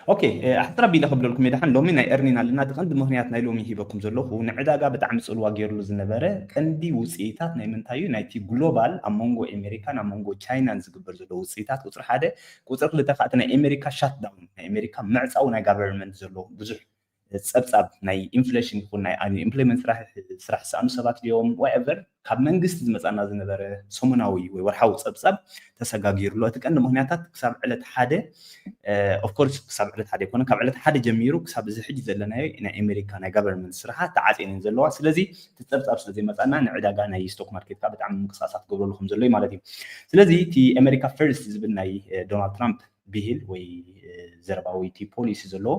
ኦኬ፣ ኣሕፅር ኣቢለ ክብለልኩም የድሓን። ሎሚ ናይ ኤርኒና ኣለና። እቲ ቀንዲ ምክንያት ናይ ሎሚ ሂበኩም ዘለኹ፣ ንዕዳጋ ብጣዕሚ ፅልዋ ገይርሉ ዝነበረ ቀንዲ ውፅኢታት ናይ ምንታይ እዩ? ናይቲ ግሎባል፣ ኣብ መንጎ ኣሜሪካን ኣብ መንጎ ቻይናን ዝግበር ዘሎ ውፅኢታት ቁፅሪ ሓደ። ቁፅሪ ክልተ ከዓ እቲ ናይ ኣሜሪካ ሻትዳውን፣ ናይ ኣሜሪካ ምዕፃው ናይ ጋቨርንመንት ዘሎ ብዙሕ ፀብፃብ ናይ ኢንፍሌሽን ይኹን ናይ ኢምፕሊመንት ስራሕ ዝሰኣኑ ሰባት ድዮም፣ ዋኤቨር፣ ካብ መንግስቲ ዝመፃና ዝነበረ ሰሙናዊ ወይ ወርሓዊ ፀብፃብ ተሰጋጊሩ ኣሎ። እቲ ቀንዲ ምክንያታት ክሳብ ዕለት ሓደ፣ ኦፍኮርስ፣ ክሳብ ዕለት ሓደ ኣይኮነ፣ ካብ ዕለት ሓደ ጀሚሩ ክሳብ እዚ ሕጂ ዘለናዮ ናይ ኣሜሪካ ናይ ጋቨርንመንት ስራሓት ተዓፅየን እየን ዘለዋ። ስለዚ እቲ ፀብፃብ ስለ ዘይመፃና ንዕዳጋ ናይ ስቶክ ማርኬት ከዓ ብጣዕሚ ምንቅስቃሳት ክገብረሉ ከም ዘሎ እዩ ማለት እዩ። ስለዚ እቲ ኣሜሪካ ፈርስት ዝብል ናይ ዶናልድ ትራምፕ ብሂል ወይ ዘረባ ወይ እቲ ፖሊሲ ዘለዎ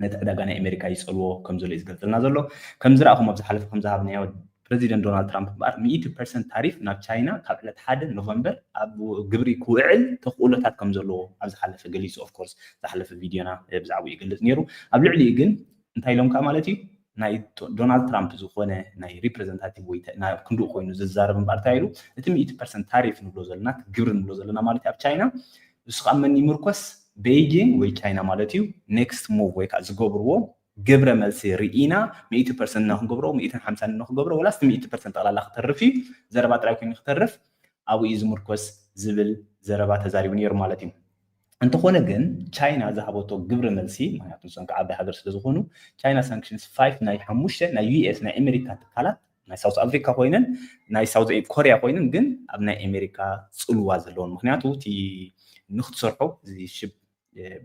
ነቲ ዕዳጋ ናይ ኣሜሪካ ይፀልዎ ከም ዘሎ እዩ ዝገልፀልና ዘሎ። ከም ዝረኣኹም ኣብ ዝሓለፈ ከም ዝሃብናዮ፣ ፕረዚደንት ዶናልድ ትራምፕ እምበኣር ሚእቲ ፐርሰንት ታሪፍ ናብ ቻይና ካብ ዕለት ሓደ ኖቨምበር ኣብ ግብሪ ክውዕል ተኽእሎታት ከም ዘለዎ ኣብ ዝሓለፈ ገሊፁ። ኦፍኮርስ ዝሓለፈ ቪድዮና ብዛዕባኡ ይገልፅ ነይሩ። ኣብ ልዕሊኡ ግን እንታይ ኢሎም ከዓ ማለት እዩ፣ ናይ ዶናልድ ትራምፕ ዝኾነ ናይ ሪፕሬዘንታቲቭ ወይ ናብ ክንድኡ ኮይኑ ዝዛረብ እምበኣር እንታይ ኢሉ፣ እቲ ሚእቲ ፐርሰንት ታሪፍ ንብሎ ዘለና፣ ግብሪ ንብሎ ዘለና ማለት እዩ ኣብ ቻይና፣ እሱ ከዓ መን ይምርኮስ? ቤይጂንግ ወይ ቻይና ማለት እዩ። ኔክስት ሙቭ ወይ ከዓ ዝገብርዎ ግብረ መልሲ ርኢና፣ ሚእቲ ፐርሰንት ንክገብሮ፣ ሚእትን ሓምሳን ንክገብሮ፣ ወላስ ሚእቲ ፐርሰንት ጠቕላላ ክተርፍ እዩ፣ ዘረባ ጥራይ ኮይኑ ክተርፍ ኣብኡ እዩ ዝምርኮስ ዝብል ዘረባ ተዛሪቡ ነይሩ ማለት እዩ። እንተኾነ ግን ቻይና ዝሃበቶ ግብረ መልሲ፣ ምክንያቱ ንሶም ከዓ ዓባይ ሃገር ስለ ዝኾኑ፣ ቻይና ሳንክሽንስ ፋይቭ ናይ ሓሙሽተ ናይ ዩ ኤስ ናይ ኣሜሪካ ትካላት ናይ ሳውት ኣፍሪካ ኮይነን ናይ ሳውት ኮሪያ ኮይነን ግን ኣብ ናይ ኣሜሪካ ፅልዋ ዘለዎን፣ ምክንያቱ እቲ ንክትሰርሖ እዚ ሽፕ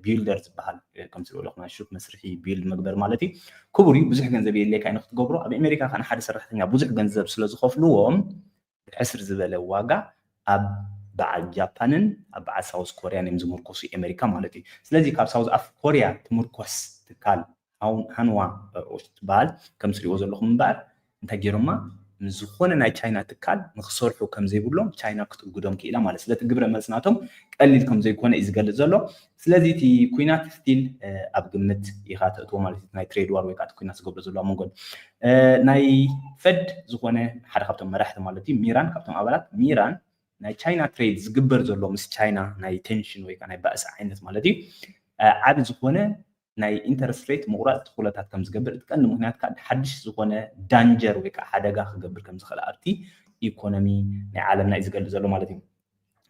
ቢልደር ዝበሃል ከም ትሪኦ ኣለኹም ናይ ሽፕ መስርሒ ቢልድ መግበር ማለት እዩ ክቡር እዩ፣ ብዙሕ ገንዘብ የድልየካ እዩ ንክትገብሮ። ኣብ ኣሜሪካ ከዓ ንሓደ ሰራሕተኛ ብዙሕ ገንዘብ ስለ ዝኸፍልዎም ብሕስር ዝበለ ዋጋ ኣብ በዓል ጃፓንን ኣብ በዓል ሳውዝ ኮርያን እዮም ዝምርኮሱ ኣሜሪካ ማለት እዩ። ስለዚ ካብ ሳውዝ ኣፍ ኮርያ ትምርኮስ ትካል ሃንዋ ትበሃል ከም ትሪእዎ ዘለኹም እምበኣር እንታይ ገይሮማ ምስ ዝኾነ ናይ ቻይና ትካል ንክሰርሑ ከም ዘይብሎም ቻይና ክትእግዶም ክኢላ ማለት። ስለዚ ግብረ መልሲ ናቶም ቀሊል ከም ዘይኮነ እዩ ዝገልፅ ዘሎ። ስለዚ እቲ ኩናት ስቲል ኣብ ግምት ኢኻ ተእትዎ ማለት እዩ። ናይ ትሬድ ዋር ወይ ከዓ እቲ ኩናት ዝገብሮ ዘሎ ኣብ መንጎን ናይ ፈድ ዝኾነ ሓደ ካብቶም መራሕቲ ማለት እዩ ሚራን ካብቶም ኣባላት ሚራን ናይ ቻይና ትሬድ ዝግበር ዘሎ ምስ ቻይና ናይ ቴንሽን ወይ ከዓ ናይ ባእሲ ዓይነት ማለት እዩ ዓቢ ዝኾነ ናይ ኢንተረስት ሬት ምቑራፅ ተኽእሎታት ከም ዝገብር እቲ ቀንዲ ምክንያት ከዓ ሓድሽ ዝኾነ ዳንጀር ወይ ከዓ ሓደጋ ክገብር ከም ዝኽእል ኣብቲ ኢኮኖሚ ናይ ዓለምና እዩ ዝገልፅ ዘሎ ማለት እዩ።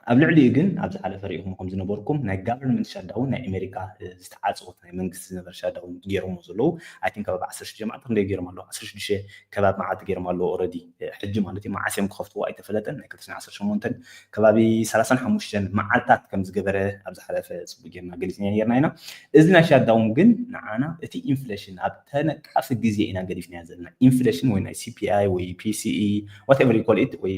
ኣብ ልዕሊኡ ግን ኣብ ዝሓለፈ ሪኢኹም ከም ዝነበርኩም ናይ ጋቨርንመንት ሻዳውን ናይ ኣሜሪካ ዝተዓፀወት ናይ መንግስቲ ዝነበረ ሻዳውን ገይሮሞ ዘለዉ ኣይ ቲንክ ኣብ ዓሰርተ ሽዱሽተ መዓልቲ ክንደይ ገይሮም ኣለዉ ዓሰርተ ሽዱሽተ ከባቢ መዓልቲ ገይሮም ኣለዉ ኦረዲ ሕጂ ማለት እዩ። መዓስ እዮም ክኸፍትዎ ኣይተፈለጠን። ናይ ክልተ ሽሕን ዓሰርተ ሸሞንተን ከባቢ ሰላሳን ሓሙሽተን መዓልታት ከም ዝገበረ ኣብ ዝሓለፈ ፅቡቅ ጌርና ገሊፅና ኔርና ኢና። እዚ ናይ ሻዳውን ግን ንዓና እቲ ኢንፍሌሽን ኣብ ተነቃፊ ግዜ ኢና ገዲፍናዮ ዘለና። ኢንፍሌሽን ወይ ናይ ሲ ፒ ኣይ ወይ ፒ ሲ ኢ whatever you call it ወይ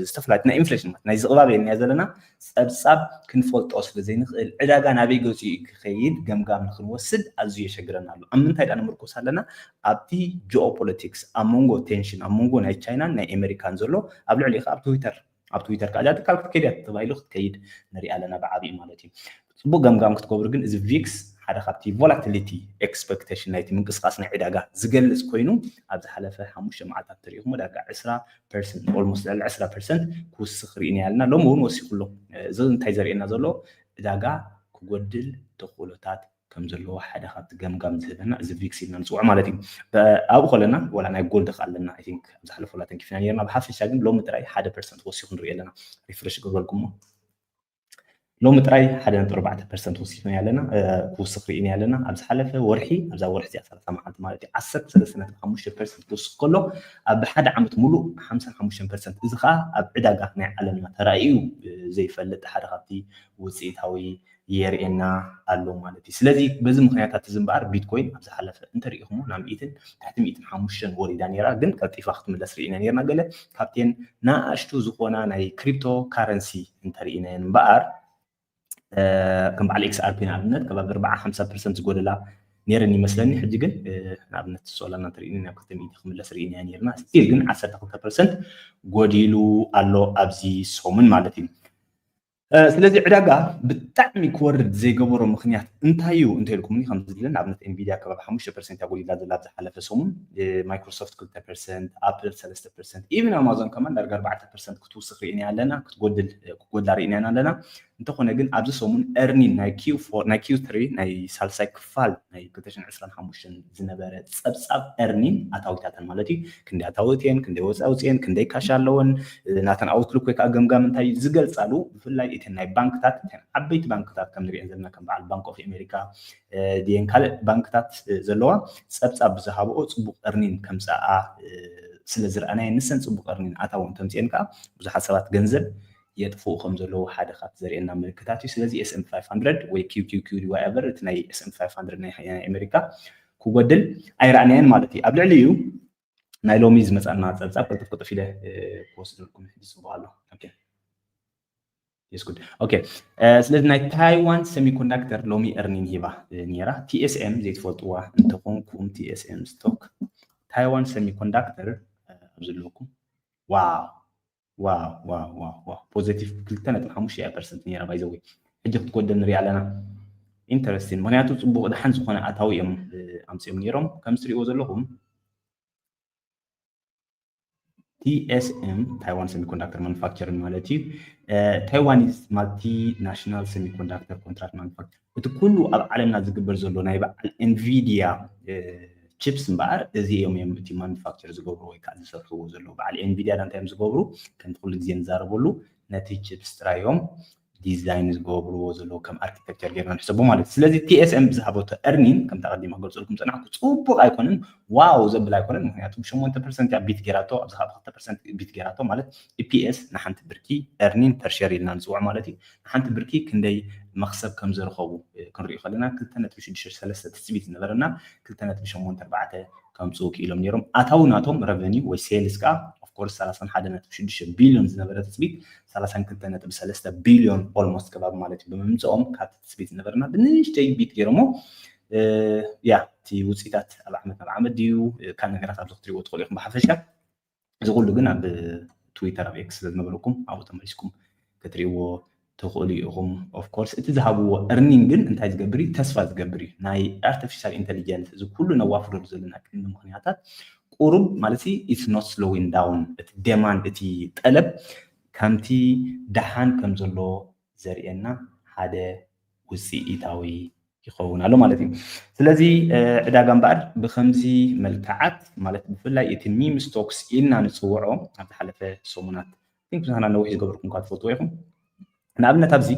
ዝተፈላለዩ ናይ ኢንፍሌሽን ማለት ናይ ዝቕባብ የልናዮ ዘለና ፀብፃብ ክንፈልጦ ስለ ዘይንኽእል ዕዳጋ ናበይ ገፂኡ ክኸይድ ገምጋም ንክንወስድ ኣዝዩ የሸግረና ኣሎ። ኣብ ምንታይ ዳ ንምርኮስ ኣለና? ኣብቲ ጂኦፖለቲክስ ኣብ መንጎ ቴንሽን ኣብ መንጎ ናይ ቻይናን ናይ ኣሜሪካን ዘሎ ኣብ ልዕሊ ኣብ ትዊተር ኣብ ትዊተር ከዓ እዛ ትካል ክትከይድ እያ ተባሂሉ ክትከይድ ንሪኣ ኣለና ብዓብዩ ማለት እዩ። ፅቡቅ ገምጋም ክትገብሩ ግን እዚ ቪክስ ሓደ ካብቲ ቮላቲሊቲ ኤክስፐክቴሽን ናይቲ ምንቅስቃስ ናይ ዕዳጋ ዝገልፅ ኮይኑ ኣብ ዝሓለፈ ሓሙሽተ መዓልታት እንተሪኢኹም ዳርጋ ዕስራ ፐርሰንት ኦልሞስት ልዕሊ ዕስራ ፐርሰንት ክውስኽ ርኢና ኣለና። ሎሚ እውን ወሲኹ ኣሎ። እዚ እንታይ ዘርእየና ዘሎ ዕዳጋ ክጎድል ተኽእሎታት ከም ዘለዎ ሓደ ካብቲ ገምጋም ዝህበና እዚ ቪክስ ኢልና ንፅውዖ ማለት እዩ። ኣብኡ ከለና ዋላ ናይ ጎልድ ከ ኣለና ኣይ ቲንክ ኣብ ዝሓለፈ ላ ተንኪፍና ነርና። ብሓፈሻ ግን ሎሚ ጥራይ ሓደ ፐርሰንት ወሲኹ ንሪኦ ኣለና። ሪፍረሽ ገብረልኩሞ ሎሚ ጥራይ ሓደ ነጥቢ ኣርባዕተ ፐርሰንት ወሲኽና ኣለና ክውስኽ ርኢና ኣለና። ኣብ ዝሓለፈ ወርሒ ኣብዛ ወርሒ እዚኣ ሰላሳ መዓልቲ ማለት እዩ ዓሰርተ ሰለስተ ነጥቢ ሓሙሽተ ፐርሰንት ክውስኽ ከሎ ኣብ ሓደ ዓመት ሙሉእ ሓምሳን ሓሙሽተን ፐርሰንት እዚ ከዓ ኣብ ዕዳጋ ናይ ዓለምና ተራእዩ ዘይፈልጥ ሓደ ካብቲ ውፅኢታዊ የርእየና ኣሎ ማለት እዩ። ስለዚ በዚ ምክንያታት እዚ እምበኣር ቢትኮይን ኣብ ዝሓለፈ እንተሪኢኹሞ ናብ ሚእትን ትሕቲ ሚእትን ሓሙሽተን ወሪዳ ነይራ፣ ግን ቀልጢፋ ክትምለስ ርኢና ነይርና። ገለ ካብተን ንኣሽቱ ዝኾና ናይ ክሪፕቶ ካረንሲ እንተሪኢናየን እምበኣር ከም በዓል ኤክስ ኣር ፒ ንኣብነት ከባቢ ኣርባዓ ሓምሳ ፐርሰንት ዝጎደላ ነይረን ይመስለኒ። ሕጂ ግን ንኣብነት ሶላና እንተሪኢና ናብ ክልተ ሚእቲ ክምለስ ርኢናዮ ነይርና። ስቲል ግን ዓሰርተ ክልተ ፐርሰንት ጎዲሉ ኣሎ ኣብዚ ሰሙን ማለት እዩ። ስለዚ ዕዳጋ ብጣዕሚ ክወርድ ዘይገበሮ ምክንያት እንታይ እዩ እንተኢልኩምኒ ከምዚ ኢለ ንኣብነት ኤንቪድያ ከባቢ ሓሙሽተ ፐርሰንት እያ ጎዲላ ዘላ ኣብዚ ሓለፈ ሰሙን፣ ማይክሮሶፍት ክልተ ፐርሰንት፣ ኣፕል ሰለስተ ፐርሰንት፣ ኢቭን ኣማዞን ከማን ዳርጋ ኣርባዕተ ፐርሰንት ክትውስኽ ርኢና ኣለና፣ ክትጎድል ክጎድላ ርኢና ኣለና። እንተኾነ ግን ኣብዚ ሰሙን earning ናይ Q four ናይ Q three ናይ ሳልሳይ ክፋል ናይ ክልተ ሽሕን ዕስራን ሓሙሽተን ዝነበረ ጸብጻብ earning ኣታዊታተን ማለት እዩ። ክንደይ ኣታዊ እትየን፣ ክንደይ ወጻኢ ኣውጽኤን፣ ክንደይ ካሽ ኣለወን፣ ናተን ኣውትሉክ ወይ ከዓ ገምጋም እንታይ እዩ ዝገልጻሉ፣ ብፍላይ እተን ናይ ባንክታት፣ እተን ዓበይቲ ባንክታት ከም ንሪአን ዘለና ከም በዓል ባንክ ኦፍ ኣሜሪካ ድየን ካልእ ባንክታት ዘለዋ ጸብጻብ ብዝሃብኦ ጽቡቕ earning ከምጽኣ ስለ ዝረኣናየን ንሰን ጽቡቕ earning ኣታዊ እንተምጽኤን ከዓ ብዙሓት ሰባት ገንዘብ የጥፍኡ ከም ዘለዉ ሓደ ካብቲ ዘርእየና ምልክታት እዩ። ስለዚ S and P five hundred ወይ Q Q Q whatever እቲ ናይ S and P five hundred ናይ ኣሜሪካ ክጎድል ኣይረኣናየን ማለት እዩ። ኣብ ልዕሊ እዩ ናይ ሎሚ ዝመጻና ጸብጻብ ቅልጥፍ ቅልጥፍ ኢለ ክወስደልኩም ሕጂ ጽቡቕ ኣሎ። Okay. Yes, good. Okay. ስለዚ ናይ ታይዋን ሰሚኮንዳክተር ሎሚ earning ሂባ ነይራ። T S M ዘይትፈልጥዋ እንተኾንኩም T S M stock ታይዋን ሰሚኮንዳክተር ኣብዚ ኣለኩም። ዋው ዋው ዋው ዋው ዋው positive ክልተ ነጥቢ ሓሙሽተ percent ነይራ by the way። ሕጂ ክትጎደል ንሪኣ ኣለና። Interesting። ምክንያቱ ጽቡቕ ደሓን ዝኾነ ኣታዊ እዮም ኣምፅኦም ነይሮም። ከም ትሪእዎ ዘለኹም T S M ታይዋን ሰሚኮንዳክተር ማኑፋክቸሪንግ ማለት እዩ። Taiwanese multinational semiconductor contract manufacture። እቲ ኩሉ ኣብ ዓለምና ዝግበር ዘሎ ናይ በዓል ኤንቪዲያ ቺፕስ እምበኣር እዚኦም እዮም እቲ ማኑፋክቸር ዝገብሩ ወይ ከዓ ዝሰርሕዎ ዘለዉ። በዓል ኤንቪዲያ እንታይ እዮም ዝገብሩ? ከምቲ ኩሉ ግዜ ንዛረበሉ ነቲ ቺፕስ ጥራይ እዮም ዲዛይን ዝገብርዎ ዘለዉ ከም ኣርኪቴክቸር ጌርና ንሕሰቦ ማለት እዩ። ስለዚ T S M ብዝሃበቶ earning ከምቲ ኣቐዲመ ክገልፀልኩም ዝፀናሕኩ ፅቡቕ ኣይኮነን፣ ዋው ዘብል ኣይኮነን። ምክንያቱ ብሸሞንተ ፐርሰንት እያ ቢት ጌራቶ፣ ኣብዚ ከዓ ብክልተ ፐርሰንት ቢት ጌራቶ ማለት E P S ንሓንቲ ብርኪ earning per share ኢልና ንፅውዖ ማለት እዩ። ንሓንቲ ብርኪ ክንደይ መኽሰብ ከም ዝረኸቡ ክንሪኦ ከለና ክልተ ነጥቢ ሽዱሽተ ሰለስተ ትፅቢት ዝነበረና ክልተ ነጥቢ ሸሞንተ ኣርባዕተ ከምፅኡ ክኢሎም ነይሮም። ኣታዊ ናቶም revenue ወይ sales ከዓ of course ሰላሳን ሓደ ነጥቢ ሽዱሽተ ቢልዮን ዝነበረ ትፅቢት ሰላሳን ክልተ ነጥቢ ሰለስተ ቢልዮን almost ከባቢ ማለት እዩ ብምምፅኦም ካብቲ ትፅቢት ዝነበረና ብንእሽተይ ቢት ገይሮሞ። ያ እቲ ውፅኢታት ኣብ ዓመት ናብ ዓመት ድዩ ካልእ ነገራት ኣብዚ ክትሪእዎ ትኽእሉ ኢኹም ብሓፈሻ። እዚ ኩሉ ግን ኣብ ትዊተር ኣብ ኤክስ ስለ ዝነበረኩም ኣብኡ ተመሊስኩም ክትሪእዎ ትኽእሉ ኢኹም። Of course እቲ ዝሃብዎ earning ግን እንታይ ዝገብር እዩ? ተስፋ ዝገብር እዩ። ናይ artificial intelligence እዚ ኩሉ ነዋፍረሉ ዘለና ቀንዲ ምኽንያታት ቁሩብ ማለት it's not slowing down እቲ demand እቲ ጠለብ ከምቲ ደሓን ከም ዘሎ ዘርእየና ሓደ ውፅኢታዊ ይኸውን ኣሎ ማለት እዩ። ስለዚ ዕዳጋ እምበኣር ብከምዚ መልክዓት ማለት ብፍላይ እቲ ሚም ስቶክስ ኢልና ንፅውዖ ኣብ ዝሓለፈ ሰሙናት ምሳና ነዊሕ ዝገበርኩም እኳ ትፈልጥዎ ኢኹም። ንኣብነት ኣብዚ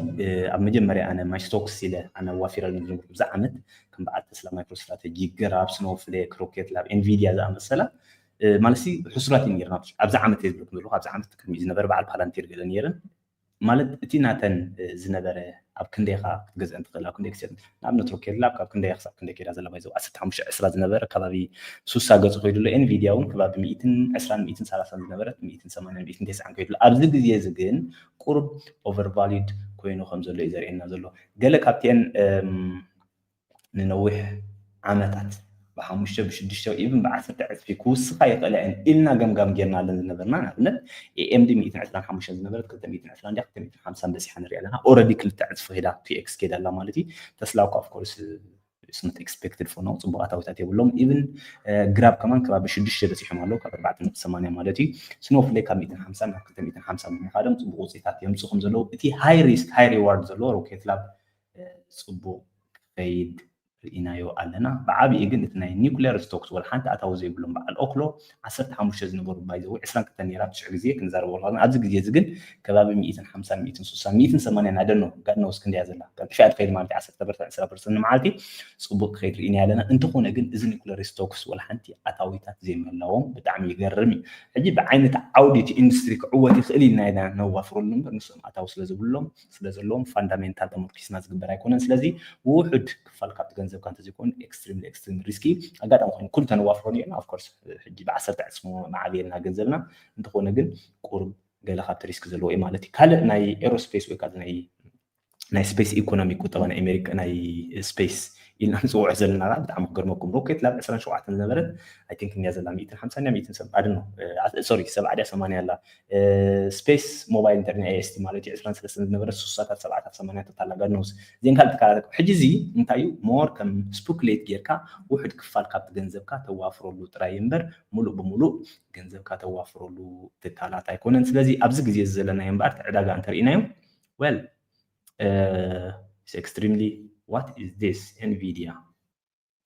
ኣብ መጀመርያ ኣነ ማይ ስቶክስ ኢለ ኣነ ዋፊረሉ ዝነበርኩ ብዛ ዓመት ከም በዓል ተስላ ማይክሮ ስትራተጂ ግራብ ስኖፍሌክ ሮኬት ላብ ኤንቪዲያ ዝኣመሰላ ማለት ሕሱራት እዩ ነርና ኣብዚ ዓመት እየ ዝብለኩም ዘለኹ ኣብዚ ዓመት ቅድሚ ዝነበረ በዓል ፓላንቲር ገለ ነይረን ማለት እቲ ናተን ዝነበረ ኣብ ክንደይ ኢኻ ክትገዝአን ትኽእል ኣብ ክንደይ ክትሸጥ ንኣብነት ሮኬት ላብ ካብ ክንደይ ክሳብ ክንደይ ከይዳ ዘላ ባይዘው ዓሰርተ ሓሙሽተ ዕስራ ዝነበረ ከባቢ ሱሳ ገፁ ኮይዱ ኣሎ ኤንቪዲያ እውን ከባቢ ሚእትን ዕስራን ሚእትን ሰላሳን ዝነበረት ሚእትን ሰማንያን ሚእትን ተስዓን ከይዱ ኣሎ ኣብዚ ግዜ እዚ ግን ቁሩብ ኦቨር ቫሊድ ኮይኑ ከም ዘሎ እዩ ዘርእየና ዘሎ ገለ ካብቲአን ንነዊሕ ዓመታት ብሓሙሽተ ብሽዱሽተ ኢቭን ብዓሰርተ ዕፅፊ ክውስኻ ይኽእላ እየን ኢልና ገምጋም ጌርናለን ዝነበርና ንኣብነት ኤኤምዲ ሚእትን ዕስራን ሓሙሽተን ዝነበረት ክልተ ሚእትን ዕስራን ድያ ክልተ ሚእትን ሓምሳን በፂሓ ንሪኣ ኣለና already ክልተ ዕፅፊ ሄዳ two x ከይዳ ኣላ ማለት እዩ ተስላ እኳ of course it's not expected for now ፅቡቅ ኣታዊታት የብሎም even ግራብ ከማን ከባቢ ሽዱሽተ በፂሖም ኣለዉ ካብ ኣርባዕተ ነጥቢ ሰማንያ ማለት እዩ ስኖፍሌክ ካብ ሚእትን ሓምሳን ናብ ክልተ ሚእትን ሓምሳን ብምኻዶም ፅቡቅ ውፅኢታት የምፅኡ ከም ዘለዉ እቲ high risk high reward ዘለዎ ሮኬት ላብ ፅቡቅ ክኸይድ ርኢናዮ ኣለና ብዓብኡ ግን እቲ ናይ ኒኩሌር ስቶክስ ወላ ሓንቲ ኣታዊ ዘይብሎም በዓል ኦክሎ ዓሰርተ ሓሙሽተ ዝነበሩ ባይዘው ዕስራን ክልተን ነይራ ትሽዑ ግዜ ክንዛረበሉ ከለና ኣብዚ ግዜ እዚ ግን ከባቢ ሚእትን ሓምሳን ሚእትን ሱሳን ሚእትን ሰማንያን ኣደኖ ጋድነውስ ክንደያ ዘላ ቀልጥፊያ ትኸይድ ማለት ዓሰርተ ፐርሰንት ዕስራ ፐርሰንት ንመዓልቲ ፅቡቅ ክኸይድ ርኢና ኣለና እንተኾነ ግን እዚ ኒኩሌር ስቶክስ ወላ ሓንቲ ኣታዊታት ዘይምህላዎም ብጣዕሚ ይገርም እዩ ሕጂ ብዓይነት ዓውዲ እቲ ኢንዱስትሪ ክዕወት ይኽእል ኢልና ኢና ነዋፍረሉ እምበር ንሶም ኣታዊ ስለ ዝብሎም ስለ ዘለዎም ፋንዳሜንታል ተመርኪስና ዝግበር ኣይኮነን ስለዚ ውሑድ ክፋል ካብቲ ገንዘብካ እንተዘይኮኑ extremely extremely risky ኣጋጣሚ ኮይኑ ኩሉ ተነዋፍሮ ኒርና of course ሕጂ ብዓሰርተ ዕፅፊ መዓብየልና ገንዘብና እንተኾነ ግን ቁሩብ ገለ ካብቲ ሪስክ ዘለዎ እዩ ማለት እዩ ካልእ ናይ ኤሮስፔስ ወይ ከዓ ናይ ናይ ስፔስ ኢኮኖሚ ቁጠባ ናይ ኣሜሪካ ናይ ስፔስ ኢልና ንፅውዖ ዘለና ከዓ ብጣዕሚ ክገርመኩም ሮኬት ላብ ዕስራን ሸውዓተን ዝነበረት I think እኒያ ዘላ ሚእትን ሓምሳን ሚእትን ሰብ ኣድኖ sorry ሰብዓ ድያ ሰማንያ ኣላ ስፔስ ሞባይል ኢንተርኔት AST ማለት እዩ ዕስራን ሰለስተን ዝነበረት ሱሳታት ሰብዓታት ሰማንያታት ኣላ ጋድኖስ እዚን ካልእ ትካላት ሕጂ እዚ እንታይ እዩ more ከም ስፑክሌት ጌርካ ውሕድ ክፋል ካብቲ ገንዘብካ ተዋፍረሉ ጥራይ እምበር ሙሉእ ብሙሉእ ገንዘብካ ተዋፍረሉ ትካላት ኣይኮነን ስለዚ ኣብዚ ግዜ እዚ ዘለናዮ እምበኣር ዕዳጋ እንተርኢናዮ well extremely, what is this? Nvidia,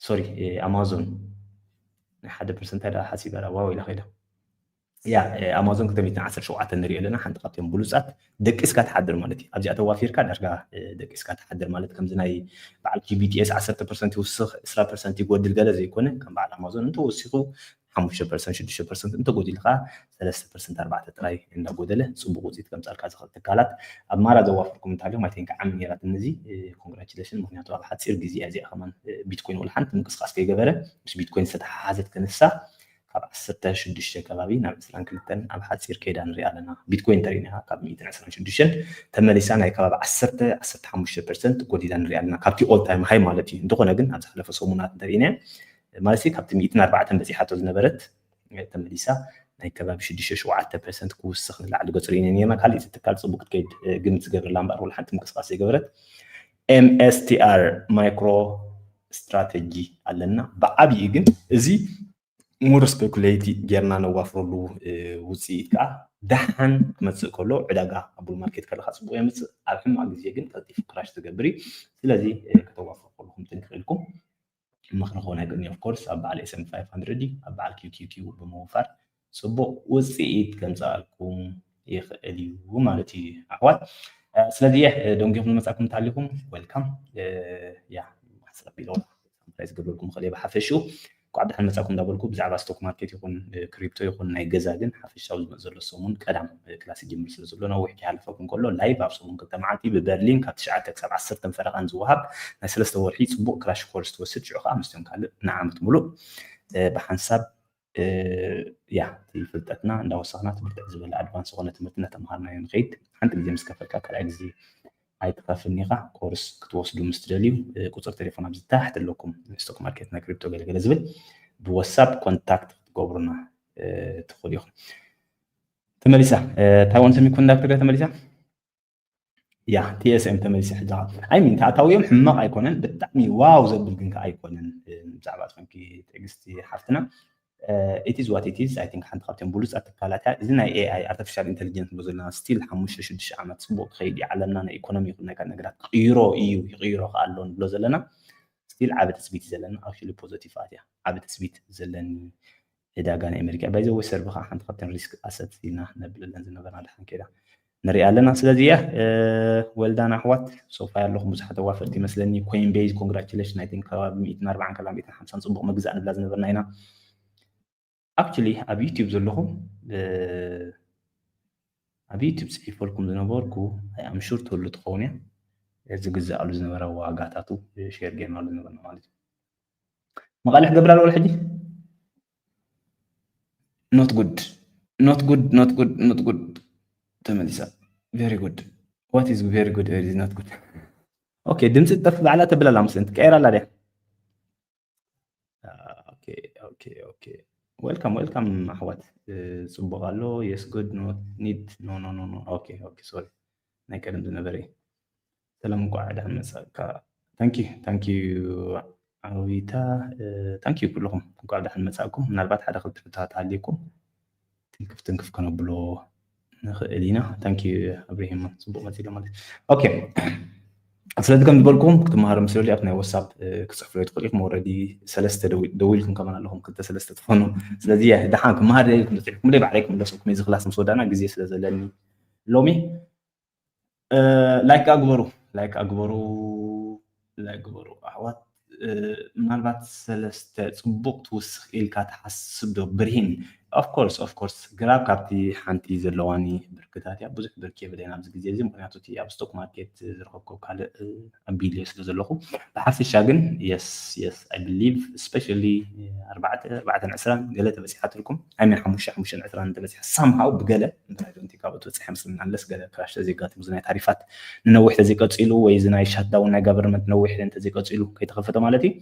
sorry, ኣማዞን ናይ ሓደ ፐርሰንት ዳ ሓሲበ ዳ ዋው ኢላ ከይዳ። ያ ኣማዞን ክልተ ሚእትን ዓሰርተ ሸውዓተ ንሪኦ ኣለና። ሓንቲ ካብቶም ብሉፃት ደቂስካ ትሓድር ማለት እዩ። ኣብዚኣ ተዋፊርካ ዳርጋ ደቂስካ ትሓድር ማለት፣ ከምዚ ናይ በዓል ኪ ቢ ቲ ኤስ ዓሰርተ ፐርሰንት ይውስኽ፣ ዕስራ ፐርሰንት ይጎድል ገለ ዘይኮነ፣ ከም በዓል ኣማዞን እንተወሲኹ ሓሙሽተ ፐርሰንት ሽዱሽተ ፐርሰንት እንተጎዲልካ ሰለስተ ፐርሰንት ኣርባዕተ ጥራይ እንዳጎደለ ፅቡቅ ውፅኢት ከምፃልካ ዝኽእል ትካላት ኣብ ማራ ዘዋፈርኩም እንተሃልዮም፣ ኣይተንከዓም ነይራት እነዚ ኮንግራቹሌሽን። ምክንያቱ ኣብ ሓፂር ግዜ እዚኣ ከማን ቢትኮይን ወላ ሓንቲ ምንቅስቃስ ከይገበረ ምስ ቢትኮይን ዝተተሓሓዘት ክንሳ ካብ ዓሰርተ ሽዱሽተ ከባቢ ናብ ዕስራን ክልተን ኣብ ሓፂር ከይዳ ንሪኣ ኣለና። ቢትኮይን እንተሪእና ካብ ሚእትን ዕስራን ሽዱሽተን ተመሊሳ ናይ ከባቢ ዓሰርተ ዓሰርተ ሓሙሽተ ፐርሰንት ጎዲላ ንሪኣ ኣለና፣ ካብቲ ኦል ታይም ሃይ ማለት እዩ። እንተኾነ ግን ኣብ ዝሓለፈ ሰሙናት እንተሪእና ማለት ካብቲ ሚእትን ኣርባዕተን በፂሓቶ ዝነበረት ተመሊሳ ናይ ከባቢ ሽዱሽተ ሸውዓተ ፐርሰንት ክውስኽ ንላዕሊ ገፁ ርኢና ነርና። ካልእ ትካል ፅቡቅ ክትከይድ ግምት ዝገብርላ እምበኣር ወላ ሓንቲ ምንቅስቃስ ዘይገበረት ኤም ኤስ ቲ ኣር ማይክሮ ስትራተጂ ኣለና። ብዓብዪ ግን እዚ ሙር ስፔኩሌቲ ጌርና ነዋፍረሉ ውፅኢት ከዓ ደሓን ክመፅእ ከሎ ዕዳጋ ኣብ ቡል ማርኬት ከለካ ፅቡቅ የምፅእ፣ ኣብ ሕማቅ ግዜ ግን ቀልጢፉ ክራሽ ዝገብር እዩ። ስለዚ ከተዋፍሩ ከለኩም ጥንቅቅ ኢልኩም ምኽሪ ክኾን ኣይክእልን እዩ። ኦፍኮርስ ኣብ በዓል ኤስ ኤን ፒ ፋይቭ ሃንድረድ እዩ ኣብ በዓል ኪው ኪው ኪው ብምውፋር ፅቡቅ ውፅኢት ከምፅኣልኩም ይኽእል እዩ ማለት እዩ ኣሕዋት። ስለዚ ደንጊኹም ዝመፃኩም እንተሃሊኹም ዌልካም። ያ ሓሳብ ኢሎ ሳምራይ ዝገብረልኩም ይኽእል እየ ብሓፈሽኡ። እንኳዕ ደሓን መፃኩም እንዳበልኩ ብዛዕባ ስቶክ ማርኬት ይኹን ክሪፕቶ ይኹን ናይ ገዛ ግን ሓፈሻዊ ዝመፅ ዘሎ ሰሙን ቀዳም ክላስ ይጅምር ስለ ዘሎ ነዊሕ ከይሓለፈኩም ከሎ ላይቭ ኣብ ሰሙን ክልተ መዓልቲ ብበርሊን ካብ ትሽዓተ ክሳብ ዓሰርተ ፈረቓን ዝወሃብ ናይ ሰለስተ ወርሒ ፅቡቅ ክራሽ ኮርስ ትወስድ ሽዑ ከዓ ምስቶም ካልእ ንዓመት ሙሉእ ብሓንሳብ ያ ፍልጠትና እንዳወሰኽና ትብርትዕ ዝበለ ኣድቫንስ ዝኾነ ትምህርቲ እናተምሃርናዮ ንኸይድ። ሓንቲ ግዜ ምስ ከፈልካ ካልኣይ ግዜ ኣይትኸፍልኒ ኢኻ። ኮርስ ክትወስዱ ምስ ትደልዩ ቁፅሪ ቴሌፎን ኣብዚ ታሕቲ ኣለኩም። ስቶክ ማርኬት ናይ ክሪፕቶ ገለገለ ዝብል ብወሳፕ ኮንታክት ክትገብሩና ትኽእሉ ኢኹም። ተመሊሳ ታይዋን ሰሚኮንዳክተር እያ ተመሊሳ። ያ ቲ ኤስ ኤም ተመሊሳ ሕጂ። ኣይ ሚን ተኣታውዮም ሕማቕ ኣይኮነን፣ ብጣዕሚ ዋው ዘብል ግን ከኣ ኣይኮነን። ብዛዕባ ትኾንኪ ትዕግስቲ ሓፍትና it is what it is። I think ሓንቲ ካብቶም ብሉፃት ትካላት እያ። እዚ ናይ ኤ ኣይ ኣርቲፊሻል ኢንተሊጀንስ ንብሎ ዘለና ስቲል ሓሙሽተ ሽዱሽተ ዓመት ፅቡቅ ክኸይድ እዩ ዓለምና። ናይ ኢኮኖሚ ይኹን ናይ ካልእ ነገራት ክቅይሮ እዩ፣ ይቅይሮ ከኣ ኣሎ ንብሎ ዘለና ስቲል ዓቢ ትፅቢት እዩ ዘለና። ኣክቹሊ ፖዘቲቭ እያ፣ ዓቢ ትፅቢት ዘለኒ ዕዳጋ ናይ ኣሜሪካ። ባይ ዘ ወይ ሰርቪ ከዓ ሓንቲ ካብተን ሪስክ ኣሰት ኢና ነብለለን ዝነበርና ድሓን ከይዳ ንሪኣ ኣለና። ስለዚ እያ ወልዳን ኣሕዋት ሶፋይ ኣለኹም ብዙሓት ኣዋፈርቲ ይመስለኒ። ኮይን ቤዝ ኮንግራቹሌሽን ኣይ ቲንክ ከባቢ ሚእትን ኣርባዓን ከላ ሚእትን ሓምሳን ፅቡቅ ምግዛእ ንብላ ዝነበርና ኢና። ኣክቹሊ ኣብ ዩቲዩብ ዘለኹም ኣብ ዩቲዩብ ፅሒፈልኩም ዝነበርኩ ኣይ ኣም ሹር ትህሉ ትኸውን እያ። ዝግዛኣሉ ዝነበረ ዋጋታቱ ሼር ጌርናሉ ዝነበርና ማለት እዩ። መቃልሕ ገብር ኣለዎ ሕጂ not good not good not good not good ተመሊሳ very good what is very good is not good okay ድምፂ ጠፍ ባዕላ ተብላላ መስለን ትቀየር ኣላ ድያ okay okay okay welcome welcome ኣሕዋት ፅቡቅ ኣሎ yes good no need no no no no okay okay sorry ናይ ቀደም ዝነበረ ሰላም እንኳዕ ደሓን መጻእካ thank you thank you ዓዊታ thank you ኩልኹም እንኳዕ ደሓን መጻእኩም ምናልባት ሓደ ክልተ ሕቶታት ሃልይኩም ትንክፍ ትንክፍ ከነብሎ ንኽእል ኢና thank you ኣብሪሂም ጽቡቅ መጺእ ማለት okay ስለዚ ከም ዝበልኩም ክትመሃሩ ምስ ደልዩ ኣብ ናይ ወሳብ ክጽሕፍሎ ትኽእሉ ኢኹም already ሰለስተ ደዊልኩም ከማን ኣለኹም ክልተ ሰለስተ ትኾኑ ስለዚ ደሓን ክመሃር ደልኩም ተጽሒፍኩም ደይ ባዕለይ ክምለሰኩም እዚ ክላስ ምስ ወዳና ግዜ ስለ ዘለኒ ሎሚ like ኣግበሩ like ኣግበሩ like ግበሩ ኣሕዋት ምናልባት ሰለስተ ጽቡቅ ትውስኽ ኢልካ ትሓስብ ዶ ብርሂን of course of course ግራብ ካብቲ ሓንቲ ዘለዋኒ ብርክታት እያ ብዙሕ ብርኪ የብለይን ኣብዚ ግዜ እዚ ምክንያቱ እቲ ኣብ ስቶክ ማርኬት ዝረኸብኮ ካልእ ኣቢልዮ ስለ ዘለኹ ብሓፈሻ ግን yes yes I believe especially ኣርባዕተ ኣርባዕተን ዕስራን ገለ ተበፂሓትልኩም ኣይሜን ሓሙሽተ ሓሙሽተን ዕስራን እንተበፂሓ ሳምሃው ብገለ እንተናይዶንቲ ካብኡ ትበፅሕ መስለኒ ኣለስ ገለ ክራሽ ተዘይጋጥሙ ናይ ታሪፋት ንነዊሕ ተዘይቀፂሉ ወይ እዚ ናይ ሻትዳውን ናይ ጋቨርንመንት ነዊሕ እንተዘይቀፂሉ ከይተኸፈተ ማለት እዩ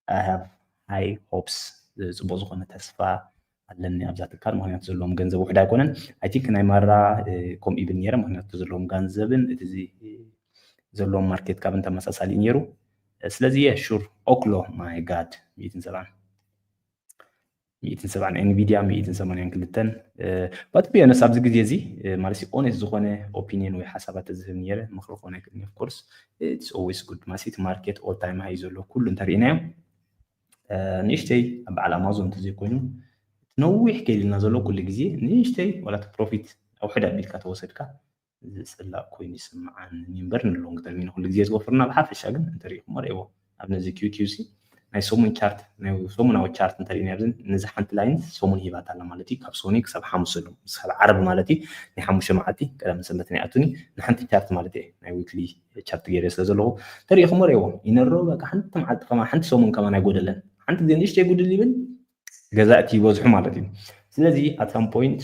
I have high hopes ፅቡቅ ዝኾነ ተስፋ ኣለኒ ኣብዛ ትካል ምክንያቱ ዘለዎም ገንዘብ ውሕድ ኣይኮነን I think ናይ ማራ ከምኡ ይብል ነይረ ምክንያቱ ዘለዎም ገንዘብን እቲ ዘለዎም ማርኬት ካብ እንተመሳሳሊ ነይሩ ስለዚ የ ሹር ኦክሎ my god ሚእትን ሰብዓን ሚእትን ሰብዓን ኤንቪድያ ሚእትን ሰማንያን ክልተን። But to be honest ኣብዚ ግዜ እዚ ማለት ኦነስት ዝኾነ ኦፒኒየን ወይ ሓሳባት ዝህብ ነይረ ምክሮፎን ኣይክእልን። Of course it's always good ማለት እቲ ማርኬት all time high ዘሎ ኩሉ እንተሪእናዮ ንእሽተይ ኣብ በዓል ኣማዞን እንተዘይኮይኑ ነዊሕ ከይድልና ዘሎ ኩሉ ግዜ ንእሽተይ ዋላ ፕሮፊት ኣውሕድ ኣቢልካ ተወሰድካ ዝፅላእ ኮይኑ ይስምዓኒ እምበር ንሎንግ ተርም ኩሉ ግዜ ዝወፍርና ብሓፈሻ ግን እንተሪኢኹሞ ርእዎ ኣብ ነዚ ኪውኪውሲ ናይ ሰሙን ቻርት ናይ ሰሙናዊ ቻርት እንተሪእና ኣብዚ ነዚ ሓንቲ ላይን ሰሙን ሂባት ኣላ ማለት እዩ ካብ ሶኒ ክሳብ ሓሙስ ዘሎ ክሳብ ዓርቢ ማለት እዩ ናይ ሓሙሽተ መዓልቲ ቀዳም ሰንበት ናይ ኣቱኒ ንሓንቲ ቻርት ማለት እየ ናይ ዊክሊ ቻርት ገይረ ስለ ዘለኹ ተሪኢኹሞ ርእዎ ይነሮ በቃ ሓንቲ መዓልቲ ከማ ሓንቲ ሰሙን ከማ ናይ ጎደለን ሓንቲ ግዜ ንእሽተይ ጉድል ይብል ገዛእቲ ይበዝሑ ማለት እዩ ስለዚ ኣት ሳም ፖይንት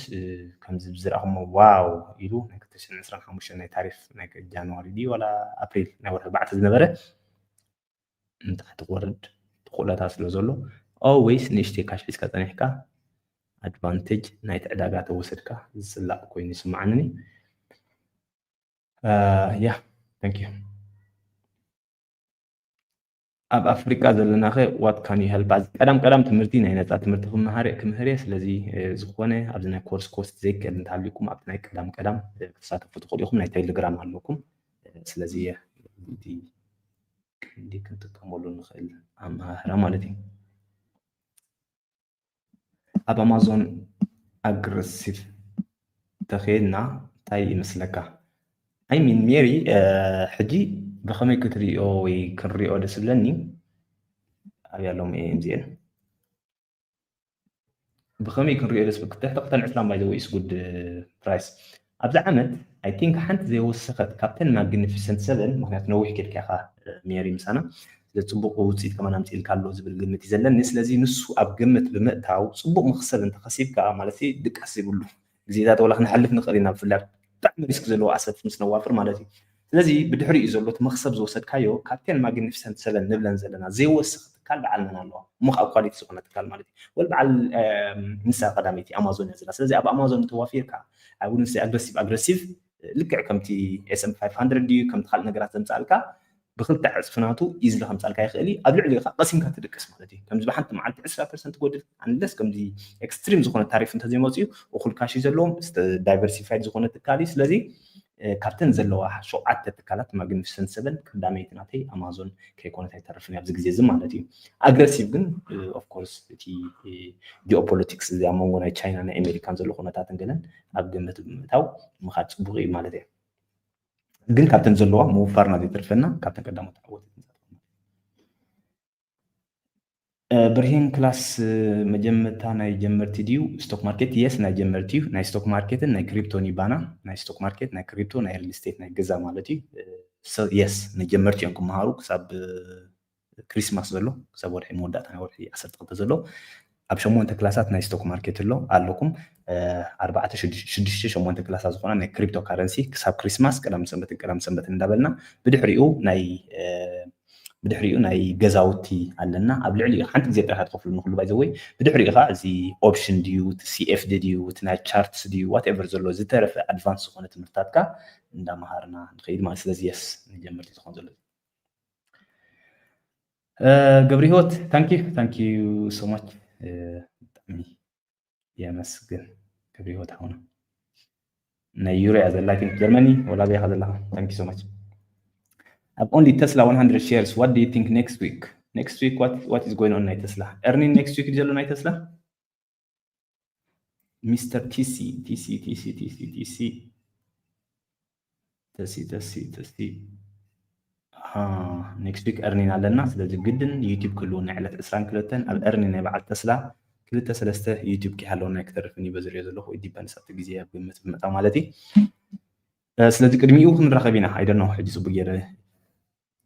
ከምዚ ብዝረኣኹሞ ዋው ኢሉ ናይ ክልተ ሽሕን ዕስራን ሓሙሽተን ናይ ታሪፍ ናይ ጃንዋሪ ድዩ ዋላ ኣፕሪል ናይ ወርሒ ኣርባዕተ ዝነበረ ንታሕቲ ክወርድ ተኽእሎታት ስለ ዘሎ ኦልዌይስ ንእሽተይ ካሽ ሒዝካ ፀኒሕካ ኣድቫንቴጅ ናይቲ ዕዳጋ ተወሰድካ ዝፅላእ ኮይኑ ይስምዓኒ ያ thank you ኣብ ኣፍሪቃ ዘለና ከ what can you help ቀዳም ቀዳም ትምህርቲ ናይ ነፃ ትምህርቲ ክምህር እየ ስለዚ ዝኾነ ኣብዚ ናይ ኮርስ ኮስት ዘይክእል እንተሃሊኩም ኣብቲ ናይ ቀዳም ቀዳም ክትሳተፉ ትኽእሉ ኢኹም ናይ ቴሌግራም ኣለኩም ስለዚ እቲ ቀንዲ ክንጥቀመሉ ንኽእል ኣመሃህራ ማለት እዩ ኣብ ኣማዞን ኣግረሲቭ ተኸይድና እንታይ ይመስለካ I mean ሜሪ ሕጂ ብኸመይ ክትሪኦ ወይ ክንሪኦ ደስ ዝብለኒ ኣብያ ሎም እየ እዚኤን ብኸመይ ክንሪኦ ደስ ትሕቲ ክልተን ዕስራን by the way is good price ኣብዚ ዓመት I think ሓንቲ ዘይወሰኸት ካብተን magnificent seven ምክንያቱ ነዊሕ ኬድካ ኢኻ ሜሪ ምሳና ስለዚ ፅቡቅ ውፅኢት ከማን ኣምፅእልካ ኣሎ ዝብል ግምት እዩ ዘለኒ ስለዚ ንሱ ኣብ ግምት ብምእታው ፅቡቅ መክሰብ እንተኸሲብካ ማለት ድቃስ ይብሉ ግዜታት ወላ ክንሓልፍ ንኽእል ኢና ብፍላይ ብጣዕሚ ሪስክ ዘለዎ ኣሰት ምስ ነዋፍር ማለት እዩ ስለዚ ብድሕሪኡ ዘሎ እቲ መክሰብ ዝወሰድካዮ ካብተን magnificent seven ንብለን ዘለና ዘይወስኽ ትካል በዓል መን ኣለዋ እሞ ከዓ ኳሊቲ ዝኾነ ትካል ማለት እዩ ወል በዓል ንሳ ቀዳመይቲ ኣማዞን እያ ዘላ ስለዚ ኣብ ኣማዞን ተዋፊርካ I wouldn't say aggressive aggressive ልክዕ ከምቲ S&P five hundred ድዩ ከምቲ ካልእ ነገራት ዘምፃልካ ብክልተ ዕፅፊ ናቱ ኢዝሊ ከምፃልካ ይኽእል እዩ ኣብ ልዕሊ ከዓ ቀሲምካ ትድቅስ ማለት እዩ ከምዚ ብሓንቲ መዓልቲ ዕስራ ፐርሰንት ጎድል ኣንለስ ከምዚ ኤክስትሪም ዝኾነ ታሪፍ እንተዘይመፅኡ እኩል ካሽ ዘለዎም ዳይቨርሲፋይድ ዝኾነ ትካል እዩ ስለዚ ካብተን ዘለዋ ሸውዓተ ትካላት magnificent seven ቀዳመይቲ ናተይ ኣማዞን ከይኮነት ኣይተርፍን ኣብዚ ግዜ እዚ ማለት እዩ ኣግረሲቭ ግን of course እቲ geopolitics እዚ ኣብ መንጎ ናይ ቻይና ናይ ኣሜሪካን ዘሎ ኩነታትን ገለን ኣብ ግምት ብምእታው ምኻድ ፅቡቅ እዩ ማለት እዩ ግን ካብተን ዘለዋ ምውፋርና ዘይተርፈና ካብተን ቀዳሞት ዓወት ብርሂን ክላስ መጀመርታ ናይ ጀመርቲ ድዩ stock market yes ናይ ጀመርቲ እዩ ናይ stock market ን ናይ crypto ን ይባና ናይ stock market ናይ crypto ናይ real estate ናይ ገዛ ማለት እዩ yes ንጀመርቲ እዮም ክመሃሩ ክሳብ ክሪስማስ ዘሎ ክሳብ ወርሒ መወዳእታ ናይ ወርሒ ዓሰርተ ክልተ ዘሎ ኣብ ሸሞንተ ክላሳት ናይ stock market ኣሎ ኣለኩም ኣርባዕተ ሽዱሽተ ሸሞንተ ክላሳት ዝኾና ናይ crypto currency ክሳብ ክሪስማስ ቀዳም ሰንበትን ቀዳም ሰንበትን እንዳበልና ብድሕሪኡ ናይ ብድሕሪኡ ናይ ገዛውቲ ኣለና ኣብ ልዕሊ ሓንቲ ግዜ ጥራሕ ትኸፍሉ ንክሉ by the way ብድሕሪኡ ከዓ እዚ option ድዩ እቲ CFD ድዩ እቲ ናይ charts ድዩ whatever ዘሎ ዝተረፈ advance ዝኾነ ትምህርትታትካ እንዳመሃርና ንኸይድ ማለት ስለዚ yes ንጀመርቲ ዝኾን ዘሎ ገብረ ህይወት thank you thank you so much ብጣዕሚ የመስግን ገብረ ህይወት ሓውና ናይ ዩሮ እያ ዘላ ግን ጀርመኒ ወላ በይኻ ዘለኻ thank you so much ኣብ only Tesla one hundred shares what do you think next week next week what what is going on ናይ Tesla earning next week ዘሎ ናይ Tesla Mister TC TC TC TC TC ተሲ ተሲ ተሲ next week earning ኣለና ስለዚ ግድን YouTube ክህልወና ዕለት ዕስራን ክልተን ኣብ earning ናይ በዓል Tesla ክልተ ሰለስተ YouTube ከይሃለወና ክተርፍን እዩ በዚ ሪኦ ዘለኹ it depends ኣብቲ ግዜ ኣብ ግምት ብምእታው ማለት እዩ ስለዚ ቅድሚኡ ክንራኸብ ኢና I don't know ሕጂ ፅቡቅ ገይረ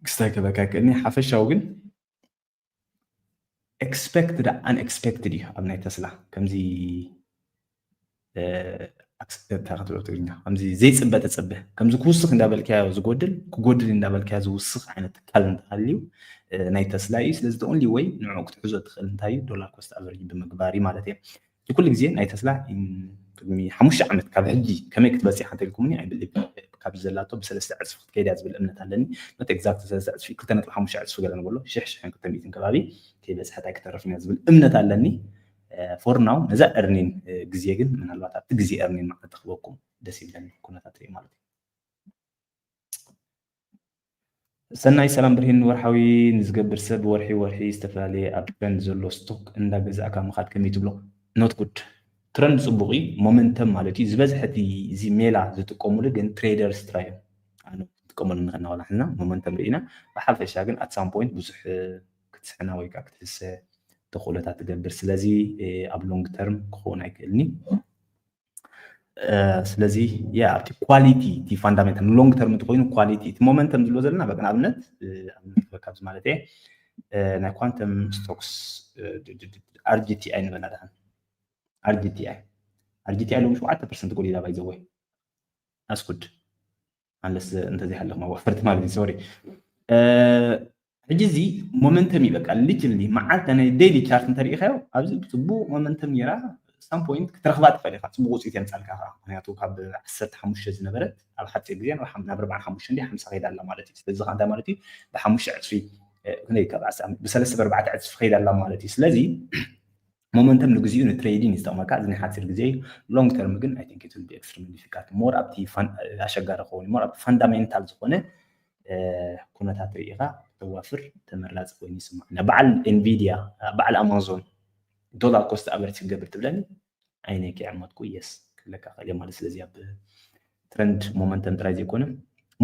ክስታይ ክበካ ይክእልኒ ሓፈሻዊ ግን expected unexpected እዩ ኣብ ናይ Tesla ከምዚ ትግርኛ ከምዚ ዘይፅበ ተፅበ ከምዚ ክውስኽ እንዳበልካዮ ዝጎድል ክጎድል እንዳበልካዮ ዝውስኽ ዓይነት ትካል እንተሃልዩ ናይ Tesla እዩ ስለዚ only way ንዕኡ ክትሕዞ ትኽእል እንታይ እዩ dollar cost average ብምግባር እዩ ማለት እየ እቲ ኩሉ ግዜ ናይ Tesla ቅድሚ ሓሙሽተ ዓመት ካብ ሕጂ ከመይ ክትበፅሕ እንተልኩምኒ I believe ካብ ዘላቶ ብሰለስተ ዕፅፊ ክትከይድ እያ ዝብል እምነት ኣለኒ not exact ሰለስተ ዕፅፊ ክልተ ነጥቢ ሓሙሽተ ዕፅፊ ገለ ንበሎ ሽሕ ሽሕን ክልተ ሚእትን ከባቢ ከይበፅሐት ኣይክተርፍን እያ ዝብል እምነት ኣለኒ for now ነዛ earning ግዜ ግን ምናልባት ኣብቲ ግዜ earning ማለት ተኽበኩም ደስ ይብለኒ ኩነታት ርኢ ማለት እዩ። ሰናይ ሰላም ብርሂን፣ ወርሓዊ ንዝገብር ሰብ ወርሒ ወርሒ ዝተፈላለየ ኣብ trend ዘሎ stock እንዳገዛእካ ምኻድ ከመይ ትብሎ? Not good። Trend ጽቡቕ እዩ፣ momentum ማለት እዩ። ዝበዝሐ እቲ እዚ ሜላ ዝጥቀሙሉ ግን traders ጥራይ እዮም። ኣነ ዝጥቀመሉ ንኸና ዋላ ሕና momentum ርኢና፣ ብሓፈሻ ግን at some point ብዙሕ ክትስሕና ወይ ከዓ ክትህሰ ተኽእሎታት ትገብር። ስለዚ ኣብ long term ክኸውን ኣይክእልኒ። ስለዚ ያ ኣብቲ quality እቲ fundamental long term እንተኮይኑ quality እቲ momentum ዝብሎ ዘለና በቃ ንኣብነት ኣብነት ክበካ ኣብዚ ማለት እየ ናይ quantum stocks RGTI ንበላ ደሓን RGTI RGTI ሎም ሸውዓተ percent ጎዲላ by the way ኣስኩድ ኣለስ እንተዘይሃለኹ መዋፈርቲ ማለት እዩ sorry ሕጂ እዚ momentum እዩ በቃ literally መዓልቲ ናይ daily chart እንተሪኢኻዮ ኣብዚ ብፅቡቅ momentum ነይራ some point ክትረኽባ ትኽእል ኢኻ ፅቡቅ ውፅኢት የምፃልካ ከዓ ምክንያቱ ካብ ዓሰርተ ሓሙሽተ ዝነበረት ኣብ ሓፂር ግዜ ናብ ኣርባዓ ሓሙሽተ እንዲ ሓምሳ ከይዳ ኣላ ማለት እዩ ስለዚ ከዓ እንታይ ማለት እዩ ብሓሙሽተ ዕፅፊ ክንደይ ካብ ብሰለስተ ብኣርባዕተ ዕፅፊ ከይዳ ኣላ ማለት እዩ ስለዚ momentum ንግዚኡ ን trading ይስጠቕመካ እዚ ናይ ሓፂር ግዜ long term ግን I think it will be extremely difficult more ኣብቲ ኣሸጋሪ ክኸውን more ኣብቲ fundamental ዝኾነ ኩነታት ርኢኻ ተዋፍር ተመራፂ ኮይኑ ይስማዕ በዓል Nvidia በዓል Amazon dollar cost average ክገብር ትብለኒ ዓይነይ ከይዕመጥኩ yes ክብለካ ክእል ማለት ስለዚ ኣብ trend momentum ጥራይ ዘይኮነ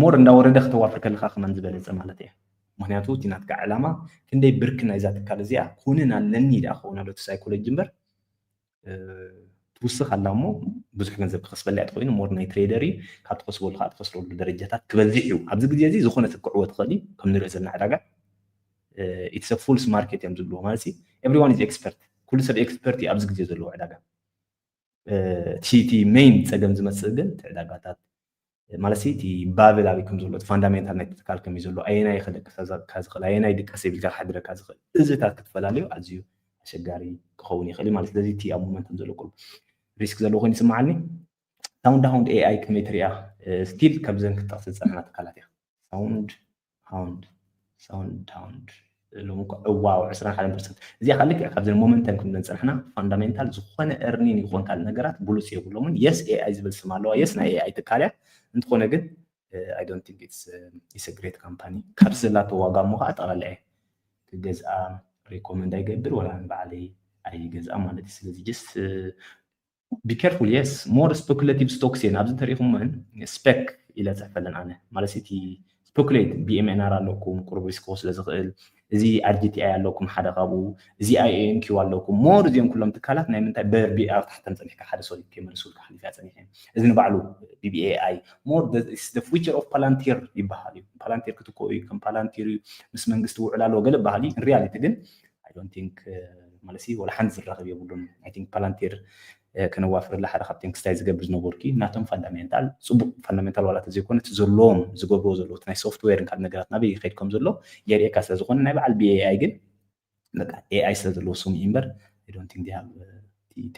more እንዳወረደ ከተዋፍር ከለካ ከማን ዝበለፀ ማለት እየ ምክንያቱ እቲ ናትካ ዕላማ ክንደይ ብርኪ ናይዛ ትካል እዚኣ ኩንን ኣለኒ ደኣ ክኸውን ኣሎ እቲ psychology እምበር ትውስኽ ኣላ እሞ ብዙሕ ገንዘብ ክኸስበላ እያ ትኮይኑ more ናይ trader እዩ ካብ ትኸስበሉ ከዓ ትኸስረሉ ደረጃታት ክበዝሕ እዩ ኣብዚ ግዜ እዚ ዝኾነ ሰብ ክዕወት ይኽእል እዩ ከም ንሪኦ ዘለና ዕዳጋ it's a fools market እዮም ዝብልዎ ማለት everyone is expert ኩሉ ሰብ expert እዩ ኣብዚ ግዜ ዘለዎ ዕዳጋ እቲ main ፀገም ዝመፅእ ግን እቲ ዕዳጋታት ማለት እቲ ባብል ኣበይ ከም ዘሎ እቲ fundamental ናይ ትካል ከመይ ዘሎ ኣየናይ ክልቅሰካ ዝኽእል ኣየናይ ድቀስ የብልካ ክሕድረካ ዝኽእል እዚታት ክትፈላለዩ ኣዝዩ ኣሸጋሪ ክኸውን ይኽእል ማለት ስለዚ እቲ ኣብ momentum ዘሎ ቁሩብ risk ዘለዎ ኮይኑ ይስምዓኒ sound hound AI ከመይ ትሪኣ still ካብዘን ክጠቕስ ዝፀንሓና ትካላት እያ sound hound sound hound ሎሚ እኮ እዋው ዕስራን ሓደን ፐርሰንት እዚኣ ከዓ ልክዕ ካብዘን momentum ክንብለን ዝፀናሕና fundamental ዝኾነ earning ይኾን ካልእ ነገራት ብሉፅ የብሎምን yes AI ዝብል ስም ኣለዋ yes ናይ AI ትካል እያ እንተኾነ ግን I don't think it's a great company ካብዚ ዘላቶ ዋጋ እሞ ከዓ ጠቕላላ እየ ክገዝኣ recommend ኣይገብር ወላ ንባዕለይ ኣይገዝኣ ማለት እዩ ስለዚ just be careful yes more speculative stocks እየን ኣብዚ እንተሪኢኹመን spec ኢለ ፅሕፈለን ኣነ ማለት እቲ speculate BMNR ኣለኩም ቁሩብ risk ክወስዶ ዝኽእል እዚ RGTI ኣለኩም ሓደ ካብኡ እዚ IANQ ኣለኩም more እዚኦም ኩሎም ትካላት ናይ ምንታይ በርቢ ኣብ ታሕተን ፀኒሕካ ሓደ ሰብ ከይመልሱልካ ሓሊፍያ ፀኒሐ እዚ ንባዕሉ BBAI more the future of Palantir ይበሃል እዩ Palantir ክትኮ እዩ ከም Palantir እዩ ምስ መንግስቲ ውዕል ኣለዎ ገለ በሃል እዩ reality ግን I don't think ማለት ወላ ሓንቲ ዝራኸብ የብሉን I think Palantir ከነዋፍረላ ሓደ ካብተን ክስታይ ዝገብር ዝነበርኩ ናቶም fundamental ፅቡቅ fundamental ዋላ ተዘይኮነ እቲ ዘለዎም ዝገብርዎ ዘለዉ ናይ software ካብ ነገራት ናበይ ይኸይድ ከም ዘሎ የርእየካ ስለ ዝኾነ ናይ በዓል BAI ግን በቃ AI ስለ ዘለዎ ስሙ እዩ እምበር I don't think they have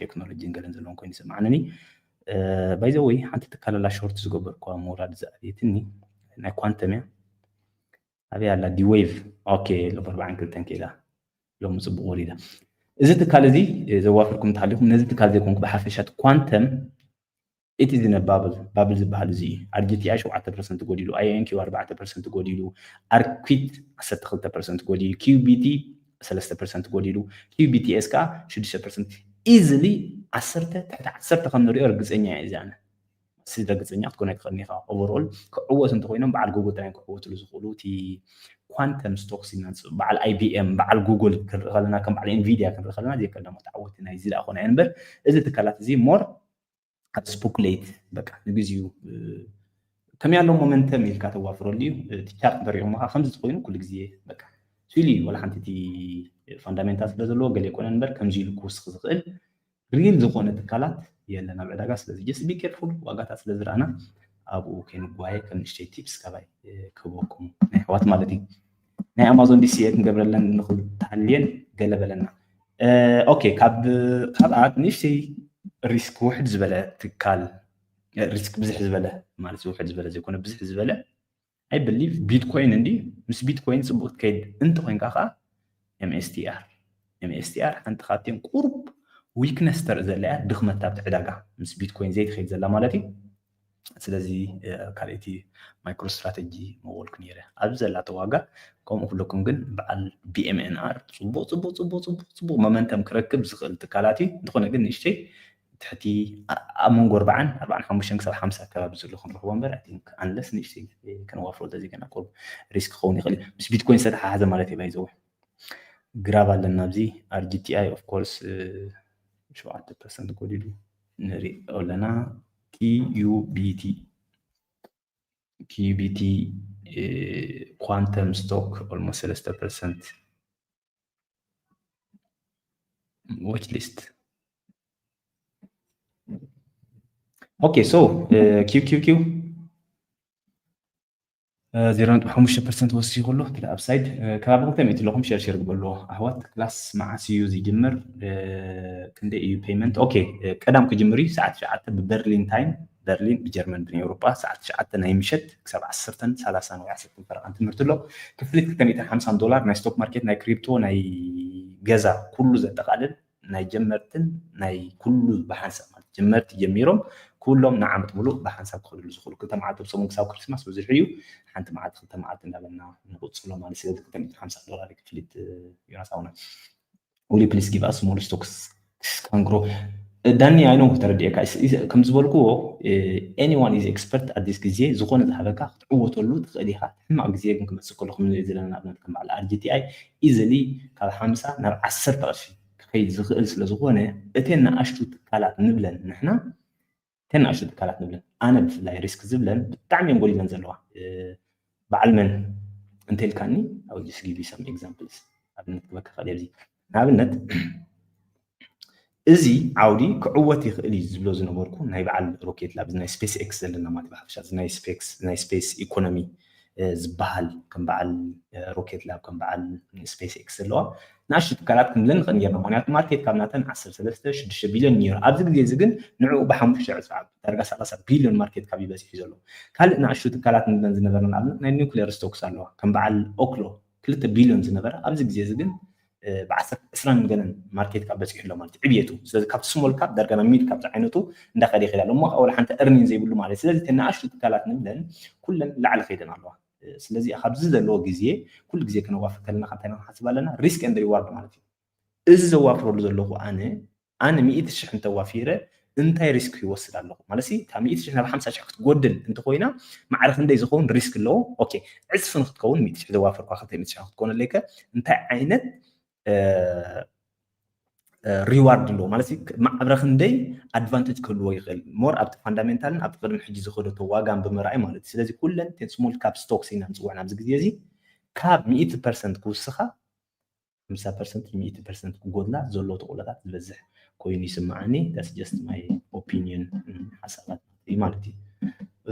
technology ገለን ዘለዎም ኮይኑ ይስምዓንኒ by the way ሓንቲ ትካል ኣላ short ዝገበርኩዋ ምውራድ ዝኣበየትኒ ናይ quantum እያ ኣበይ ኣላ D-Wave okay ሎም ኣርባዓን ክልተን ከይዳ ሎም ፅቡቅ ወሪዳ እዚ ትካል እዚ ዘዋፍርኩም እንተሃሊኩም ነዚ ትካል ዘይኮንኩ ብሓፈሻ quantum it is in a bubble bubble ዝበሃል እዚ እዩ RGTI ሸውዓተ percent ጎዲሉ INQ ኣርባዕተ percent ጎዲሉ ኣርኩት ዓሰርተ ክልተ percent ጎዲሉ QBT ሰለስተ percent ጎዲሉ QBTS ከዓ ሽዱሽተ percent easily ዓሰርተ ትሕቲ ዓሰርተ ከም ንሪኦ ርግፀኛ እየ እዚ ኣነ ስደግፀኛ ክትኮን ኣይትኽእልን ኢኻ overall ክዕወት እንተኮይኖም በዓል Google ጥራይ ክዕወትሉ ዝኽእሉ እቲ quantum stocks ኢና በዓል IBM በዓል Google ክንርኢ ከለና ከም በዓል Nvidia ክንርኢ ከለና ዘይቀዳሞት ተዓወቲ ናይዚ ደኣ ኮነ እምበር እዚ ትካላት እዚ more ኣብ speculate በቃ ንግዚኡ ከመይ ኣሎ momentum ኢልካ ተዋፍረሉ እዩ እቲ chart እንተሪኦም ከዓ ከምዚ ተኮይኑ ኩሉ ግዜ በቃ ስኢሉ እዩ ዋላ ሓንቲ እቲ fundamental ስለ ዘለዎ ገለ ይኮነ እምበር ከምዚ ኢሉ ክውስኽ ዝኽእል real ዝኾነ ትካላት የለን ኣብ ዕዳጋ ስለዚ just be careful ዋጋታት ስለ ዝረኣና ኣብኡ ከይንጓየ ከም ንእሽተይ tips ካባይ ክህበኩም ናይ ኣሕዋት ማለት እዩ ናይ Amazon DCA ክንገብረለን ንኽእል ተሃልየን ገለ በለና okay ካብ ካብኣ ንእሽተይ risk ውሕድ ዝበለ ትካል risk ብዝሕ ዝበለ ማለት ውሕድ ዝበለ ዘይኮነ ብዝሕ ዝበለ I believe Bitcoin እንዲ ምስ Bitcoin ፅቡቅ ትከይድ እንተኮይንካ ከዓ MSTR MSTR ሓንቲ ካብተን ቁሩብ weakness ተርኢ ዘላ እያ፣ ድኽመት ኣብቲ ዕዳጋ ምስ ቢትኮይን ዘይትኸይድ ዘላ ማለት እዩ። ስለዚ ካልኣይቲ MicroStrategy ምበልኩ ነይረ። ኣብዚ ዘላቶ ዋጋ ከምኡ ክብለኩም ግን በዓል BMNR ጽቡቕ ጽቡቕ ጽቡቕ ጽቡቕ ጽቡቕ momentum ክረክብ ዝኽእል ትካላት እዩ። እንተኾነ ግን ንእሽተይ ትሕቲ ኣብ መንጎ ኣርባዓን ኣርባዓን ሓሙሽተን ክሳብ ሓምሳ ኣከባቢ ዘሎ ክንረኽቦ እምበር I think unless ንእሽተይ ከነዋፍሮ ተዘይገና ቁሩብ risk ክኸውን ይኽእል እዩ። ምስ ቢትኮይን ዝተተሓሓዘ ማለት እዩ። By the way Grab ኣለና ኣብዚ RGTI of course ሸውዓተ percent ጎዲሉ ንሪኦ ኣለና። QBT QBT Quantum Stock almost ሰለስተ percent watch list okay so QQQ zero point five percent ወሲኹ ኣሎ እቲ upside ከባቢ ክልተ ሚእቲ ኣለኹም። ሸር ሸር ግበልዎ ኣሕዋት። ክላስ መዓስ እዩ ዝጅምር? ክንደይ እዩ payment? Okay ቀዳም ክጅምር እዩ ሰዓት ትሽዓተ ብበርሊን ታይም፣ በርሊን ብጀርመን ብናይ ኤውሮጳ ሰዓት ትሽዓተ ናይ ምሸት ክሳብ ዓሰርተን ሰላሳን ወይ ዓሰርተን ፈረቓን ትምህርቲ ኣሎ። ክፍሊት ክልተ ሚእትን ሓምሳን ዶላር ናይ stock market፣ ናይ crypto፣ ናይ ገዛ ኩሉ ዘጠቓልል ናይ ጀመርትን ናይ ኩሉ ብሓንሳብ ማለት ጀመርቲ ጀሚሮም ኩሎም ንዓመት ሙሉእ ብሓንሳብ ክኽእልሉ ዝኽእሉ ክልተ መዓልቲ ኣብ ሰሙን ክሳብ ክሪስማስ ብዙሕ እዩ። ሓንቲ መዓልቲ ክልተ መዓልቲ እንዳበልና ንቕፅሎ ማለት ስለዚ ክልተ ሚእትን ሓምሳን ዶላር ክፍሊት ዮናስ ኣውና Will you please give us more stocks can grow? ዳኒ I know ተረዲኤካ ከም ዝበልክዎ anyone is expert at this ግዜ ዝኾነ ዝሃበካ ክትዕወተሉ ትኽእል ኢኻ። ሕማቕ ግዜ ግን ክመፅእ ከሎ ከም ንሪኦ ዘለና ንኣብነት ከም በዓል RGTI easily ካብ ሓምሳ ናብ ዓሰርተ ቅርሺ ክኸይድ ዝኽእል ስለ ዝኾነ እተን ንኣሽቱ ትካላት ንብለን ንሕና እተን ንኣሽቱ ትካላት ንብለን ኣነ ብፍላይ risk ዝብለን ብጣዕሚ እየን ጎዲለን ዘለዋ። በዓል መን እንተልካኒ I will just give you some examples ኣብነት ክበካ ኻል ኣብዚ ንኣብነት እዚ ዓውዲ ክዕወት ይኽእል እዩ ዝብሎ ዝነበርኩ ናይ በዓል Rocket Lab ናይ SpaceX ዘለና ማለት ብሓፈሻ ናይ SpaceX ናይ space economy ዝበሃል ከም በዓል Rocket Lab ከም በዓል SpaceX ዘለዋ ንኣሽቱ ትካላት ክንብለን ንኽእል ጌርና ምክንያቱ market cap ናተን ዓሰርተ ሰለስተ ሽዱሽተ ቢልዮን ነይሩ ኣብዚ ግዜ እዚ ግን ንዕኡ ብሓሙሽተ ዕፅፊ ዓቢ ዳርጋ ሰላሳ ቢልዮን market cap እዩ በፂሑ ዘሎ። ካልእ ንኣሽቱ ትካላት ንብለን ዝነበረ ንኣብነት ናይ nuclear stocks ኣለዋ ከም በዓል Oklo ክልተ ቢልዮን ዝነበረ ኣብዚ ግዜ እዚ ግን ብዓሰርተ ዕስራን ገለን market cap በፂሑ ኣሎ ማለት ዕብየቱ ስለዚ ካብቲ small cap ዳርጋ ናብ mid cap ዝዓይነቱ እንዳኸደ ይኸይድ ኣሎ እሞ ከዓ ወላ ሓንቲ earning ዘይብሉ ማለት ስለዚ እተን ንኣሽቱ ትካላት ንብለን ኩለን ላዕሊ ከይደን ኣለዋ ስለዚ ኣብዚ ዘለዎ ግዜ ኩሉ ግዜ ክነዋፍር ከለና ካብ እንታይ ንሓስብ ኣለና risk and reward ማለት እዩ እዚ ዘዋፍረሉ ዘለኹ ኣነ ኣነ ሚእቲ ሽሕ እንተዋፊረ እንታይ risk ይወስድ ኣለኹ ማለት እታ ሚእቲ ሽሕ ናብ ሓምሳ ሽሕ ክትጎድል እንተኮይና ማዕረ ክንደይ ዝኸውን risk ኣለዎ okay ዕፅፊ ንክትከውን ሚእቲ ሽሕ ዘዋፈርኳ ክልተ ሚእቲ ሽሕ ክትኮነለይ ከ እንታይ ዓይነት reward ኣለዎ ማለት ማዕረ ክንደይ advantage ክህልዎ ይኽእል more ኣብቲ fundamental ን ኣብቲ ቅድሚ ሕጂ ዝኸደቶ ዋጋን ብምርኣይ ማለት እዩ ስለዚ ኩለን ten small cap stocks ኢና ንፅውዕ ናብዚ ግዜ እዚ ካብ ሚእቲ percent ክውስኻ ሓምሳ percent ሚእቲ percent ክጎድላ ዘለዎ ተቆለታት ዝበዝሕ ኮይኑ ይስምዓኒ that's just my opinion ሓሳባት እዩ ማለት እዩ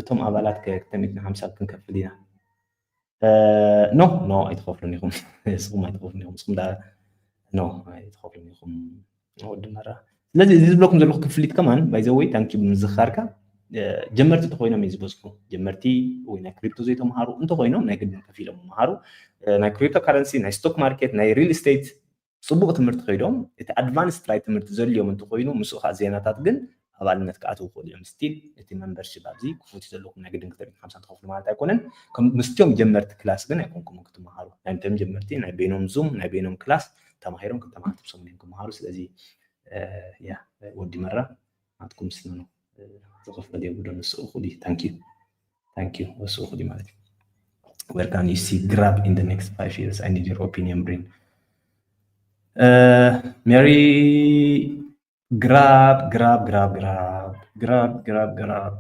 እቶም ኣባላት ክልተ ሚእትን ሓምሳን ክንከፍል ኢና no no ኣይትኸፍሉን ኢኹም ንስኹም ኣይትኸፍሉን ኢኹም ንስኹም no ኣይትኸፍሉን ኢኹም ወዲ መራ ስለዚ እዚ ዝብለኩም ዘለኹ ክፍሊት ከማን by the way thank you ብምዝኻርካ ጀመርቲ እንተኮይኖም እዩ ዝበዝሑ ጀመርቲ ወይ ናይ crypto ዘይተምሃሩ እንተኮይኖም ናይ ግድን ከፊሎም ይምሃሩ ናይ crypto currency ናይ stock market ናይ real estate ፅቡቕ ትምህርቲ ከይዶም እቲ advance ጥራይ ትምህርቲ ዘድልዮም እንተኮይኑ ምስኡ ከዓ ዜናታት ግን ኣባልነት ክኣትዉ ክእሉ እዮም still እቲ membership ኣብዚ ክፉት ዘለኩም ናይ ግድን ክልተ ሚእትን ሓምሳን ትኸፍሉ ማለት ኣይኮነን ምስትዮም ጀመርቲ class ግን ኣይኮንኩም ክትምሃሩ ናይ ጀመርቲ ናይ በይኖም zoom ናይ በይኖም class ተማሂሮም ክልተ መዓልቲ ብሰሙን እዮም ክምሃሩ ስለዚ ወዲ መራ ናትኩም ስንኑ ዝኸፈል የብሎ ንስኡ ኩዲ thank you thank you ንስኡ ኩዲ ማለት እዩ where can you see Grab in the next five years I need your opinion Brin Mary Grab Grab Grab Grab Grab Grab Grab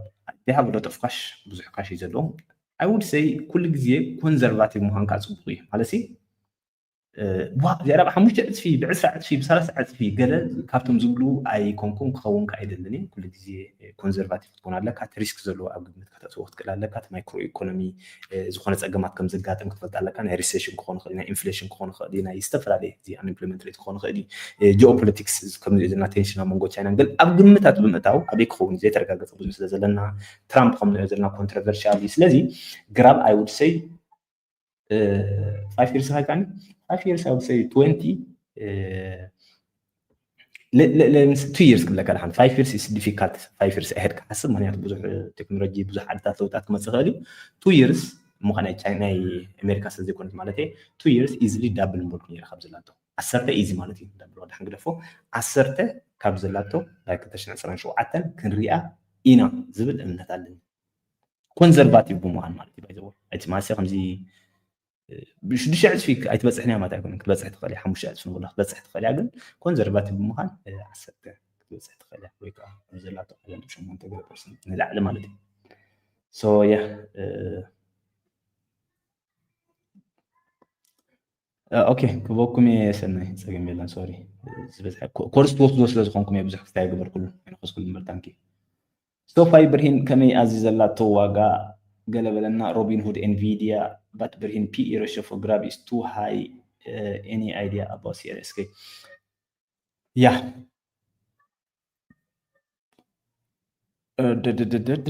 they have a lot of cash ብዙሕ cash እዩ ዘለዎም I would say ኩሉ ግዜ conservative ምዃንካ ፅቡቅ እዩ ማለት ዋ እዚኣ ብ ሓሙሽተ ዕፅፊ ብዕስራ ዕፅፊ ብሰላሳ ዕፅፊ ገለ ካብቶም ዝብሉ ኣይኮንኩን ክኸውን ከዓ ኣይደልን እየ ኩሉ ግዜ conservative ክትኮን ኣለካ እቲ risk ዘለዎ ኣብ ግምት ከተእትዎ ክትክእል ኣለካ እቲ micro economy ዝኾነ ፀገማት ከም ዘጋጥም ክትፈልጥ ኣለካ ናይ recession ክኾን ይኽእል ናይ inflation ክኾን ይኽእል ናይ ዝተፈላለየ እዚ unemployment rate ክኾን ይኽእል geopolitics ከም ዘለና tension ኣብ መንጎ China ገል ኣብ ግምታት ብምእታው ኣበይ ክኸውን ዘይተረጋገፀ ብዙሕ ስለ ዘለና Trump ከም ንሪኦ ዘለና controversial እዩ ስለዚ Grab I would say five years ሃልካኒ five years I would say twenty two years ክብለካ ደሓን five years is difficult five years ahead ክሓስብ ምክንያቱ ብዙሕ ቴክኖሎጂ ብዙሕ ዓድታት ለውጣት ክመፅእ ይኽእል እዩ። Two years እሞ ናይ ቻይና ናይ ኣሜሪካ ስለ ዘይኮነት ማለት እየ two years easily double ምበልኩ ነይረ ካብ ዘላቶ ዓሰርተ easy ማለት እዩ double ወዳሕን ግደፎ ዓሰርተ ካብ ዘላቶ ናይ ክልተ ሽሕን ዕስራን ሸውዓተን ክንሪኣ ኢና ዝብል እምነት ኣለኒ። ኮንዘርቫቲቭ ብምዃን ማለት እዩ ባይዘወ እቲ ማሰ ከምዚ ብሽዱሽተ ዕፅፊ ኣይትበፅሕን እያ ማለት ኣይኮነን ክትበፅሕ ትኽእል እያ ሓሙሽተ ዕፅፊ ንብላ ክትበፅሕ ትኽእል እያ ግን ኮንዘርቫቲቭ ብምዃን ዓሰርተ ክትበፅሕ ትኽእል እያ ወይ ከዓ ዘላቶ ዓለም ሸሞንተ ገለ ፐርሰንት ንላዕሊ ማለት እዩ so yeah okay ክበኩም እየ ሰናይ ፀገም የለን sorry ዝበዝሐ ኮርስ ትወስዶ ስለ ዝኾንኩም እየ ብዙሕ ክስታይ ገበርኩሉ ኣይነኸስኩሉ እምበር thank you ሶፋይ ብርሂን ከመይ ኣዚዘላቶ ዋጋ ገለ በለና Robinhood Nvidia but ብርሂን P E ratio for Grab is too high any idea about C R S K yeah ደደደደደ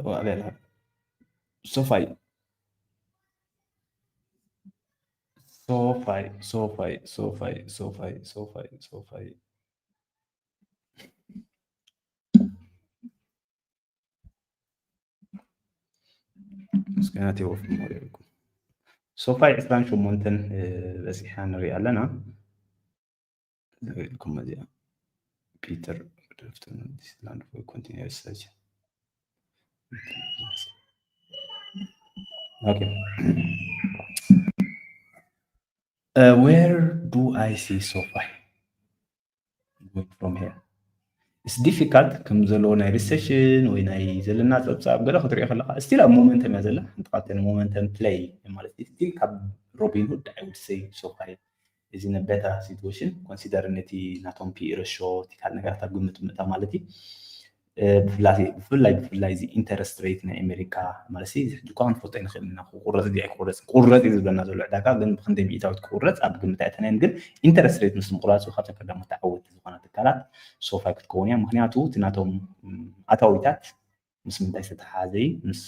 ዋበላ ሶፋይ ሶፋይ ሶፋይ ሶፋይ ሶፋይ ሶፋይ ሶፋይ ምስጋና ቴዎፍ ሞሪኩም ሶፋይ ዕስራን ሸሞንተን በፂሓ ንሪኣ ኣለና ኢልኩም እዚኣ ፒተር ደፍተን ዲስላንድ ኮንቲኒስ ሰርች okay uh, where do I see SoFi going from here it's difficult ከም ዘለዎ ናይ ሪሴሽን ወይ ናይ ዘለና ፀብፃብ ገለ ክትሪኦ ከለካ still ኣብ momentum እያ ዘላ ሓንቲ ካብተን momentum play ማለት still ካብ Robinhood I would say SoFi is in a better situation consider ነቲ ናቶም P E ratio እቲ ካልእ ነገራት ኣብ ግምት ምእታው ማለት እዩ ብፍላይ ብፍላይ እዚ interest rate ናይ ኣሜሪካ ማለት እዚ ሕጂ እኳ ክንፈልጦ ንኽእል ኢና ክቁረፅ ድዩ ኣይክቁረፅ ክቁረፅ እዩ ዝብለና ዘሎ ዕዳጋ ግን ብክንደይ ሚእታዊት ክቁረፅ ኣብ ግምት ኣይተናይን ግን interest rate ምስ ምቁራፁ ካብተን ቀዳሞት ተዓወትቲ ዝኾና ትካላት SoFi ክትከውን እያ ምክንያቱ እቲ ናቶም ኣታዊታት ምስ ምንታይ ዝተተሓሓዘ እዩ ምስ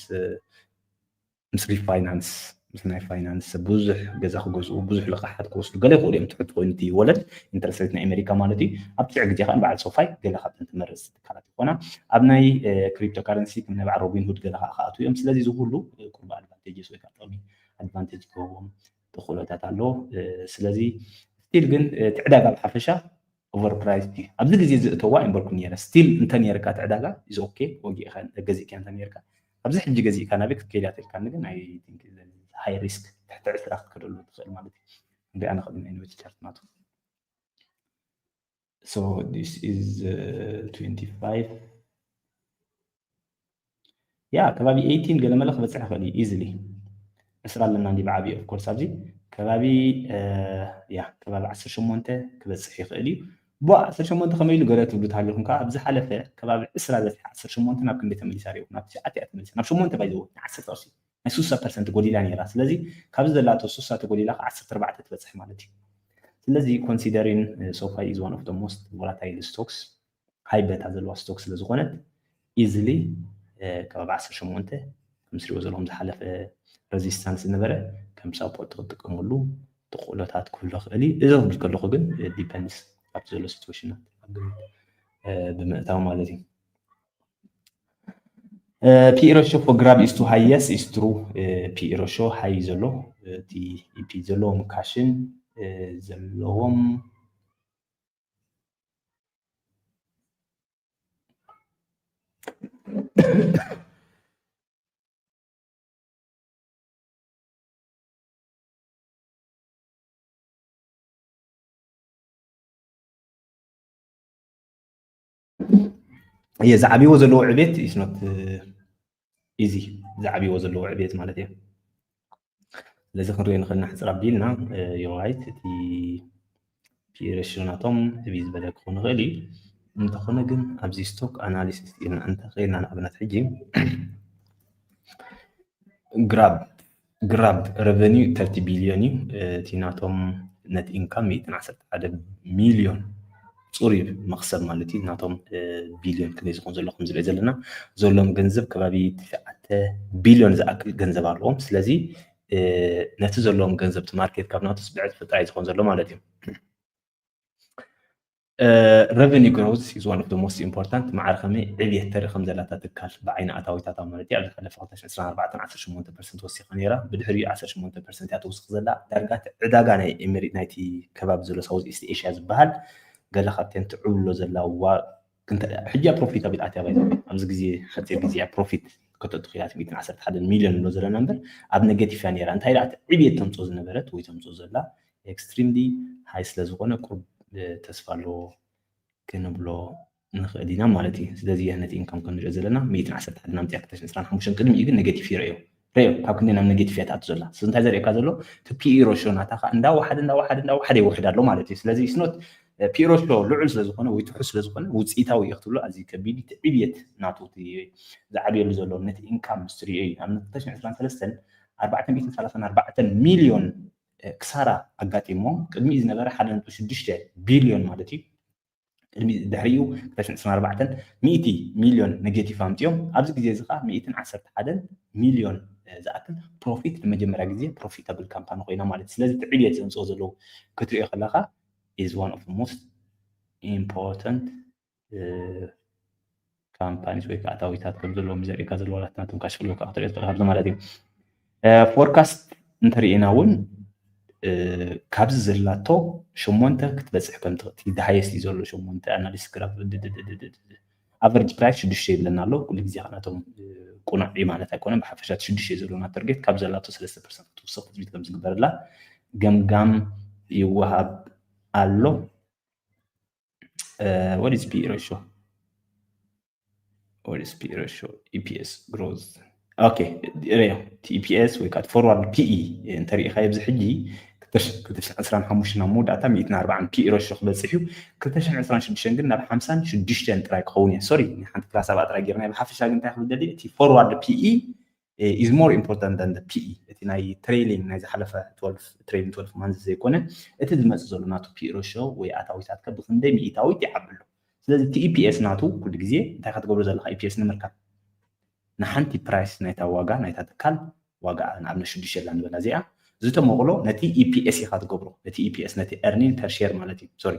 ምስ refinance ምስ ናይ finance ብዙሕ ገዛ ክገዝኡ ብዙሕ ልቃሓት ክወስዱ ገለ ይኽእሉ እዮም ትሕቲ ኮይኑ እቲ ወለድ interest rate ናይ ኣሜሪካ ማለት እዩ ኣብ ትዕ ግዜ ከዓ በዓል SoFi ገለ ካብተን ትመርፅ ትካላት ይኾና ኣብ ናይ cryptocurrency ከም ናይ በዓል Robinhood ገለ ከዓ ክኣትዉ እዮም ስለዚ እዚ ኩሉ ቁርብ advantages ወይ ከዓ ጥቕሚ advantage ክህቦም ተኽእሎታት ኣሎ ስለዚ still ግን እቲ ዕዳጋ ብሓፈሻ overpriced እዩ ኣብዚ ግዜ ዝእተዋ ኣይንበልኩ ነረ still እንተ ነርካ እቲ ዕዳጋ is okay ወጊእካ ገዚእካ እንተ ነርካ ኣብዚ ሕጂ ገዚእካ ናበይ ክትከይድ እያ ተልካኒ ግን I think high risk ትሕቲ ዕስራ ክትከደሉ ትኽእል ማለት እዩ እንደ ኣነ ከብን ዓይነት chart ናቱ so this is uh, twenty-five yeah ከባቢ eighteen ገለመለ ክበፅሕ ይኽእል እዩ easily ዕስራ ኣለና እንዲ ብዓብዩ of course ኣብዚ ከባቢ yeah ከባቢ ዓሰርተ ሸሞንተ ክበፅሕ ይኽእል እዩ ቧ ዓሰርተ ሸሞንተ ከመይ ኢሉ ገለ ትብሉ ተሃሊኹም ከዓ ኣብ ዝሓለፈ ከባቢ ዕስራ በፂሓ ዓሰርተ ሸሞንተ ናብ ክንደይ ተመሊሳ ሪእኹም ናብ ትሽዓተ እያ ተመሊሳ ናብ ሸሞንተ ባይዘዎ ንዓሰርተ ቅርሲ ናይ ስሳ ፐርሰንት ጎዲላ ነይራ ስለዚ ካብዚ ዘላቶ ስሳ ተጎዲላ ከዓ ዓሰርተ ኣርባዕተ ትበፅሕ ማለት እዩ ስለዚ considering SoFi is one of the most volatile stocks high beta ዘለዋ stock ስለ ዝኾነት easily ከባቢ ዓሰርተ ሸሞንተ ከም ስሪዎ ዘለኹም ዝሓለፈ resistance ዝነበረ ከም support ክትጥቀመሉ ተኽእሎታት ክህሉ ይኽእል እዩ እዚ ክብል ከለኹ ግን depends ኣብቲ ዘሎ situation ኣብ ግምት ብምእታው ማለት እዩ P E ratio for Grab is too high yes is true P E ratio high ዘሎ እቲ P ዘለዎም cash ን ዘለዎም እየ ዝዓብይዎ ዘለዎ ዕቤት is not easy ዝዓብይዎ ዘለዎ ዕቤት ማለት እዩ ስለዚ ክንሪኦ ንኽእል ኢና ሕፅር ኣቢልና you're right እቲ P E ratio ናቶም ዕብይ ዝበለ ክኾን ይኽእል እዩ እንተኾነ ግን ኣብዚ stock analysis ኢልና እንተኸይድና ንኣብነት ሕጂ Grab Grab revenue thirty billion እዩ እቲ ናቶም net income ሚእትን ዓሰርተ ሓደ ሚልዮን ፅሩይ መኽሰብ ማለት እዩ ናቶም ቢልዮን ክንደይ ዝኾን ዘሎ ከም ዝሪኦ ዘለና ዘለዎም ገንዘብ ከባቢ ትሽዓተ ቢልዮን ዝኣክል ገንዘብ ኣለዎም ስለዚ ነቲ ዘለዎም ገንዘብ እቲ market cap ናቱስ ብዕፅፊ ጥራይ ዝኾን ዘሎ ማለት እዩ Revenue growth is one of the most important። ማዕረ ከመይ ዕብየት ተርኢ ከም ዘላታ ትካል ብዓይኒ ኣታዊታታ ማለት እዩ። ኣብ ዝሓለፈ ክልተ ሽሕን ዕስራን ኣርባዕተን ዓሰርተ ሸሞንተ ፐርሰንት ወሲኻ ነይራ፣ ብድሕሪኡ ዓሰርተ ሸሞንተ ፐርሰንት እያ ትውስኽ ዘላ። ዳርጋ እቲ ዕዳጋ ናይ ኤሜሪ ናይቲ ከባቢ ዘሎ ሳውዝ ኢስት ኤሽያ ዝበሃል ገለ ካብተን ትዕብሎ ዘላ ዋ ሕጂ ፕሮፊታብል ኣትያ ባይ ኣብዚ ግዜ ሓፂር ግዜ ፕሮፊት ከተእቱ ክኢላ ሚእትን ዓሰርተ ሓደን ሚልዮን ንብሎ ዘለና እምበር ኣብ ኔጌቲቭ እያ ነይራ። እንታይ ደኣ ዕብየት ተምፅኦ ዝነበረት ወይ ተምፅኦ ዘላ ኤክስትሪምሊ ሃይ ስለ ዝኾነ ቁርብ ተስፋ ኣለዎ ክንብሎ ንኽእል ኢና ማለት እዩ። ስለዚ ነቲ ኢንካም ክንሪኦ ዘለና ሚእትን ዓሰርተ ሓደን ኣምፅያ ክልተ ሽሕን ዕስራን ሓሙሽተን ቅድሚኡ ግን ኔጌቲቭ ይረእዮ ረዮ ካብ ክንደይ ናብ ኔጌቲቭ እያ ትኣቱ ዘላ። ስለዚ እንታይ ዘርእየካ ዘሎ እቲ ፒኢ ሮሾ ናታ ከዓ እንዳወሓደ እንዳወሓደ እንዳወሓደ ይወሕድ ኣሎ ማለት እዩ። ስለዚ ኢስኖት ፒኢ ሮሾ ልዑል ስለ ዝኾነ ወይ ትሑት ስለ ዝኾነ ውፅኢታዊ እዩ ክትብሎ ኣዝዩ ከቢድ እዩ። እቲ ዕብየት ናቱ እቲ ዝዓብየሉ ዘሎ ነቲ ኢንካም ምስ ትሪኦ እዩ። ንኣብነት ክልተ ሽሕን ዕስራን ሰለስተን ኣርባዕተ ሚእትን ሰላሳን ኣርባዕተን ሚልዮን ክሳራ ኣጋጢሞ ቅድሚኡ ዝነበረ ሓደ ነጥቢ ሽዱሽተ ቢልዮን ማለት እዩ። ቅድሚ ድሕሪኡ ክልተ ሽሕን ዕስራን ኣርባዕተን ሚእቲ ሚልዮን ኔጌቲቭ ኣምፅኦም ኣብዚ ግዜ እዚ ከዓ ሚእትን ዓሰርተ ሓደን ሚልዮን ዝኣክል ፕሮፊት ንመጀመርያ ግዜ ፕሮፊታብል ካምፓኒ ኮይና ማለት እዩ። ስለዚ እቲ ዕብየት ዘምፅኦ ዘለዉ ክትሪኦ ከለካ is one of the most important companies ወይ ከዓ ኣታዊታት ከም ዘለዎም ዘርእየካ ዘለዉ ናቶም ካሽ ፍሎ ከዓ ክትሪኦ ትኽእል ኣብዚ ማለት እዩ። ፎርካስት እንተሪኢና እውን ካብዚ ዘላቶ ሸሞንተ ክትበፅሕ ከም ትኽእል ሃየስት እዩ ዘሎ ሸሞንተ ኣናሊስት ግራፍ ኣቨሬጅ ፕራይስ ሽዱሽተ ይብለና ኣሎ። ኩሉ ግዜ ከናቶም ቁኑዕ እዩ ማለት ኣይኮነን። ብሓፈሻ ሽዱሽተ ዘለና ተርጌት ካብ ዘላቶ ሰለስተ ፐርሰንት ክትውስኽ ትፅቢት ከም ዝግበርላ ገምጋም ይወሃብ ኣሎ። What is P E ratio? What is P E ratio? E P S growth. ኦኬ ሬዮ ኢፒኤስ ወይ ከዓ ፎርዋርድ ፒኢ እንተሪኢኻ ኣብዚ ሕጂ ክልተ ሽሕን ዕስራን ሓሙሽተን ኣብ መወዳእታ ሚእትን ኣርባዓን ፒኢ ሮሾ ክበፅሕ እዩ። ክልተ ሽሕን ዕስራን ሽዱሽተን ግን ናብ ሓምሳን ሽዱሽተን ጥራይ ክኸውን እየ። ሶሪ ሓንቲ ክላስ ኣብኣ ጥራይ ጌርና ብሓፈሻ ግን እንታይ ክብል ደሊ እቲ ፎርዋርድ ፒኢ is more important than the ፒኢ እቲ ናይ ትሬሊንግ ናይ ዝሓለፈ ትሬሊንግ ትወልፍ ማንዝ ዘይኮነ እቲ ዝመፅእ ዘሎ ናቱ ፒኢ ሮሾ ወይ ኣታዊታትከ ብክንደይ ሚእታዊት ይዓብሎ። ስለዚ እቲ ኢፒኤስ ናቱ ኩሉ ግዜ እንታይ ክትገብሮ ዘለካ ኢፒኤስ ንምርካብ ንሓንቲ ፕራይስ ናይታ ዋጋ ናይታ ትካል ዋጋ ንኣብነት ሽዱሽተ ኣላ ንበላ እዚኣ ዝተመቕሎ ነቲ ኢፒኤስ ኢካ ትገብሮ ነቲ ኢፒኤስ ነቲ ኤርኒን ፐር ሼር ማለት እዩ። ሶሪ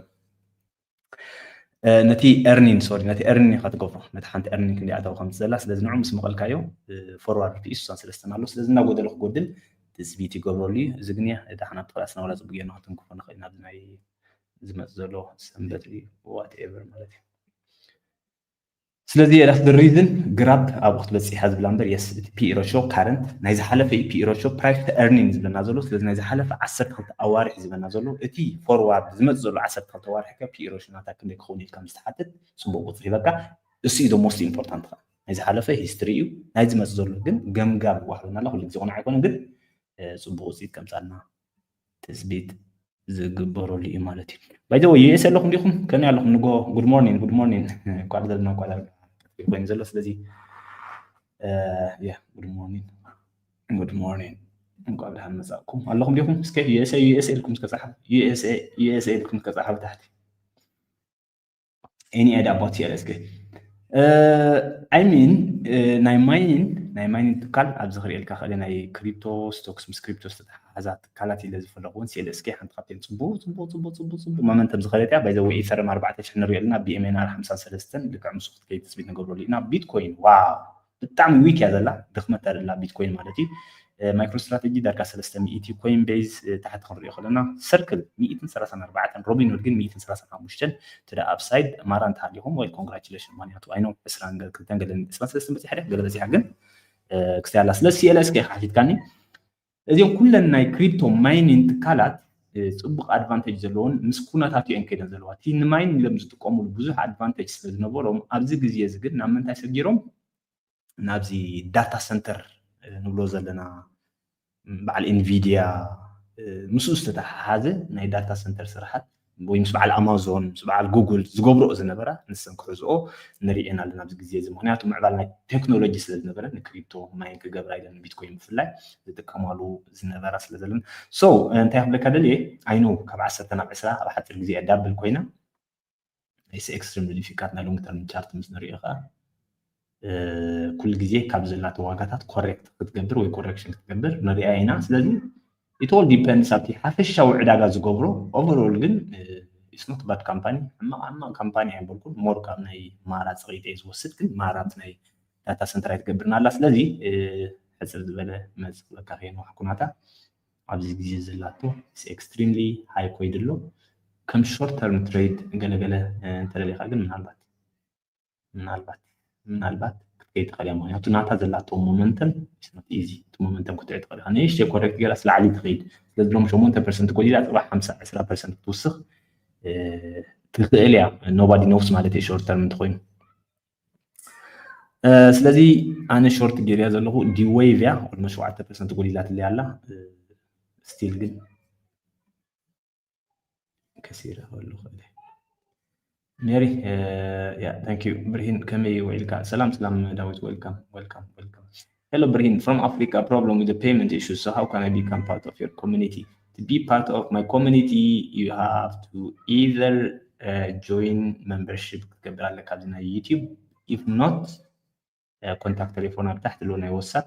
ነቲ ኤርኒን ሶሪ ነቲ ኤርኒን ኢካ ትገብሮ ነቲ ሓንቲ ኤርኒን ክንደይ ኣታዊ ከም ዘላ ስለዚ ንዑ ምስ መቐልካዮ ፎርዋርድ ፒኢ ስሳን ሰለስተን ኣሎ። ስለዚ እናጎደለ ክጎድል ትፅቢት ይገብረሉ እዩ። እዚ ግን እያ ዳሕና ብትኽላስ ናውላ ፅቡቅ ጌርና ክትንክፎ ንኽእል ናብ ናይ ዝመፅ ዘሎ ሰንበት ዋትኤቨር ማለት እዩ። ስለዚ that's the reason ግራብ ኣብኡ ክትበፅሕ እያ ዝብላ እምበር የስ እቲ ፒኢ ሮሾ ካረንት ናይ ዝሓለፈ እዩ ፒኢ ሮሾ ፕራይስ ቱ ኤርኒን ዝብለና ዘሎ ስለዚ ናይ ዝሓለፈ ዓሰርተ ክልተ ኣዋርሕ እዩ ዝብለና ዘሎ እቲ ፎርዋርድ ዝመፅ ዘሎ ዓሰርተ ክልተ ኣዋርሕ ከ ፒኢ ሮሾ ናታ ክንደይ ክኸውን ኢልካ ምስ ትሓትት ፅቡቅ ቁፅሪ ሂበካ እሱ እዩ most important ከ ናይ ዝሓለፈ ሂስትሪ እዩ ናይ ዝመፅ ዘሎ ግን ገምጋም ይዋሃበና ኣሎ ኩሉ ግዜ ኮነ ኣይኮነ ግን ፅቡቅ ውፅኢት ከምፃልና ትፅቢት ዝግበረሉ እዩ ማለት እዩ። By the way ዩኤስ ኣለኹም ዲኹም ከመይ ኣለኹም ንጎ good morning good morning እንኳዕ ዘለና እንኳዕ ዳርጋ ኮይኑ ዘሎ ስለዚ good morning good morning እንኳዕ ብድሓን መፃእኩም ኣለኹም ዲኹም እስከ ዩኤስኤ ዩኤስኤ ኢልኩም እስከ ፀሓፍ ዩኤስኤ ዩኤስኤ ኢልኩም እስከ ፀሓፍ ታሕቲ any idea about C L S K I mean ናይ ማይኒን ናይ ማይኒን ትካል ኣብዚ ክርእየልካ ክእል ናይ ክሪፕቶ ስቶክስ ምስ ክሪፕቶ ዝተተሓሓዛ ትካላት ኢለ ዝፈለኹ እውን C L S K ሓንቲ ካብተን ፅቡቅ ፅቡቅ ፅቡቅ ፅቡቅ ፅቡቅ መመንተም ዝኸደት እያ። By the way ኢተርም ኣርባዕተ ሽሕ ንሪኦ ኣለና ቢኤምኤንኣር ሓምሳን ሰለስተን ልክዕ ምስ ክትከይድ ትፅቢት ንገብረሉ ኢና። ቢትኮይን ዋው ብጣዕሚ ዊክ እያ ዘላ ድኽመት እያ ዘላ ቢትኮይን ማለት እዩ። ማይክሮ ስትራተጂ ዳርጋ ሰለስተ ሚእቲ ኮይን ቤዝ ታሕቲ ክንሪኦ ከለና ሰርክል ሚእትን ሰላሳን ኣርባዕተን ሮቢንሁድ ግን ሚእትን ሰላሳን ሓሙሽተን to the upside ማራ እንተሃሊኹም well congratulation ምክንያቱ I know ዕስራን ክልተን ገለ ዕስራን ሰለስተን በፂሓ ድያ ገለ በፂሓ ግን ክስታይ ኣላ ስለ C L S K ኢኻ ሓቲትካኒ እዚኦም ኩለን ናይ ክሪፕቶ ማይኒንግ ትካላት ፅቡቅ ኣድቫንቴጅ ዘለዎን ምስ ኩነታት እየን ከይደን ዘለዋ እቲ ንማይኒንግ ኢሎም ዝጥቀሙሉ ብዙሕ ኣድቫንቴጅ ስለ ዝነበሮም ኣብዚ ግዜ እዚ ግን ናብ ምንታይ ሰጊሮም ናብዚ ዳታ ሰንተር ንብሎ ዘለና በዓል ኢንቪድያ ምስኡ ዝተተሓሓዘ ናይ ዳታ ሰንተር ስራሓት ወይ ምስ በዓል ኣማዞን ምስ በዓል ጉግል ዝገብርኦ ዝነበራ ንሰን ክሕዝኦ ንሪኤን ኣለና ኣብዚ ግዜ እዚ ምክንያቱ ምዕባል ናይ ቴክኖሎጂ ስለ ዝነበረ ንክሪፕቶ ማይን ክገብራ ኢለን ንቢትኮይን ብፍላይ ዝጥቀማሉ ዝነበራ ስለ ዘለን so እንታይ ክብለካ ደልየ I know ካብ ዓሰርተ ናብ ዕስራ ኣብ ሓፂር ግዜ ዳብል ኮይና ናይዚ ኤክስትሪምሊ ዲፊካልት ናይ ሎንግ ተርም ቻርት ምስ ንሪኦ ከዓ ኩሉ ግዜ ካብ ዘላቶ ዋጋታት ኮሬክት ክትገብር ወይ ኮሬክሽን ክትገብር ንሪኣ ኢና። ስለዚ it all depends ኣብቲ ሓፈሻዊ ዕዳጋ ዝገብሮ overall ግን it it's not bad company፣ ሕማቕ ሕማቕ company ኣይበልኩን። more ካብ ናይ ማራ ጽቂት እየ ዝወስድ፣ ግን ማራ ኣብቲ ናይ data center ኣይትገብርን ኣላ። ስለዚ ሕጽር ዝበለ መጽለካ ከየንዋሕኩ ናታ ኣብዚ ግዜ ዘላቶ extremely high ኮይድ ኣሎ። ከም short term trade ገለገለ እንተደሊኻ ግን ምናልባት ምናልባት ምናልባት ክትከይድ ትኽእል እያ። ምክንያቱ ናታ ዘላቶ momentum is not easy። እቲ momentum ክትርኢ ትኽእል ኢኻ። ንእሽተይ correct ገይራ ስላዕሊ ትኸይድ። ስለዚ ሎም ሸሞንተ percent ጎዲላ፣ ጽባሕ ሓምሳ ዕስራ percent ክትውስኽ ትኽእል እያ። Nobody knows ማለት እዩ short term እንተኾይኑ። ስለዚ ኣነ short ገይርያ ዘለኹ D-Wave እያ። Almost ሸውዓተ percent ጎዲላትለይ ኣላ። Still ግን ከሲረ ከሉ ኽእል። ሜሪ፣ yeah, thank you። ብርሂን፣ ከመይ ውዒልካ? ሰላም ሰላም ዳዊት፣ welcome welcome welcome። Hello ብርሂን፣ from Africa, problem with the payment issues, so how can I become part of your community? To be part of my community, you have to either join membership ክትገብር ኣለካ ኣብዚ ናይ YouTube, if not contact telephone ኣብ ታሕቲ ኣሎ ናይ WhatsApp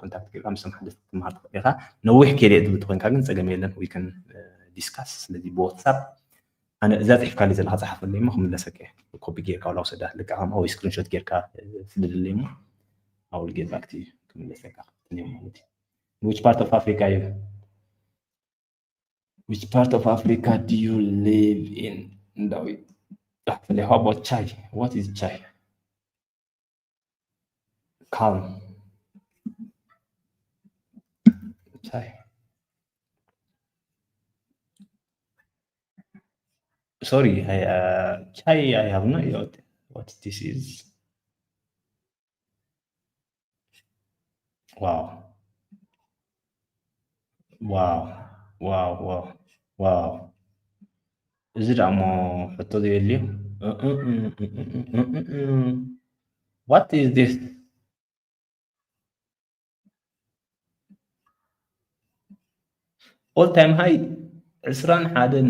contact ጌርካ ምስቶም ሓደስቲ ክትመሃር ትኽእል ኢኻ። ነዊሕ ከይደ ትብል ተኾይንካ ግን ጸገም የለን፣ we can discuss። ስለዚ ብ WhatsApp ኣነ እዛ ጽሒፍካለይ ዘለኻ ጸሓፈለይ እሞ ክምለሰካ እየ። ኮፒ ጌርካ ዋላ ውሰዳ ልክዓ ከምኣ ወይ screenshot ጌርካ ስደደለይ እሞ I will get back to you፣ ክምለሰካ ክትንዮ ማለት እዩ። Which part of Africa እዩ? Which part of Africa do you live in? እንዳዊ ጻሓፈለይ። How about chai? What is chai? Calm. Chai. Sorry, I, uh, chai, I have no idea what, what this is. Wow. Wow. Wow. Wow. Wow. እዚ ደኣ እሞ ሕቶ ዘየድልዮ። What is this? All time high ዕስራን ሓደን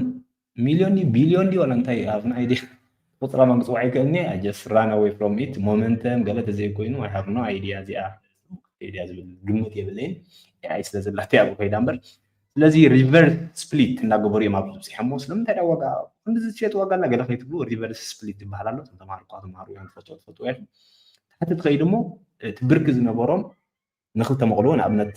ሚልዮን ድዩ ቢልዮን ድዩ ዋላ እንታይ? I have no idea። ቁፅራ ምፅዋዕ ኣይክእልኒ። I just run away from it። Momentum ገለ ተዘይኮይኑ I have no idea። እዚኣ ኢድያ ዝብል ግምት የብለይን። AI ስለ ዘላትያ ኣብ ኮይዳ እምበር። ስለዚ reverse split እንዳገበሩ እዮም ኣብዚ በፂሖሞ። ስለምንታይ ድኣ ዋጋ ክንዲ ዝሸጥ ዋጋ እና ገለ ከይትብሉ reverse split ይበሃል ኣሎ። እቶም ተምሃሩ እኳ ተምሃሩ እዮም፣ ትፈልጥዎ ትፈልጥዎ ኢኹም። ታሕቲ ትኸይዱ እሞ እቲ ብርኪ ዝነበሮም ንክልተ መቕልዎ፣ ንኣብነት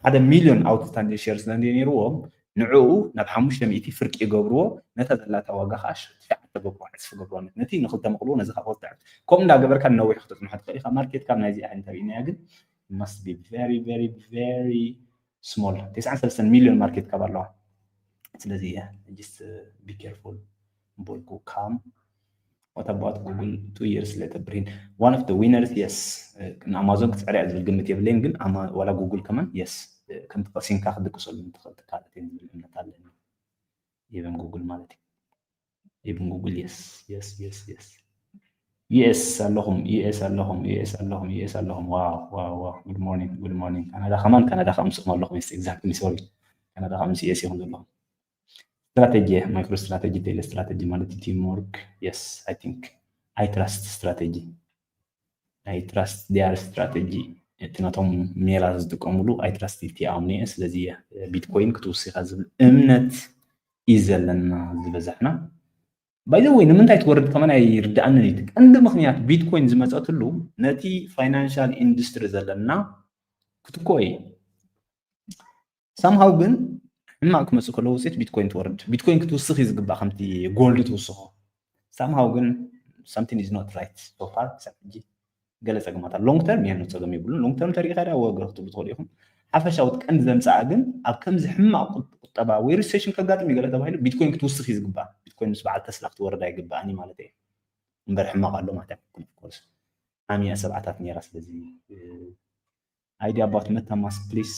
ሓደ ሚልዮን outstanding share ስለ እንድየ ነይርዎም፣ ንዕኡ ናብ ሓሙሽተ ሚእቲ ፍርቂ ይገብርዎ፣ ነታ ዘላታ ዋጋ ከዓ ትሽዓተ ገብርዋ፣ ዕፅፊ ገብርዋ። ነቲ ንክልተ መቕልዎ፣ ነዚ ከዓ ክልተ ዕፅፊ። ከምኡ እንዳገበርካ ንነዊሕ ክተፅንሖ ትኽእል ኢኻ። ማርኬት ካፕ ናይዚ ዓይነት ርኢናያ ግን must be very very very small። ተስዓን ሰለስተን ሚልዮን ማርኬት ካፕ ኣለዋ። ስለዚ just be careful። በልኩ። Calm። What about Google? Two years later ብርሂን። One of the winners, yes። ንኣማዞን ክትፅዕር እያ ዝብል ግምት የብለይን፣ ግን ዋላ ጉግል ከማን yes ከም ተቐሲንካ ክትድቅሰሉ ትኽእል ትካላት እየን ዝብል እምነት ኣለኒ። Even ጉግል ማለት እዩ። Even ጉግል yes yes yes yes። US ኣለኹም፣ US ኣለኹም፣ US ኣለኹም፣ US ኣለኹም። ዋው ዋው ዋው። Good morning, good morning። ካናዳ ከማን፣ ካናዳ ከዓ ምስኦም ኣለኹም። Yes, exactly, sorry። ካናዳ ከዓ ምስ US ኢኹም ዘለኹም። ስትራተጂ፣ ማይክሮ ስትራተጂ፣ ቴሌ ስትራተጂ ማለት እዩ። Teamwork, yes, I think I trust strategy. I trust their strategy። እቲ ናቶም ሜላ ዝጥቀሙሉ I trust it ይኣምኑ እየ። ስለዚ ቢትኮይን ክትውስኻ ዝብል እምነት እዩ ዘለና ዝበዛሕና። By the way ንምንታይ ትወርድ ከማን ኣይርድኣንን እዩ። ቀንዲ ምኽንያት ቢትኮይን ዝመፀትሉ ነቲ ፋይናንሻል ኢንዱስትሪ ዘለና ክትኮ እዩ። Somehow ግን ሕማቕ ክመፅእ ከሎ ውፅኢት ቢትኮይን ትወርድ። ቢትኮይን ክትውስኽ እዩ ዝግባእ፣ ከምቲ ጎልድ ትውስኾ። Somehow ግን something is not right so far። ክሳብ ሕጂ ገለ ፀገማት ኣሎ። Long term የን ፀገም የብሉን። Long term ተሪኢኻ ዳ ወግረ ክትብሉ ትኽእሉ ኢኹም። ሓፈሻዊ ቀንዲ ዘምፅኣ ግን ኣብ ከምዚ ሕማቕ ቁጠባ ወይ ሪሴሽን ከጋጥም እዩ ገለ ተባሂሉ ቢትኮይን ክትውስኽ እዩ ዝግባእ። ቢትኮይን ምስ በዓል ተስላ ክትወርድ ኣይግባእን እዩ ማለት እየ። እምበር ሕማቕ ኣሎ ማለት ኣይኮነን። Of course ዓሚያ ሰብዓታት ነይራ። ስለዚ idea about MetaMask please።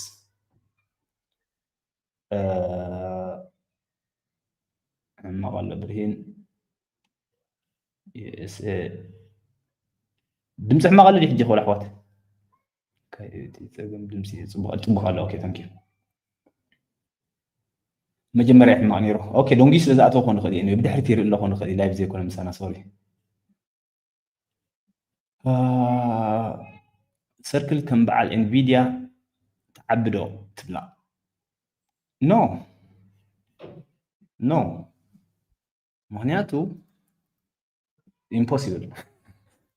ሕማቕ ኣሎ ብርሂን። ድምፂ ሕማቕ ኣሎ ድዩ ሕጂ ኮል ኣሕዋት? ጸገም ድምፂ ፅቡቕ ፅቡቕ ኣሎ። Okay, thank you። መጀመርያ ሕማቕ ነይሩ። Okay፣ ዶንጊ ስለ ዝኣተወ ክኾን ይኽእል እዩ። ብድሕሪት ይርኢ ኣሎ ክኾን ይኽእል እዩ፣ ላይቭ ዘይኮነ ምሳና። Sorry። Circle ከም በዓል Nvidia ትዓቢ ዶ ትብላ? No no። ምክንያቱ ኢምፖሲብል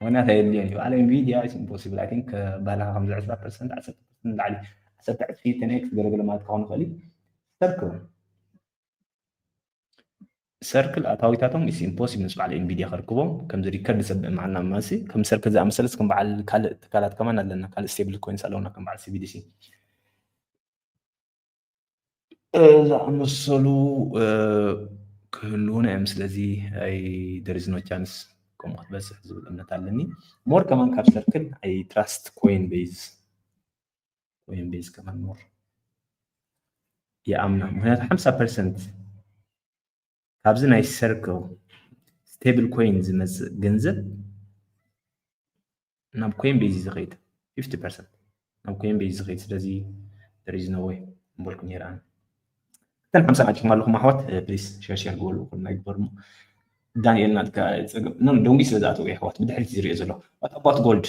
ምክንያት ኣየድልዮን እዩ። በዓል ኤንቪድያ ኢምፖሲብል ኣይ ቲንክ ባላካ ከምዚ ዕስራ ፐርሰንት ዓሰርተ ፐርሰንት ንላዕሊ ዓሰርተ ዕፅፊ ተንኤክስ ገለገለ ማለት ክኸውን ይኽእል እዩ። ሰርክል ሰርክል ኣታዊታቶም ኢስ ኢምፖሲብል ምስ በዓል ኤንቪድያ ከርክቦም ከምዚ ሪከርድ ሰብ መዓልና ማሲ ከም ሰርክል ዝኣመሰለስ ከም በዓል ካልእ ትካላት ከማን ኣለና ካልእ ስቴብል ኮይንስ ኣለውና ከም በዓል ሲቢዲሲ ዝኣመሰሉ ክህልውና እዮም። ስለዚ ኣይ ደሪዝ ኖ ቻንስ ከምኡ ክትበፅሕ ዝብል እምነት ኣለኒ። ሞር ከማን ካብ ሰርክል ኣይ ትራስት ኮይን ቤዝ ኮይን ቤዝ ከማን ሞር ይኣምና። ምክንያቱ ሓምሳ ፐርሰንት ካብዚ ናይ ሰርክል ስቴብል ኮይን ዝመፅእ ገንዘብ ናብ ኮይን ቤዝ ዝኸይድ ፊፍቲ ፐርሰንት ናብ ኮይን ቤዝ ዝኸይድ ስለዚ ደሪዝ ኖ ወይ እምበልኩ ነይረ። እተን ሓምሳ ናጭኹም ኣለኹም ኣሕዋት ፕሊስ ሸር ሸር ግበሩ ኩልና ይግበርሞ። ዳንኤል ናትካ ጸገም ኖ ደንጉ ስለ ዝኣተው ኣሕዋት ብድሕሪት ዝሪኦ ዘሎ what about gold?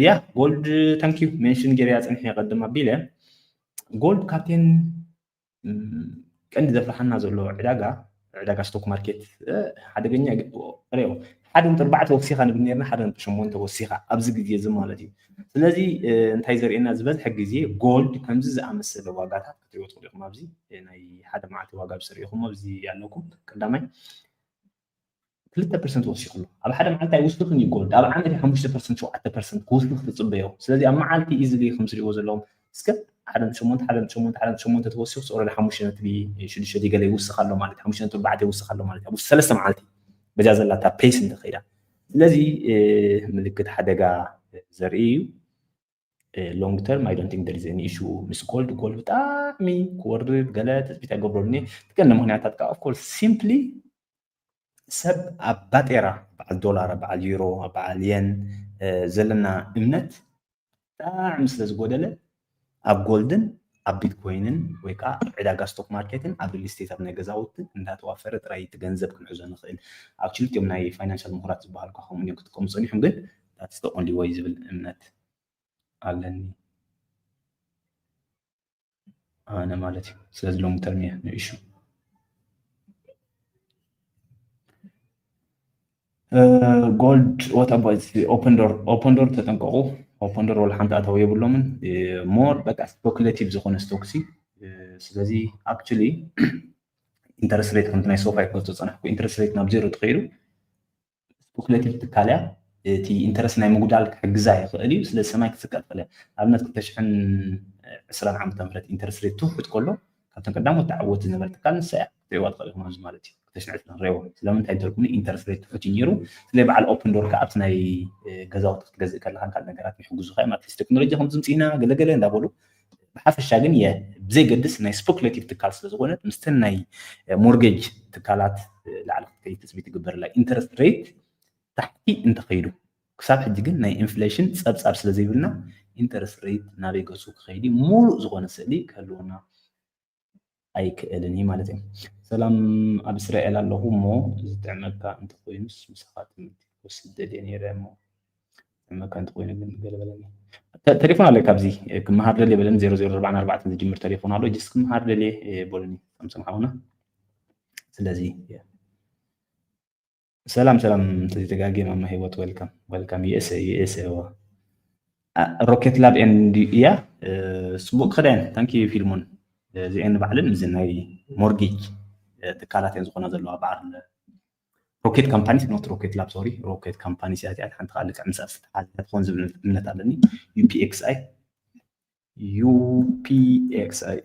ያ gold thank you mention ገይረ ኣጽንሐ ቀደም ኣቢለ gold ካብቴን ቀንዲ ዘፍርሓና ዘሎ ዕዳጋ ዕዳጋ ስቶክ ማርኬት ሓደገኛ ሪኦ ሓደ ነጥቢ ኣርባዕተ ወሲኻ ንብል ነርና ሓደ ነጥቢ ሸሞንተ ወሲኻ ኣብዚ ግዜ እዚ ማለት እዩ። ስለዚ እንታይ ዘርእየና ዝበዝሐ ግዜ gold ከምዚ ዝኣመሰለ ዋጋታት ክትሪኦ ትኽእሉ ኢኹም። ኣብዚ ናይ ሓደ መዓልቲ ዋጋ ብሰሪኹም ኣብዚ ኣለኩም ቀዳማይ ክልተ ፐርሰንት ወሲኹ ኣሎ። ኣብ ሓደ መዓልቲ ኣይውስኽን እዩ gold ኣብ ዓመት ሓሙሽተ ፐርሰንት ሸውዓተ ፐርሰንት ክውስኽ ትፅበዮ። ስለዚ ኣብ መዓልቲ ኢዝሊ ከም ዝሪእዎ ዘለዎም እስከ ሓደ ሸሞንተ ሓደ ሸሞንተ ሓደ ሸሞንተ ተወሲኹ ኦረዲ ሓሙሽተ ነጥቢ ሽዱሽተ ገለ ይውስኽ ኣሎ ማለት ሓሙሽተ ነጥቢ ኣርባዕተ ይውስኽ ኣሎ ማለት ኣብ ሰለስተ መዓልቲ በዚያ ዘላታ ፔስ እንተኸይዳ ስለዚ ምልክት ሓደጋ ዘርኢ እዩ። long term I don't think there is any issue ምስ gold gold ብጣዕሚ ክወርድ ገለ ትፅቢት ኣይገብረሉን እየ። ትቀንዲ ምክንያታት ከዓ of course simply ሰብ ኣብ ባጤራ በዓል ዶላር በዓል ዩሮ በዓል የን ዘለና እምነት ብጣዕሚ ስለ ዝጎደለ ኣብ ጎልድን ኣብ ቢትኮይንን ወይ ከዓ ዕዳጋ ስቶክ ማርኬትን ኣብ ሪል ስቴት ኣብ ናይ ገዛውትን እንዳተዋፈረ ጥራይ እቲ ገንዘብ ክንሕዞ ንኽእል። ኣክቹሊ እቲኦም ናይ ፋይናንሻል ምሁራት ዝበሃሉ ከዓ ከምኡ እዮም ክጥቀሙ ፀኒሖም ግን that's the only way ዝብል እምነት ኣለኒ ኣነ ማለት እዩ። ስለዚ long term እየ ንእሹ gold what about open door open door ተጠንቀቁ። open door ወላ ሓንቲ ኣታዊ የብሎምን። more በቃ speculative ዝኾነ stocks እዩ። ስለዚ actually interest rate ከምቲ ናይ SoFi ክገልፆ ዝፀናሕኩ interest rate ናብ ዜሮ ተኸይዱ speculative ትካል እያ። እቲ interest ናይ ምጉዳል ክሕግዛ ይኽእል እዩ። ስለዚ ሰማይ ክትስቀል ትኽእል እያ። ኣብነት ክልተ ሽሕን ዕስራን ዓመተ ምህረት interest rate ትውሕድ ከሎ ካብተን ቀዳሞት ተዓወቲ ዝነበረ ትካል ንሳ እያ ክትሪእዋ ትኽእል ኢኹም ኣብዚ ማለት እዩ። ክልተ ሽሕን ዕስራን ሬዎ ስለምንታይ እንተልኩኒ interest rate ትሑት እዩ ነይሩ። ስለዚ በዓል open door ከዓ ኣብቲ ናይ ገዛውቲ ክትገዝእ ከለኻን ካልእ ነገራት ይሕግዙኻ እዮም። ኣትሊስት ቴክኖሎጂ ከም ዝምፅእና ገለገለ እንዳበሉ ብሓፈሻ ግን እየ ብዘይገድስ ናይ speculative ትካል ስለዝኾነት ምስተን ናይ mortgage ትካላት ላዕሊ ክትከይድ ትፅቢት ይግበረላ። interest rate ታሕቲ እንተኸይዱ ክሳብ ሕጂ ግን ናይ ኢንፍሌሽን ፀብፃብ ስለ ዘይብልና interest rate ናበይ ገፁ ክኸይድ ሙሉእ ዝኾነ ስእሊ ክህልወና ኣይክእልን እዩ ማለት እዩ። ሰላም ኣብ እስራኤል ኣለኹ እሞ ዝጥዕመካ እንተኮይኑስ ምሳኻ ትምህርቲ ክወስድ ደልየ ነይረ እሞ ዝጥዕመካ እንተኮይኑ ግን ገለ በለኒ። ተ- ቴሌፎን ኣለካ ኣብዚ ክመሃር ደልየ በለኒ ዜሮ ዜሮ ኣርባዕተ ኣርባዕተ ዝጅምር ቴሌፎን ኣሎ ጅስ ክመሃር ደልየ በሉኒ ሳምሶም ሓውና። ስለዚ ሰላም ሰላም ተጋጌ ማማ ህይወት welcome welcome USA USA ዋ Rocket Lab and እያ ጽቡቕ ክዳን thank you ፊልሞን እዚአን ባዕለን እዚ ናይ mortgage ትካላት እየን ዝኾና ዘለዋ በዓል Rocket Companies not Rocket Lab sorry Rocket Companies እያ እዚኣ ሓንቲ ካልእ ክዕምሳ ዝተሓዘ ትኾን ዝብል እምነት ኣለኒ UPXI UPXI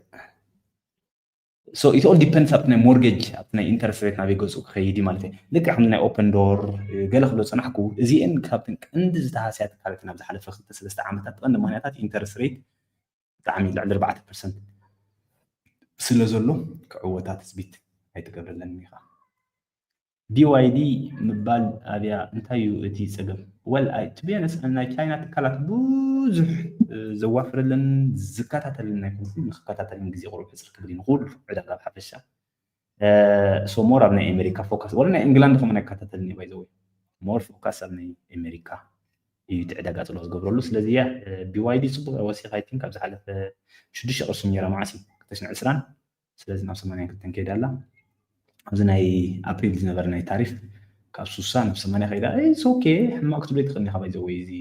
so it all depends ኣብቲ ናይ mortgage ኣብቲ ናይ interest rate ናበይ ገፁ ክኸይድ እዩ ማለት እዩ። ልክዕ ከም ናይ open door ገለ ክብሎ ፀናሕኩ እዚአን ካብተን ቀንዲ ዝተሃስያ ትካላት ናብ ዝሓለፈ ክልተ ሰለስተ ዓመታት ቀንዲ ምክንያታት interest rate ብጣዕሚ ልዕሊ ኣርባዕተ ፐርሰንት ስለ ዘሎ ክዕወታ ትፅቢት ኣይትገብረለን ኢኻ። BYD ምባል ኣብያ እንታይ እዩ እቲ ፀገም? Well to be honest ናይ ቻይና ትካላት ብዙሕ ዘዋፍረለን ዝከታተልን ኣይኮንኩን ንክከታተልን ግዜ ቁሩብ ሕፅር ክብል እዩ ንኩሉ ዕዳጋ ብሓፈሻ so more ኣብ ናይ ኣሜሪካ focus ወላ ናይ እንግላንድ ከማን ኣይከታተልን እየ by the way more focus ኣብ ናይ ኣሜሪካ እዩ እቲ ዕዳጋ ፅልዋ ዝገብረሉ ስለዚ እያ BYD ፅቡቅ ወሲካ I think ኣብ ዝሓለፈ ሽዱሽተ ቅርሺ ነይራ መዓስ እዩ ክልተ ሽሕን ዕስራን ስለዚ ናብ ሰማንያን ክልተን ከይዳ ኣላ ኣብዚ ናይ ኣፕሪል ዝነበረ ናይ ታሪፍ ካብ ሱሳ ናብ ሰማንያ ከይዳ። ኦኬ፣ ሕማቅ ክትብሎ ትኽእል ኢኻ። ባይ ዘ ወይ እዚ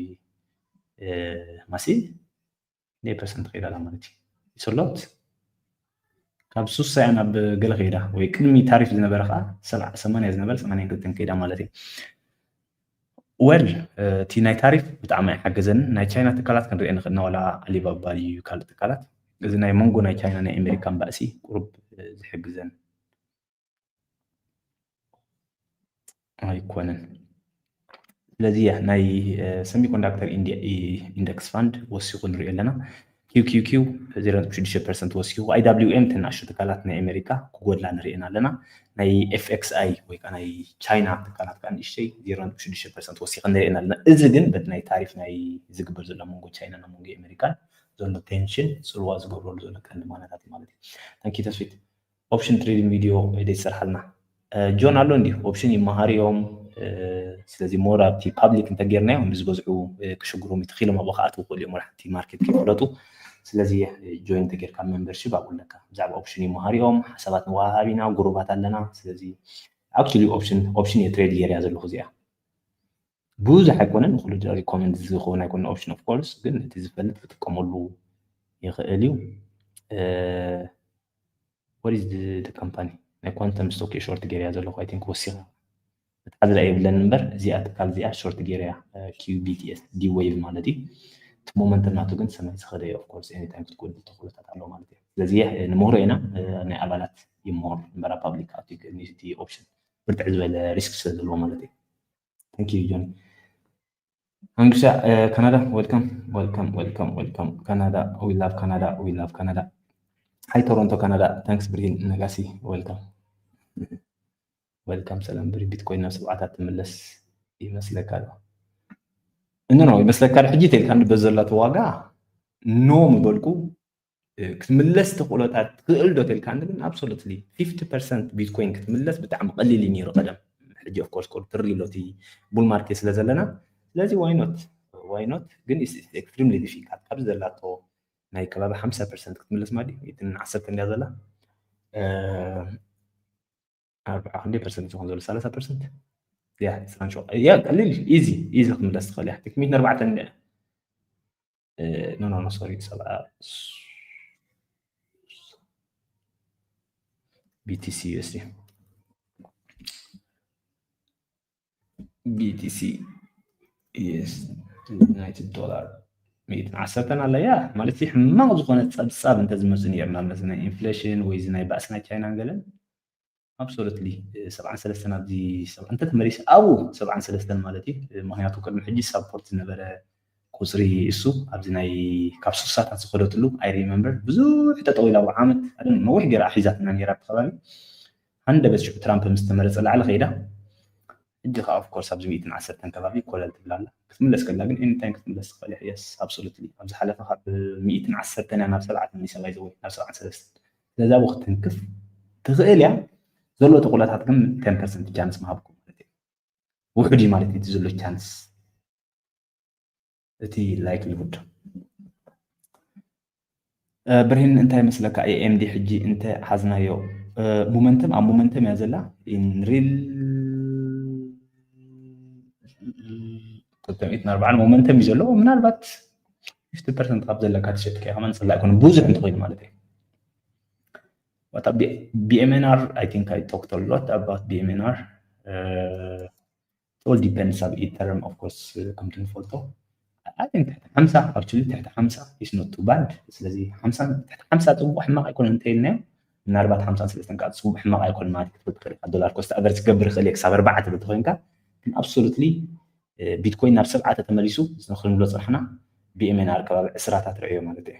ማሲ ናይ ፐርሰንት ከይዳ ኣላ ማለት እዩ። ሰሎት ካብ ሱሳ እያ ናብ ገለ ከይዳ፣ ወይ ቅድሚ ታሪፍ ዝነበረ ከዓ ሰማንያ ዝነበረ ሰማንያ ክልተን ከይዳ ማለት እዩ። ወል እቲ ናይ ታሪፍ ብጣዕሚ ኣይሓገዘንን። ናይ ቻይና ትካላት ክንሪኦ ንኽእል ኢና፣ ዋላ ኣሊባባ ድዩ ካልእ ትካላት። እዚ ናይ መንጎ ናይ ቻይና ናይ ኣሜሪካን ባእሲ ቁሩብ ዝሕግዘን ኣይኮነን። ስለዚ ናይ ሰሚኮንዳክተር ኢንደክስ ፋንድ ወሲኹ ንሪኦ ኣለና። ኪውኪውኪው ዜሮ ነጥቢ ሽዱሽተ ፐርሰንት ወሲኹ። ኣይዳብሊውኤም ተናእሽቱ ትካላት ናይ ኣሜሪካ ክጎድላ ንሪኤን ኣለና። ናይ ኤፍኤክስኣይ ወይ ከዓ ናይ ቻይና ትካላት ከዓ ንእሽተይ ዜሮ ነጥቢ ሽዱሽተ ፐርሰንት ወሲኸን ንሪኤን ኣለና። እዚ ግን በቲ ናይ ታሪፍ ናይ ዝግበር ዘሎ መንጎ ቻይና ና መንጎ ኣሜሪካን ዘሎ ቴንሽን ፅልዋ ዝገብረሉ ዘሎ ቀንዲ ማነታት ማለት እዩ። ታንኪ ተስፊት። ኦፕሽን ትሬዲንግ ቪድዮ ደይ ትሰርሓልና። ጆን ኣሎ እንዲ ኦፕሽን ይመሃር እዮም። ስለዚ ሞር ኣብቲ ፓብሊክ እንተጌርናዮ ንዝገዝዑ ክሽግሮም ይትኽኢሎም ኣብኡ ክኣትዉ ክእሉ እዮም፣ ወላ ሓንቲ ማርኬት ከይፈለጡ። ስለዚ ጆይን እንተጌርካ ሜምበርሺፕ ኣብኡ ኣለካ። ብዛዕባ ኦፕሽን ይመሃር እዮም፣ ሓሳባት ንወሃሃብ ኢና፣ ጉሩባት ኣለና። ስለዚ ኣክቹሊ ኦፕሽን ኦፕሽን እየ ትሬድ ጌርያ ዘለኹ እዚኣ። ብዙሕ ኣይኮነን፣ ንኩሉ ሪኮመንድ ዝኸውን ኣይኮነን ኦፕሽን ኦፍ ኮርስ፣ ግን እቲ ዝፈልጥ ክጥቀመሉ ይኽእል እዩ። What is the company? ናይ ኳንተም ስቶክ ሾርት ጌርያ ዘለኹ። I think ወሲኻ መትሓዚ ዳ የብለን እምበር እዚኣ ትካል እዚኣ ሾርት ጌርያ፣ ኪውቢቲኤስ ዲ ዌቭ ማለት እዩ። እቲ ሞመንተም ናቱ ግን ሰማይ ዝኸደ እዩ። Of course anytime ክትጎድል ተኽእሎታት ኣሎ ማለት እዩ። ስለዚ ንምህሮ ኢና፣ ናይ ኣባላት ይምህር እምበር ኣብ ፓብሊክ ኣትዩ ክእልኒ እቲ ኦፕሽን ብርትዕ ዝበለ ሪስክ ስለ ዘለዎ ማለት እዩ። Thank you ጆኒ። ኣንግሻ ካናዳ፣ welcome welcome welcome welcome ካናዳ። We love ካናዳ, we love ካናዳ። Hi ቶሮንቶ ካናዳ። Thanks ብርሂን ነጋሲ፣ welcome welcome። ሰላም ብሪ፣ ቢትኮይን ናብ ሰብዓታት ትምለስ ይመስለካ ዶ? እኖ ነው ይመስለካ ዶ? ሕጂ ተልካ ንበዘላቱ ዋጋ ኖ ምበልኩ ክትምለስ ተኽእሎታት ትኽእል ዶ ተልካ? ግን absolutely fifty percent ቢትኮይን ክትምለስ ብጣዕሚ ቀሊል እዩ ነይሩ ቀደም። ሕጂ of course ቁርጥር ኢሎ እቲ ቡል ማርኬት ስለ ዘለና፣ ስለዚ why not why not? ግን extremely difficult። ካብዚ ዘላቶ ናይ ከባቢ ሓምሳ ፐርሰንት ክትምለስ ማለት እዩ። እትን ዓሰርተ እንድያ ዘላ ኣርባዓ ክንደይ ፐርሰንት ዝኸውን ዘሎ? ሰላሳ ፐርሰንት። ያ ዕስራን ሸውዓተን። ያ ቀሊል፣ ኢዚ ኢዚ ክትምለስ ትኽእል እያ። ትክሚት ንኣርባዕተ እንድያ። ኖ ኖ ኖ ሶሪ፣ ሰብዓ ቢቲሲ ዩኤስዲ። ቢቲሲ ዩኤስ ዩናይትድ ዶላር ሚእትን ዓሰርተን ኣላ። ያ ማለት ሕማቕ ዝኾነ ጸብጻብ እንተዝመጽእ ነይርና፣ መስ ናይ ኢንፍሌሽን ወይ እዚ ናይ ባእሲ ናይ ቻይናን ገለን ኣብሶሉትሊ ሰብዓን ሰለስተን ኣብዚ ሰብዓ እንተተመሊሱ ኣብኡ ሰብዓን ሰለስተን ማለት እዩ። ምክንያቱ ቅድሚ ሕጂ ሳፖርት ዝነበረ ቁፅሪ እሱ ኣብዚ ናይ ካብ ሱሳታት ዝኸደትሉ I remember ብዙሕ ጠጠው ኢላ ኣብኡ ዓመት ኣደን ነዊሕ ገይራ ሒዛትና ነይራ። ብከባቢ ሃንደበት ሽዑ ትራምፕ ምስ ተመረፀ ላዕሊ ከይዳ ሕጂ ከዓ of course ኣብዚ ሚእትን ዓሰርተን ከባቢ ኮለል ትብላ ኣላ። ክትምለስ ከላ ግን anytime ክትምለስ ትኽእል እያ። Yes absolutely ኣብ ዝሓለፈ ካብ ሚእትን ዓሰርተን እያ ናብ ሰብዓ ተመሊሳ by the way ናብ ሰብዓን ሰለስተን። ስለዚ ኣብኡ ክትንክፍ ትኽእል እያ። ዘሎ ተኽእሎታት ግን ten percent ቻንስ ምሃብኩም ማለት እዩ። ውሑድ እዩ ማለት እዩ እቲ ዘሎ ቻንስ፣ እቲ likelihood። ብርሂን እንታይ መስለካ? ኤኤምዲ ሕጂ እንተ ሓዝናዮ ሞመንተም ኣብ ሞመንተም እያ ዘላ። In real ክልተ ሚእትን ኣርባዓን ሞመንተም እዩ ዘለዎ። ምናልባት fifty percent ካብ ዘለካ ትሸጥካ ኢኻ። መን ጸላእ ኣይኮነ ብዙሕ እንተኾይኑ ማለት እዩ። What about BMNR? I think I talked a lot about BMNR. It all depends ኣብ ኢተርም of course ከምቲ ንፈልጦ። I think ትሕቲ ሓምሳ actually ትሕቲ ሓምሳ is not too bad። ስለዚ ሓምሳ ትሕቲ ሓምሳ ጽቡቕ ሕማቕ ኣይኮነን እንተኢልናዮ ምናልባት ሓምሳ ሰለስተን ከዓ ጽቡቕ ሕማቕ ኣይኮነን ማለት ክትብል ትኽእል ኢኻ። ዶላር ኮስት ኣቨሬጅ ክገብር ይኽእል እየ ክሳብ ኣርባዕተ ትብል ተኾይንካ ግን absolutely ቢትኮይን ናብ ሰብዓ ተመሊሱ እዚ ክንብሎ ጽናሕና BMNR ከባቢ ዕስራታት ርእዮ ማለት እዩ።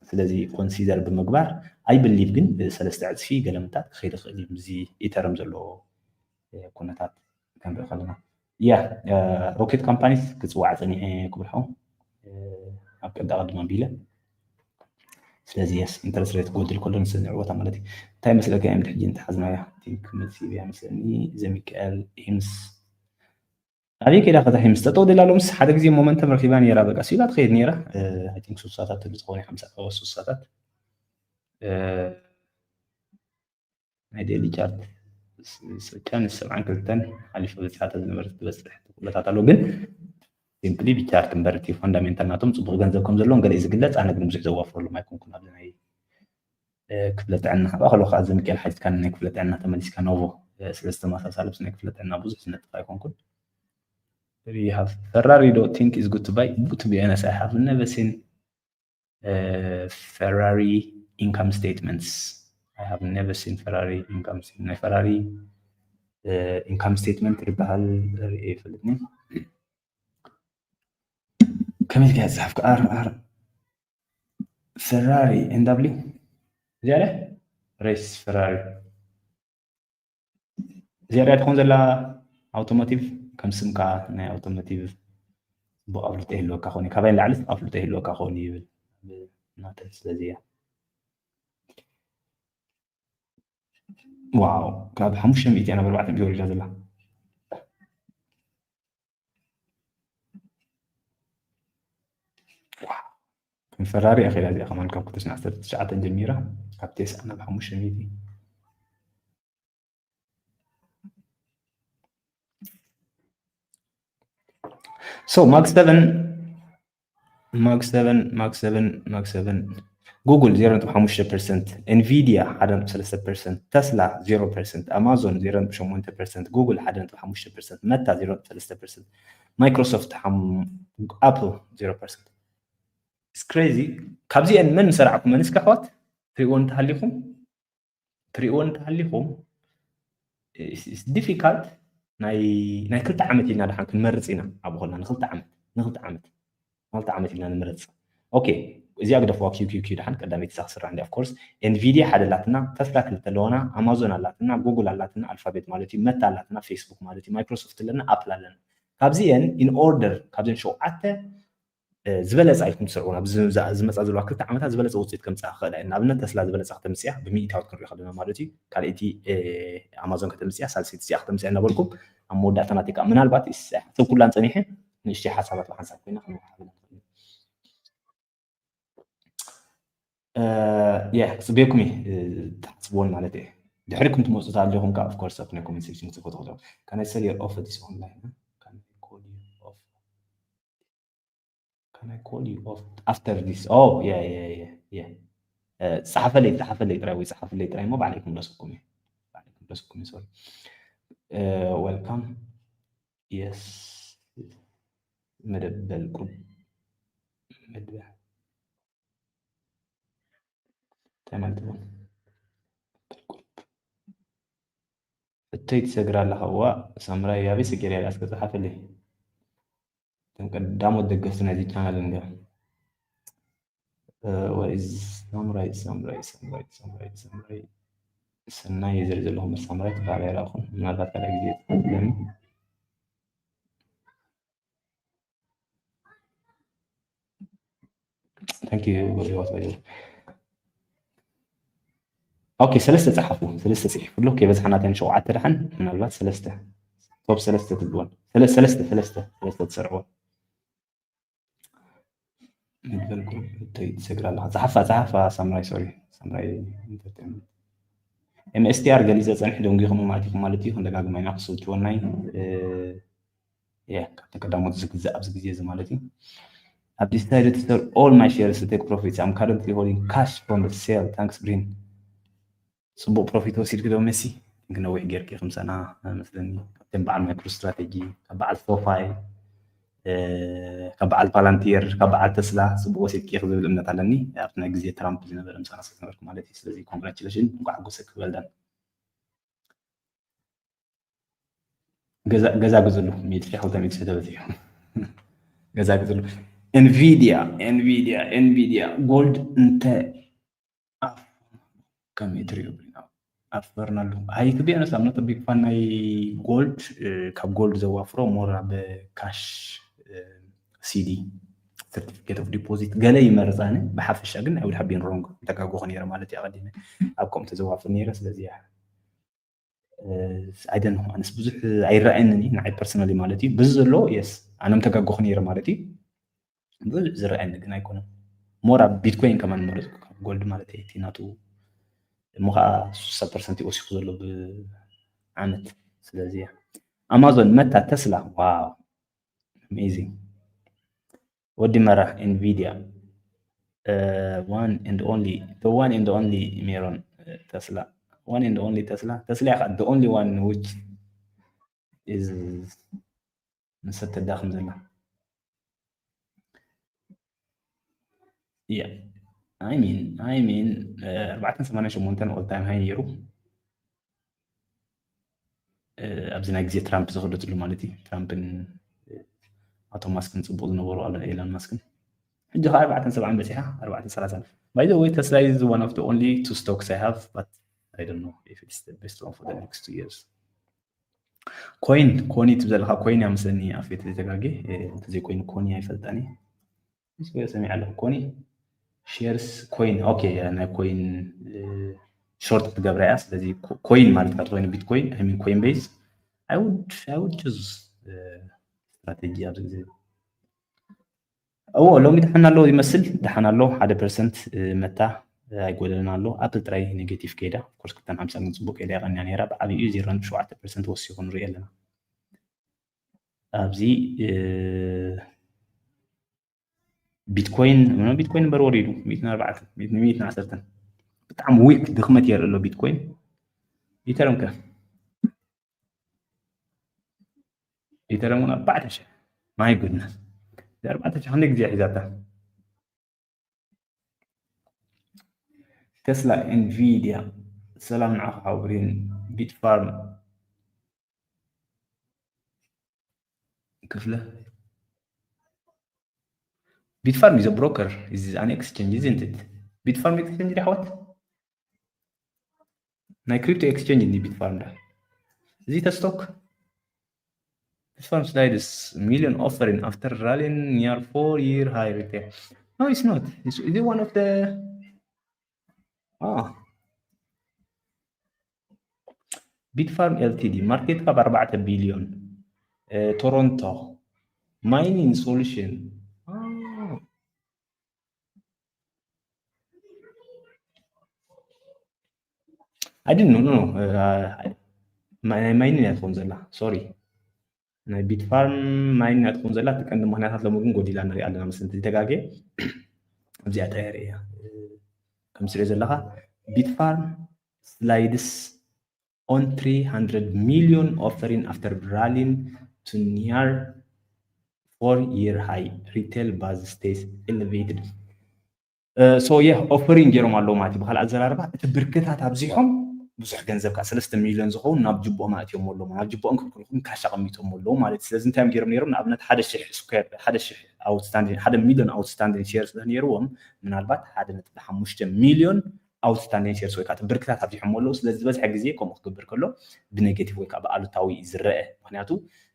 ስለዚ ኮንሲደር ብምግባር I believe ግን ሰለስተ ዕጽፊ ገለምታት ክኸይድ ይኽእል እዩ ምስዚ ኢተርም ዘለዎ ኩነታት ክንርኢ ከለና። ያ ሮኬት ካምፓኒስ ክጽዋዕ ጸኒሐ ክብል ሓው ኣብ ቀዳ ቅድም ኣቢለ። ስለዚ የስ ኢንተረስት ሬት ክጎድል ከሎ ንስንዕ ቦታ ማለት እዩ። እንታይ መስለካ እዮም ሕጂ እንተሓዝናያ ቲንክ መልሲ እያ መስለኒ። ዘሚካኤል ኢምስ ኣበይ ከይዳ ከዛ ሒምስ ጠጠው ደላ ሎምስ ሓደ ግዜ ሞመንተም ረኪባ ነይራ በቃ ሲላ ትኸይድ ነይራ። I think ሱሳታት ትብል ዝኾነ ሓምሳ ሱሳታት ናይ ዴሊ ቻርት ቻንስ ሰብዓን ክልተን ሓሊፋ በፂሓታ ዝነበረት ዝበፅሕ ኩነታት ኣሎ። ግን ሲምፕሊ ብቻርት እምበር እቲ ፋንዳሜንታል ናቶም ፅቡቕ ገንዘብ ከም ዘለዎም ገለ እዩ ዝግለፅ። ኣነ ግን ብዙሕ ዘዋፍረሎም ኣይኮንኩን ኣብዚ ናይ ክፍለ ጥዕና። ካብኣ ከለኹ ከዓ ዘሚካኤል ሓቲትካኒ ናይ ክፍለ ጥዕና ተመሊስካ ኖቮ ስለ ዝተመሳሳለ ምስ ናይ ክፍለ ጥዕና ብዙሕ ዝነጥፍ ኣይኮንኩን። Ferrari do think is good to buy? Good to be honest, I have never seen Ferrari income statements. I have never seen Ferrari income statement. ናይ ፈራሪ ኢንካም ስቴትመንት ዝበሃል ርኢ ይፈልጥኒ። ከመይ ኢልካ ዝሓፍኩ? ኣር ኣር ፈራሪ ኤን ዳብሊው እዚኣ ለ ሬስ ፈራሪ እዚኣ ሪኣ ትኾን ዘላ ኣውቶሞቲቭ ከም ስምካ ናይ ኣውቶሞቲቭ ጽቡቕ ኣፍልጦ ይህልወካ ኾን እዩ። ካባይ ንላዕሊ ኣፍልጦ ይህልወካ ኾን እዩ ይብል ናተን። ስለዚ እያ ዋው ካብ ሓሙሽተ ሚእቲ ናብ ኣርባዕተ ሚእቲ ወሪዳ ዘላ። ከም ፈራሪ ኣኺላ እዚኣ ከማን ካብ ክልተ ሽሕን ዓሰርተ ትሽዓተን ጀሚራ ካብ ቴስዓ ናብ ሓሙሽተ ሚእቲ። So ማግ ሰቨን ማግ ሰቨን ማግ ሰቨን ማግ ሰቨን ጉግል ዜሮ ነጥቢ ሓሙሽተ ፐርሰንት፣ ኤንቪዲያ ሓደ ነጥቢ ሰለስተ ፐርሰንት፣ ተስላ ዜሮ ፐርሰንት፣ ኣማዞን ዜሮ ነጥቢ ሸሞንተ ፐርሰንት፣ ጉግል ሓደ ነጥቢ ሓሙሽተ ፐርሰንት፣ መታ ዜሮ ነጥቢ ሰለስተ ፐርሰንት፣ ማይክሮሶፍት ኣፕል ዜሮ ፐርሰንት። It's crazy። ካብዚአን መን ምሰራዕኩመንስ ኣሕዋት ትሪእዎ እንተሃሊኹም ትሪእዎ እንተሃሊኹም difficult ናይ ናይ ክልተ ዓመት ኢልና ደሓን ክንመርፅ ኢና። ኣብኡ ከለና ንክልተ ዓመት ንክልተ ዓመት ንክልተ ዓመት ኢልና ንምረፅ። ኦኬ እዚኣ ግደፍዋ። ኪው ኪው ኪው ደሓን ቀዳመይቲ እዛ ክስራሕ እንዲ of course ኤንቪዲያ ሓደ ኣላትና፣ ተስላ ክልተ ኣለዋና፣ ኣማዞን ኣላትና፣ ጉግል ኣላትና፣ ኣልፋቤት ማለት እዩ፣ መታ ኣላትና፣ ፌስቡክ ማለት እዩ፣ ማይክሮሶፍት ኣለና፣ ኣፕል ኣለና። ካብዚአን in order ካብዘን ሸውዓተ ዝበለፀ ኣይኩም ትሰርዑ ናብ ዝመፃ ዘለዋ ክልተ ዓመታት ዝበለፀ ውፅኢት ከምፅኣ ክኽእላ እየ። ንኣብነት ተስላ ዝበለፀ ከተምፅያ ብሚእታዊት ክንሪኦ ከለና ማለት እዩ። ካልኣይቲ ኣማዞን ከተምፅያ ሳልሰይቲ እዚኣ ከተምፅያ እናበልኩም ኣብ መወዳእታ ናተይ ከዓ ምናልባት ሓሰብ ኩላን ፀኒሐ ንእሽተይ ሓሳባት ብሓንሳብ ኮይና ክንወሓብላ ንኽእል። የ ክፅበየኩም እየ ትሓስብዎን ማለት እየ። ድሕሪኩም ትመፁ ኣለኹም ከዓ of course ኣብ ናይ ኮሜንት ሴክሽን ክትፅፉ ትኽእሉ። Can I sell your offer this online? Can I call you off? Can I call you off after this? Oh yeah yeah yeah yeah. ጸሓፈለይ ጸሓፈለይ ጥራይ ወይ ጸሓፈለይ ጥራይ እሞ ባዕለይ ክምለሰኩም እየ። ባዕለይ ክምለሰኩም እየ። Sorry። Welcome። Yes። መደብ በልቁ መድበ እንታይ ማለት ነው? እተይ ትሰግር ኣለኻ? እዋ ሳምራይ ኣበይ ሰጊረ እያ? እስከ ጸሓፍለይ። እቶም ቀዳሞት ደገፍቲ ናይዚ ቻናል እንዲያ። Where is ሳምራይ? ሳምራይ ሳምራይ ሳምራይ ሳምራይ ሰናይ እየ ዝርኢ ዘለኹ። ሳምራይ ትበሃል ኣይረኣኹን። ምናልባት ካልኣይ ግዜ ትፈልጥለኒ። Thank you ጎልዋት ባይ። ኦኬ ሰለስተ ጸሓፉ። ሰለስተ ጽሒፉ ኣሎ። ከይበዝሓ ናተን ሸውዓተ ደሓን ምናልባት ሰለስተ ቶፕ ሰለስተ ትብልወን ሰለስተ ሰለስተ ሰለስተ ትሰርዕወን። መድበል ግሩፕ እተይ ትሰግር ኣለኻ? ጸሓፋ ጸሓፋ ሳምራይ ሶሪ ሳምራይ ኢንተርቴይንመንት። ኤምኤስቲኣር ገሊጸ ጸኒሑ ደንጒኹም ማለት ኢኹም ማለት እዩ። ክንደጋግማ ኢና ክስልችወናይ። ያ ካብተን ቀዳሞት ዝግዛእ ኣብዚ ግዜ እዚ ማለት እዩ። I've decided to sell all my shares to take profits. I'm currently holding cash from the sale. Thanks Brin. ጽቡቕ ፕሮፊት ወሲድኪ ዶ መሲ? ግን ነዊሕ ጌርኪ ክምሰና መስለኒ። ካብተን በዓል ማይክሮ ስትራቴጂ፣ ካብ በዓል ሶፋይ፣ ካብ በዓል ፓላንቲር፣ ካብ በዓል ተስላ ጽቡቕ ወሲድኪ ኢኺ ዝብል እምነት ኣለኒ። ኣብቲ ናይ ግዜ ትራምፕ ዝነበረ ምሳና ስለ ዝነበርኩ ማለት እዩ። ስለዚ ኮንግራቹሌሽን እንኳዕ ሓጎሰኪ ክበልዳን። ገዛ ግዝሉ ሚእቲ ሺሕ ክልተ ሚእቲ ሺሕ ተበፂሑ። ገዛ ግዝሉ። ኤንቪዲያ ኤንቪዲያ ኤንቪዲያ ጎልድ እንተ ኣፍ ከመይ ትሪኦ? ኣፈርናሉ። ኣይ ቱ ቢ ኦነስት ኣም ኖት ቢግ ፋን ናይ ጎልድ። ካብ ጎልድ ዘዋፍሮ ሞር ኣብ ካሽ ሲዲ ሰርቲፊኬት ኦፍ ዲፖዚት ገለ ይመርፃኒ። ብሓፈሻ ግን ኣይ ውድ ሃቭ ቢን ሮንግ ተጋጎኹ ነይረ ማለት እዩ። ኣቐዲመ ኣብ ከምኡ ተዘዋፍር ነይረ። ስለዚ እያ ኣይደን ኣነስ ብዙሕ ኣይረኣየንን እዩ ንዓይ ፐርሰናሊ ማለት እዩ። በዚ ዘሎ የስ ኣነ ምተጋጎኹ ነይረ ማለት እዩ። ብዙሕ ዝረኣየኒ ግን ኣይኮነን። ሞር ኣብ ቢትኮይን ከማን መረፅኩ ካብ ጎልድ ማለት እዩ። እቲ ናቱ እሞ ከዓ ስሳ ፐርሰንት እዩ ወሲኹ ዘሎ ብ ዓመት። ስለዚ ኣማዞን መታ፣ ተስላ፣ ዋው፣ amazing። ወዲ መራ፣ ኤንቪድያ፣ one and only, the one and only ሜሮን፣ ተስላ፣ one and only ተስላ። ተስላ ኢኻ the only one which is ንሰብ ተዳኽም ዘላ። Yeah, I mean, I mean, ኣርባዕተ ሰማንያ ሸሞንተ all time high ነይሩ። ኣብዚ ናይ ግዜ ትራምፕ ዝኸደትሉ ማለት እዩ። ትራምፕን ኣቶ ማስክን ጽቡቕ ዝነበሩ ኣሎ፣ ኤሎን ማስክን። ሕጂ ከዓ ኣርባዕተ ሰብዓን በጺሓ፣ ኣርባዕተ ሰላሳን። By the way, Tesla is one of the only two stocks I have, but I don't know if it's the best one for the next two years. ኮይን፣ ኮኒ ትብል ዘለኻ ኮይን እያ መስለኒ፣ ኣፌት ዘይተጋጌ። እንተዘይ ኮይኑ ኮኒ ኣይፈልጣን እየ። ሰሚዐ ኣለኹ። ኮኒ ሼርስ ኮይን፣ ኦኬ፣ ናይ ኮይን ሾርት ክትገብራ እያ። ስለዚ ኮይን ማለት ካብ ኮይኑ ቢትኮይን፣ I mean ኮይን ቤዝ፣ I would, I would choose ስትራቴጂ ኣብዚ ግዜ። እዎ፣ ሎሚ ደሓን ኣሎ ይመስል፣ ደሓን ኣሎ። ሓደ ፐርሰንት መታ ኣይጎደለን ኣሎ። ኣፕል ጥራይ ኔጌቲቭ ከይዳ፣ ኦፍኮርስ ክልተ ሓምሳ ግን ጽቡቅ ከይዳ ይቐንያ ነይራ። ብዓቢኡ ዜሮ ነጥቢ ሸውዓተ ፐርሰንት ወሲኹ ንሪኦ ኣለና። ኣብዚ ቢትኮይን፣ ቢትኮይን እምበር ወሪዱ፣ ሚእትን ኣርባዕተን፣ ሚእትን ዓሰርተን። ብጣዕሚ ዊክ ድኽመት የርኢ ኣሎ ቢትኮይን። ኢተረም ከ? ኢተረም እውን ኣርባዕተ ሽሕ። My goodness። ኣርባዕተ ሽሕ ክንደይ ግዜ ሒዛታ? ተስላ፣ ኤንቪድያ፣ ሰላም ንዓኻ ሓው ብሬን፣ ቢት ፋርም፣ ክፍለ። ቢት ፋርም is a broker, is an exchange, isn't it? ቢት ፋርም ኤክስቼንጅ ዲ ኣሕዋት? ናይ ክሪፕቶ ኤክስቼንጅ እንዲ ቢት ፋርም ዳ? እዚ ተስቶክ? This farm slides million offering after rallying near four year high retail. No, it's not. It's, is it one of the, ah, ቢት ፋርም ኤልቲዲ፣ ማርኬት ካፕ ኣርባዕተ ቢልዮን። ቶሮንቶ ማይኒንግ ሶሉሽን። I didn't know, no, no. ናይ ማይኒንግ እያ ትኸውን ዘላ፣ ሶሪ። ናይ ቢት ፋርም ማይኒንግ እያ ትኸውን ዘላ። እቲ ቀንዲ ምኽንያታት ሎሚ ግን ጎዲላ ንሪኣ ኣለና መስለኒ፣ ተጋጌ። ኣብዚኣ ጥራይ እያ። ከም ትሪኦ ዘለኻ ቢት ፋርም slides on three hundred million offering after rallying to near four year high. Retail buzz stays elevated. So yeah, offering ገይሮም ኣለዉ ማለት እዩ። ብካልእ ኣዘራርባ እቲ ብርክታት ኣብዚሖም ብዙሕ ገንዘብ ከዓ ሰለስተ ሚልዮን ዝኸውን ናብ ጅቦኦም ኣእትዮም ኣለዉ፣ ናብ ጅቦኦም ክልኩልኩም ካሽ ኣቐሚጦም ኣለዉ ማለት እዩ። ስለዚ እንታይ እዮም ገይሮም ነይሮም? ንኣብነት ሓደ ሽሕ ስኩዌር፣ ሓደ ሽሕ ኣውትስታንዲንግ፣ ሓደ ሚልዮን ኣውትስታንዲንግ ሼር ስለ ነይርዎም ምናልባት ሓደ ነጥቢ ሓሙሽተ ሚልዮን ኣውትስታንዲንግ ሼርስ ወይ ከዓ እቲ ብርክታት ኣብዚሖም ኣለዉ። ስለዚ ዝበዝሐ ግዜ ከምኡ ክገብር ከሎ ብኔጌቲቭ ወይ ከዓ ብኣሉታዊ እዩ ዝረአ። ምክንያቱ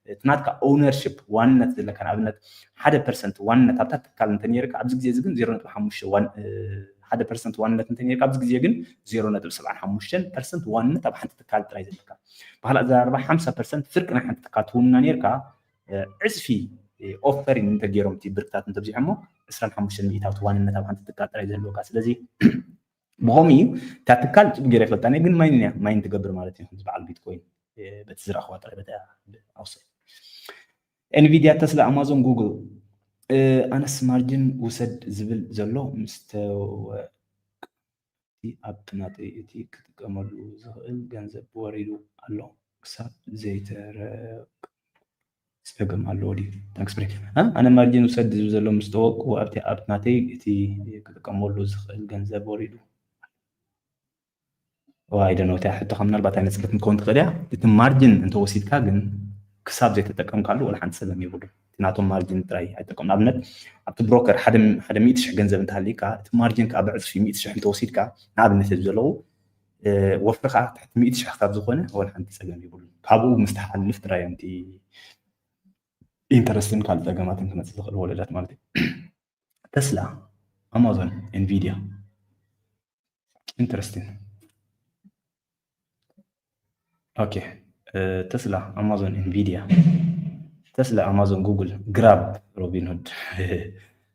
እቲ ናትካ ኦውነርሽፕ፣ ዋንነት ዘለካ፣ ንኣብነት ሓደ ፐርሰንት ዋንነት ኣብታ ትካል እንተነይርካ ኣብዚ ግዜ እዚ ግን ዜሮ ነጥቢ ሓሙሽተ ዋን-፣ ሓደ ፐርሰንት ዋንነት እንተነይርካ ኣብዚ ግዜ ግን ዜሮ ነጥቢ ሰብዓን ሓሙሽተን ፐርሰንት ዋንነት ኣብ ሓንቲ ትካል ጥራይ ዘለካ። ብካልእ ኣዘራርባ ሓምሳ ፐርሰንት ፍርቂ ናይ ሓንቲ ትካል ትውንና ነይርካ፣ ዕፅፊ ኦፈሪንግ እንተገይሮም እቲ ብርክታት እንተብዚሖሞ ዕስራን ሓሙሽተን ሚእታዊት ዋንነት ኣብ ሓንቲ ትካል ጥራይ ዘለካ። ስለዚ ብኸምኡ እዩ እታ ትካል ጽቡቅ ገይረ ይፈልጣ እየ፣ ግን ማይን እያ፣ ማይን ትገብር ማለት እዩ። ከምዚ በዓል ቢትኮይን፣ እ፣ በቲ ዝረኣኽዋ ጥራይ፣ በቲ ኣውሰ-፣ ኤንቪድያ፣ ተስላ፣ ኣማዞን፣ ጉግል። እ፣ ኣነስ ማርጅን ውሰድ ዝብል ዘሎ ምስ ተወ-፣ እቲ ኣፕ ናተይ እቲ ክጥቀመሉ ዝኽእል ገንዘብ ወሪዱ ኣሎ። ክሳብ ዘይተረቅ ጸገም ኣለዎ ድዩ? ታንክስ ብሬ። እ? ኣነ ማርጂን ውሰድ ዝብል ዘሎ ምስ ጠወቅኩ ኣብቲ ኣፕ ናተይ እቲ ክጥቀመሉ ዝኽእል ገንዘብ ወሪዱ። ኦ፣ I don't know፣ እታ ሕቶኻ ምናልባት ኣይመጽለትን ክኸውን ትኽእል እያ። እቲ ማርጂን እንተወሲድካ ግን ክሳብ ዘይተጠቀምካሉ ወላ ሓንቲ ጸገም የብሉን። እቲ ናቶም ማርጂን ጥራይ ኣይጠቀም። ንኣብነት ኣብቲ ብሮከር ሓደ፣ ሓደ ሚእቲ ሽሕ ገንዘብ እንተሃሊካ እቲ ማርጂን ከዓ ብዕጽፊ ሚእቲ ሽሕ እንተወሲድካ ንኣብነት እዮም ዘለዉ፣ እ፣ ወፍሪ ከዓ ትሕቲ ሚእቲ ሽሕ ካብ ዝኾነ ወላ ሓንቲ ጸገም የብሉን። ካብኡ ምስ ትሓልፍ ጥራይ እዮም እቲ ኢንተረስትን ካልእ ጸገማትን ክመጽእ ዝኽእል ወለዳት ማለት እዩ። ተስላ፣ ኣማዞን፣ ኤንቪድያ። ኢንተረስቲንግ። ኦኬ፣ እ፣ ተስላ፣ ኣማዞን፣ ኤንቪድያ። ተስላ፣ ኣማዞን፣ ጉግል፣ ግራብ፣ ሮቢንሁድ።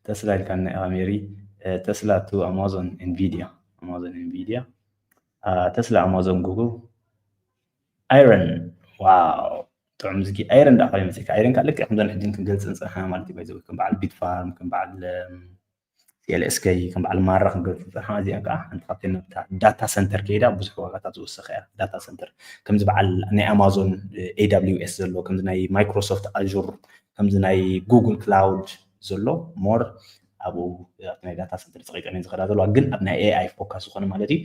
ተስላ ኢልካና ኢኻ ሜሪ። እ፣ ተስላ ቱ ኣማዞን፣ ኤንቪድያ። ኣማዞን፣ ኤንቪድያ። አ፣ ተስላ፣ ኣማዞን፣ ጉግል። Iron. ዋው፣ ጥዑም ዝጊ። Iron ዳ ካበይ መፅካ? Iron ከዓ ልክዕ ከምዘን ሕጂ ክንገልፅ ንፅናሕና ማለት እዩ። ባይዘው ከም በዓል Bitfarm፣ ከም በዓል CLSK፣ ከም በዓል ማራ ክንገልፅ ንፅናሕና። እዚኣ ከዓ ሓንቲ ካብተን ናብታ ዳታ ሰንተር ከይዳ ብዙሕ ዋጋታት ዝወሰኸ እያ። ዳታ ሰንተር ከምዚ በዓል ናይ ኣማዞን AWS ዘሎ፣ ከምዚ ናይ ማይክሮሶፍት ኣዙር፣ ከምዚ ናይ ጉግል ክላውድ ዘሎ ሞር ኣብኡ ናይ ዳታ ሰንተር ፀቂጠን ዝኸዳ ዘለዋ፣ ግን ኣብ ናይ AI ፎካስ ዝኾነ ማለት እዩ።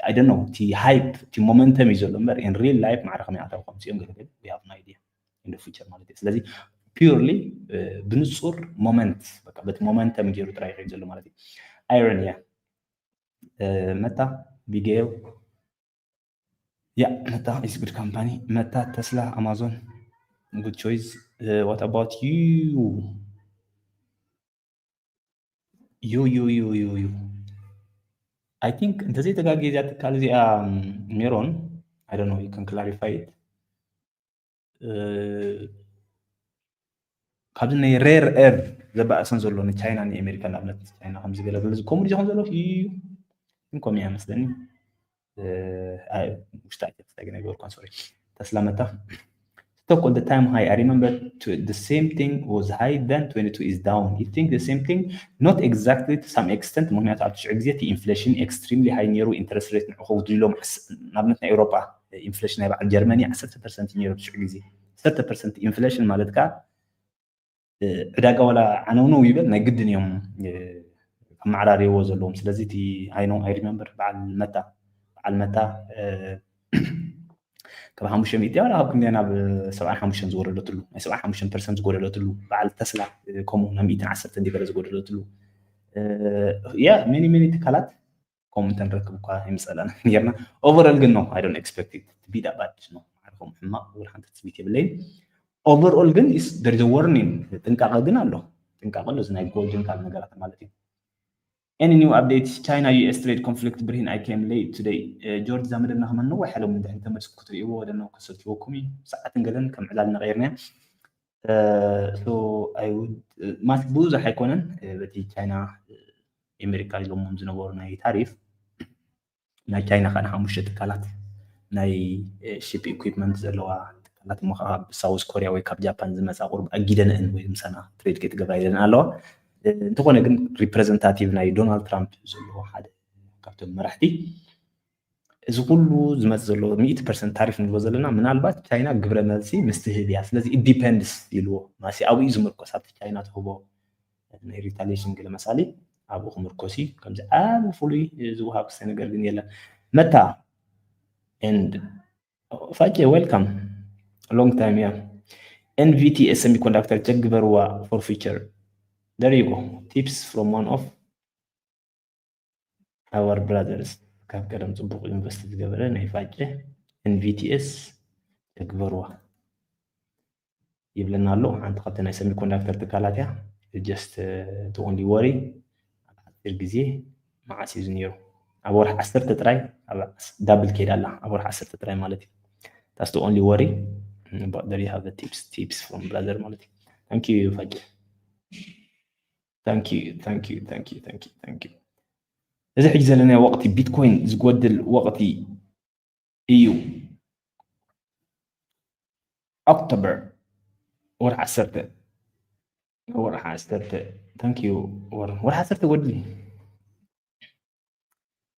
I don't know፣ እቲ ሃይፕ፣ እቲ ሞመንተም እዩ ዘሎ እምበር in real life ማዕረ ከመይ ኣታዊ ከምፅኦም ገለገለ we have no idea in the future ማለት እዩ። ስለዚ purely ብንፁር ሞመንት፣ በቃ በቲ ሞመንተም ገይሩ ጥራይ ይኸይድ ዘሎ ማለት እዩ። Iron እያ። መታ፣ ቢጌል፣ ያ፣ መታ is good company። መታ፣ ተስላ፣ ኣማዞን፣ good choice። What about you? You, you, you, you, you. I think እንተዘይተጋግየ እዚኣ ትካል እዚኣ ሜሮን፣ I don't know, you can clarify it. ካብዚ ናይ ሬር ኤር ዘባእሰን ዘሎ ንቻይና ንኣሜሪካ ንኣብነት ቻይና ከምዚ ገለ ገለ ከምኡ ድዩ ዘሎ እዩ። እንኮም እያ መስለኒ። ውሽጣ ኣይተፍታ ግን ኣይገበርኳን፣ ሶሪ። ተስላ መታ። Stock all the time high. I remember to, the same thing was high, then twenty-two is down. You think the same thing? Not exactly, to some extent. ምክንያቱ ኣብቲ ሽዑ ግዜ እቲ ኢንፍሌሽን extremely high ነይሩ፣ ኢንትረስት ሬት ንዕኹ ድልሎም ንኣብነት ናይ ኤውሮጳ ኢንፍሌሽን ናይ በዓል ጀርመኒ ዓሰርተ ፐርሰንት ነይሩ። ሽዑ ግዜ ዓሰርተ ፐርሰንት ኢንፍሌሽን ማለት ከዓ ዕዳጋ ዋላ ዓነውነው ይበል ናይ ግድን እዮም ከመዓራርይዎ ዘለዎም። ስለዚ እቲ I know, I remember በዓል መታ፣ በዓል መታ ካብ ሓሙሽተ ሚእቲ ዋላ ካብ ክንደይ ናብ ሰብዓን ሓሙሽተን ዝወረደትሉ፣ ናይ ሰብዓን ሓሙሽተን ፐርሰንት ዝጎደለትሉ በዓል ተስላ ከምኡ ናብ ሚእትን ዓሰርተን ገለ ዝጎደለትሉ ያ many many ትካላት ከምኡ እንተንረክብ እኳ ይምፀላና ጌርና። Overall ግን no, I don't expect it to be that bad ነው። ማዕርኹም ሕማቕ ወይ ሓንቲ ትፅቢት የብለይን። Overall ግን there is a warning፣ ጥንቃቐ ግን ኣሎ። ጥንቃቐ ኣሎ፣ እዚ ናይ ጎልድን ካልእ ነገራት ማለት እዩ። Any new updates? China US trade conflict ብርሂን፣ I came late today. ጆርጅ፣ እዛ መደብና ከማን ነዋሕ ኢሎም እንድሕር ተመልስኩም ክትርእይዎ ወደና ከሰልችወኩም እዩ። ሰዓትን ገለን ከም ዕላልና ቀይርናያ። So I would ማለት ብዙሕ ኣይኮነን በቲ ቻይና ኣሜሪካ ኢሎሞም ዝነበሩ ናይ ታሪፍ ናይ ቻይና ከዓ ንሓሙሽተ ትካላት ናይ ሺፕ ኢኩፕመንት ዘለዋ ትካላት እሞ ከዓ ካብ ሳውዝ ኮርያ ወይ ካብ ጃፓን ዝመፃ ቁሩብ ኣጊደንአን ወይ ምሳና ትሬድ ከይትገብራ ኢለን ኣለዋ። እንተኾነ ግን ሪፕሬዘንታቲቭ ናይ ዶናልድ ትራምፕ ዘለዎ ሓደ ካብቶም መራሕቲ እዚ ኩሉ ዝመፅ ዘሎ ሚእቲ ፐርሰንት ታሪፍ ንብሎ ዘለና ምናልባት ቻይና ግብረ መልሲ ምስ ትህብ እያ። ስለዚ it depends ኢልዎ ማለት ኣብኡ እዩ ዝምርኮስ ኣብቲ ቻይና ትህቦ ናይ ሪታሊሽን ገለ መሳሊ ኣብኡ ክምርኮስ እዩ። ከምዚ ዓቢ ፍሉይ ዝወሃብ ክስተ ነገር ግን የለን። መታ and ፋጨ welcome long time yeah NVTS semiconductor check ግበርዋ for future there you go tips from one of our brothers ካብ ቀደም ፅቡቅ ኢንቨስት ዝገበረ ናይ ፋጨ NVTS check ግበርዋ ይብለና ኣሎ። ሓንቲ ካብቲ ናይ ሰሚኮንዳክተር ትካላት እያ። Just to only worry ኣብ ሓፂር ግዜ መዓስ እዩ ነይሩ? ኣብ ወርሒ ዓሰርተ ጥራይ ዳብል ከይዳ ኣላ። ኣብ ወርሒ ዓሰርተ ጥራይ ማለት እዩ። That's the only worry. But there you have the tips, tips from brother ማለት እዩ። Thank you ፋቂ። Thank you, thank you, thank you, thank you, thank you. እዚ ሕጂ ዘለና ወቕቲ ቢትኮይን ዝጎድል ወቕቲ እዩ። ኦክቶበር ወርሒ ዓሰርተ ወርሒ ዓሰርተ ታንኪዩ ወርሒ ዓሰርተ ጎድል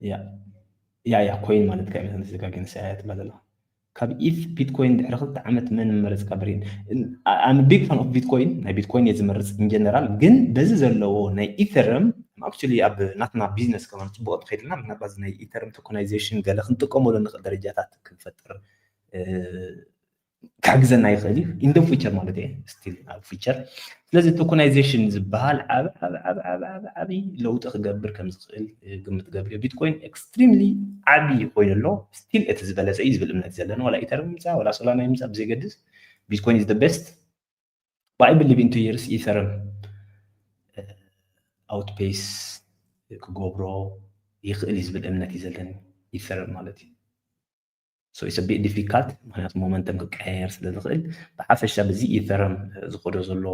ያ ያ ኮይን ማለት ካብ ኢንተርነት ዝጋገን ሰያ ትባል ዘለኻ ካብ ኢት ቢትኮይን ድሕሪ ክልተ ዓመት መን መረፅካ ብሬን? I'm big fan of ቢትኮይን ናይ ቢትኮይን እየ ዝመርፅ in general ግን በዚ ዘለዎ ናይ ኢተርም actually ኣብ ናትና ቢዝነስ ከማን ፅቡቅ ተኸይድልና ምናልባት ናይ ኢተርም ቶኮናይዜሽን ገለ ክንጥቀመሉ ንኽእል ደረጃታት ክንፈጥር ክሕግዘና ይኽእል እዩ in the future ማለት እየ still ኣብ future ስለዚ ቶኮናይዜሽን ዝበሃል ዓብዓብዓብዓብዓብዓቢ ለውጢ ክገብር ከም ዝኽእል ግምት ገብር ቢትኮይን extremely ዓብዪ ኮይኑ ኣሎ still እቲ ዝበለፀ እዩ ዝብል እምነት ዘለና ዋላ ኢተርም ይምፃ ዋላ ሶላና ይምፃ ብዘይገድስ ቢትኮይን is the best but I believe in two years ኢተርም outpace ክገብሮ ይኽእል እዩ ዝብል እምነት እዩ ዘለኒ ኢተርም ማለት እዩ so it's a bit difficult ምክንያቱ ሞመንተም ክቀያየር ስለ ዝኽእል ብሓፈሻ በዚ ኢተርም ዝኸዶ ዘሎ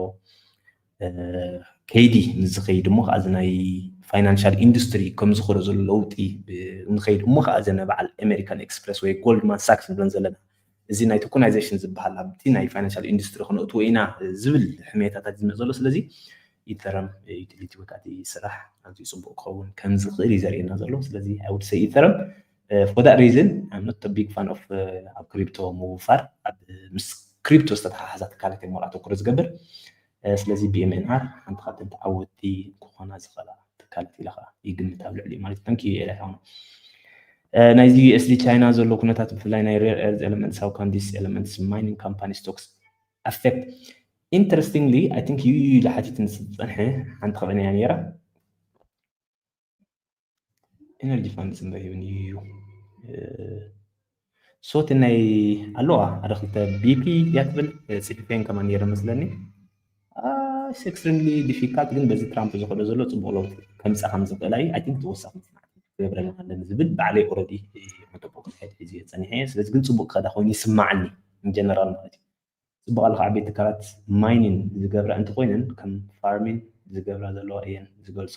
ከይዲ ምስ ዝኸይድ እሞ ከዓ እዚ ናይ ፋይናንሻል ኢንዱስትሪ ከም ዝኸዶ ዘሎ ለውጢ ንኸይድ እሞ ከዓ እዚ ናይ በዓል ኣሜሪካን ኤክስፕረስ ወይ ጎልድማን ሳክስ ንብለን ዘለና እዚ ናይ ቶኮናይዜሽን ዝበሃል ኣብቲ ናይ ፋይናንሻል ኢንዱስትሪ ክነእትዎ ኢና ዝብል ሕሜታታት ዝመፅ ዘሎ። ስለዚ ኢተረም ዩቲሊቲ ወይ ከዓ እቲ ስራሕ ኣዝዩ ፅቡቅ ክኸውን ከም ዝኽእል እዩ ዘርእየና ዘሎ። ስለዚ I would say ኢተረም for that reason I'm not a big fan of ኣብ ክሪፕቶ ምውፋር ኣብ ምስ ክሪፕቶ ዝተተሓሓዛ ትካላት እዮም ኣተኩሮ ዝገብር። ስለዚ BMNR ሓንቲ ካብተን ተዓወትቲ ክኾና ዝኽእላ ትካላት ኢለ ከዓ ይግምት ኣብ ልዕሊኡ ማለት እዩ። Thank you ኤልያስ። ናይዚ ዩኤስዲ ቻይና ዘሎ ኩነታት ብፍላይ ናይ rare earth elements how can these elements mining company stocks affect? Interestingly I think ዩ ዩ ኢሉ ሓቲትኒ ዝፀንሐ ሓንቲ ከበነ እያ ነይራ። ኤነርጂ ፋንድ ፅምበር ይብን እዩ። ሶቲ ናይ ኣለዋ ሓደ ክልተ ቢፒ እያ ትብል ፅሒፈን ከማን ነይረ መስለኒ። It's extremely difficult ግን በዚ ትራምፕ ዝኸዶ ዘሎ ፅቡቅ ለውጢ ከምፃ ከም ዝኽእል ኣይ ቲንክ ተወሳኺ መፅናዕቲ ክገብረልና ኣለኒ ዝብል ባዕለይ ኦረዲ መጠቦቅ ሒዝ እየ ፀኒሐ። ስለዚ ግን ፅቡቅ ክኸዳ ኮይኑ ይስማዓኒ ኢንጀነራል ማለት እዩ። ፅቡቅ ኣለካ ዓበይቲ ትካላት ማይኒን ዝገብራ እንተኮይነን ከም ፋርሚን ዝገብራ ዘለዋ እየን ዝገልፆ።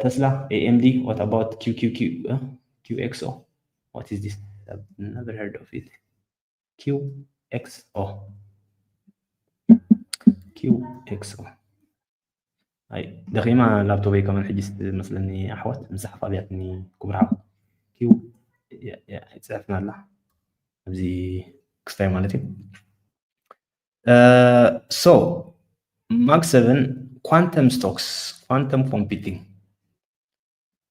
ተስላ AMD what about QQQ QXO? What is this? I've never heard of it. QXO QXO ኣይ ደኺማ ላፕቶፕይ ከመን ሕጂ መስለኒ ኣሕዋት ምሳሕ ኣብያትኒ ክቡር ሓው ኪው ይፅሕፍና ኣላ ኣብዚ ክስታይ ማለት እዩ። So Mag seven quantum stocks quantum computing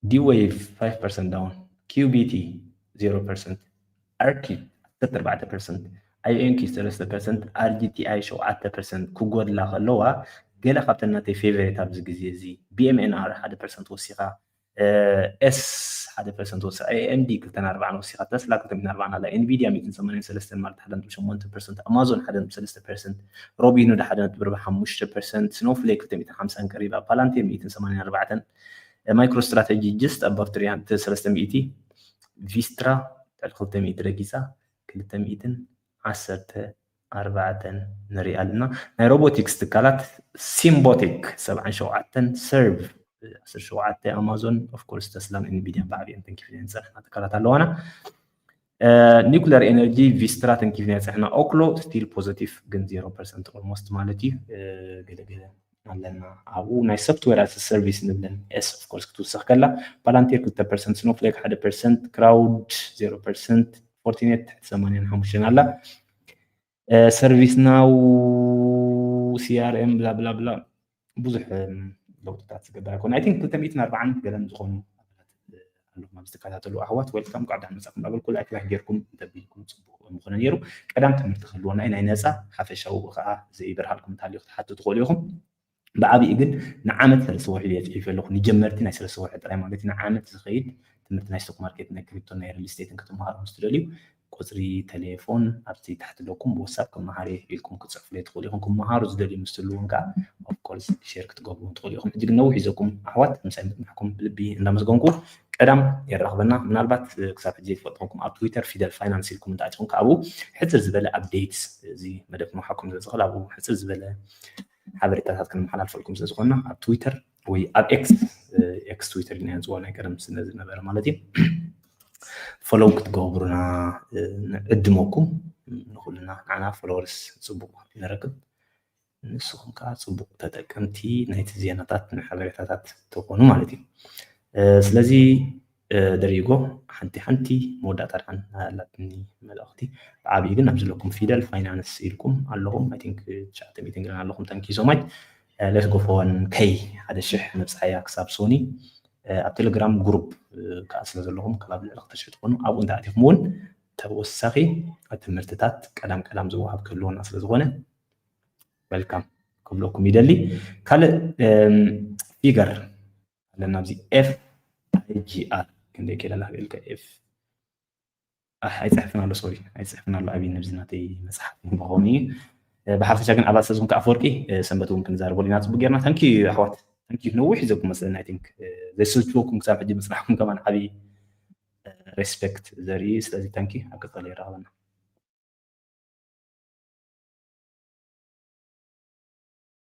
D-Wave five percent down QBT zero percent ARKK ዓሰርተ ኣርባዕተ percent INQ ሰለስተ percent RGTI ሸውዓተ percent ክጎድላ ከለዋ ገለ ካብተን ናተይ ፌቨሬት ኣብዚ ግዜ እዚ BMNR ሓደ percent ወሲኻ S ሓደ percent ወሲኻ AMD ክልተን ኣርባዓን ወሲኻ ተስላ ክልተ ሚእትን ኣርባዓን ኣላ Nvidia ሚእትን ሰማንያን ሰለስተን ማለት ሓደ ነጥቢ ሸሞንተ percent Amazon ሓደ ነጥቢ ሰለስተ percent Robinhood ሓደ ነጥቢ ሓሙሽተ percent Snowflake ክልተ ሚእትን ሓምሳን ቀሪባ Palantir ሚእትን ሰማንያን ኣርባዕተን MicroStrategy just above ሰለስተ ሚእቲ Vistra ልዕሊ ክልተ ሚእቲ ረጊፃ ክልተ ሚእትን ዓሰርተ ኣርባዕተን ንርኢ ኣለና። ናይ ሮቦቲክስ ትካላት Symbotic ሰብዓን ሸውዓተን Serve ዓሰርተ ሸውዓተ Amazon of course Tesla Nvidia ብዓብየን ተንኪፍና ዝፀናሕና ትካላት ኣለዋና። Nuclear energy Vistra ተንኪፍና ዝፀናሕና Oklo still positive ግን zero percent almost ማለት እዩ። ገለገለ ኣለና ኣብኡ ናይ software as a service ንብለን S of course ክትውሰኽ ከላ Palantir ክልተ percent Snowflake ሓደ percent Crowd zero percent Fortinet ትሕቲ ሰማንያን ሓሙሽተን ኣላ። ServiceNow CRM bla bla bla ብዙሕ ለውጥታት ዝገበር ኣይኮነ I think ክልተ ሚእትን ኣርባዓን ገለን ዝኾኑ ኣባላት ኣለኹም ኣብዚ ትከታተሉ ኣሕዋት welcome እንኳዕ ደሓን መፃኩም እንዳበልኩ like like ጌርኩም እንተቢልኩም ፅቡቅ ምኾነ ነይሩ። ቀዳም ትምህርቲ ክህልወና ናይ ነፃ ሓፈሻዊ ከዓ ዘይበርሃልኩም እንተሃልዩ ክትሓቱ ትኽእሉ ኢኹም። ብዓብኡ ግን ንዓመት ሰለስተ ወርሒ እየ ፅሒፈ ኣለኹ ንጀመርቲ ናይ ሰለስተ ወርሒ ጥራይ ማለት እዩ ንዓመት ዝኸይድ ትምህርቲ ናይ stock market ናይ crypto ናይ real estate ክትመሃሩ ምስ ትደልዩ ቁፅሪ ቴሌፎን ኣብቲ ታሕቲ ኣለኩም ብዋትሳፕ ክመሃር እየ ኢልኩም ክትፅሕፉለይ ትኽእሉ ኢኹም ክመሃሩ ዝደልዩ ምስ ትህልዉ እውን ከዓ of course share ክትገብሩ እውን ትኽእሉ ኢኹም ሕጂ ግን ነዊሕ ይዘኩም ኣሕዋት ምሳይ ምፅናሕኩም ብልቢ እንዳመስገንኩ ቀዳም የራኽበና ምናልባት ክሳብ ሕጂ ዘይፈልጥኩም ኣብ Twitter Fidel Finance ኢልኩም እንተኣቲኹም ከዓ ኣብኡ ሕፅር ዝበለ update እዚ መደብ ክመሓኩም ስለ ዝኽእል ኣብኡ ሕፅር ዝበለ ሓበሬታታት ከነመሓላልፈልኩም ስለ ዝኾንና ኣብ Twitter ወይ ኣብ X X Twitter ኢና ንፅውዖ ናይ ቀደም ስለ ዝነበረ ማለት እዩ follow ክትገብሩና ንዕድመኩም ንኩልና ንዓና followers ፅቡቅ ንረክብ ንስኹም ከዓ ፅቡቅ ተጠቀምቲ ናይቲ ዜናታት ንሓበሬታታት ትኾኑ ማለት እዩ ስለዚ there you go ሓንቲ ሓንቲ መወዳእታ ድሓን ኣላትኒ መልእኽቲ ብዓብዩ ግን ኣብ ዘለኩም Fidel Finance ኢልኩም ኣለኹም I think ትሽዓተ ሚእትን ገለን ኣለኹም thank you so much let's go for one K ሓደ ሽሕ ነብፃሕያ ክሳብ Sony ኣብ Telegram group ከዓ ስለ ዘለኹም ካብ ኣብ ልዕሊ ክልተ ሽሕ ትኾኑ ኣብኡ እንተኣቲኹም እውን ተወሳኺ ትምህርትታት ቀዳም ቀዳም ዝወሃብ ክህልወና ስለ ዝኾነ welcome ክብለኩም ይደሊ ካልእ figure ኣለና ኣብዚ FIGR ክንደይ ከለና ክእልከ F ኣይፅሕፍን ኣሎ sorry ኣይፅሕፍን ኣሎ ኣብይ ነብዚ ናተይ መፅሓፍ ምኾኑ እዩ ብሓፈሻ ግን ኣባል ስለዝኹም ከዓ ኣፈወርቂ ሰንበት እውን ክንዛረበሉ ኢና ፅቡቅ ጌርና thank you ኣሕዋት thank you ነዊሕ ይዘኩም መስለኒ I think ዘይስልችወኩም ክሳብ ሕጂ ምፅናሕኩም ከማን ዓብይ respect ዘርኢ ስለዚ thank you ኣብ ቀፃሊ ይራኸበና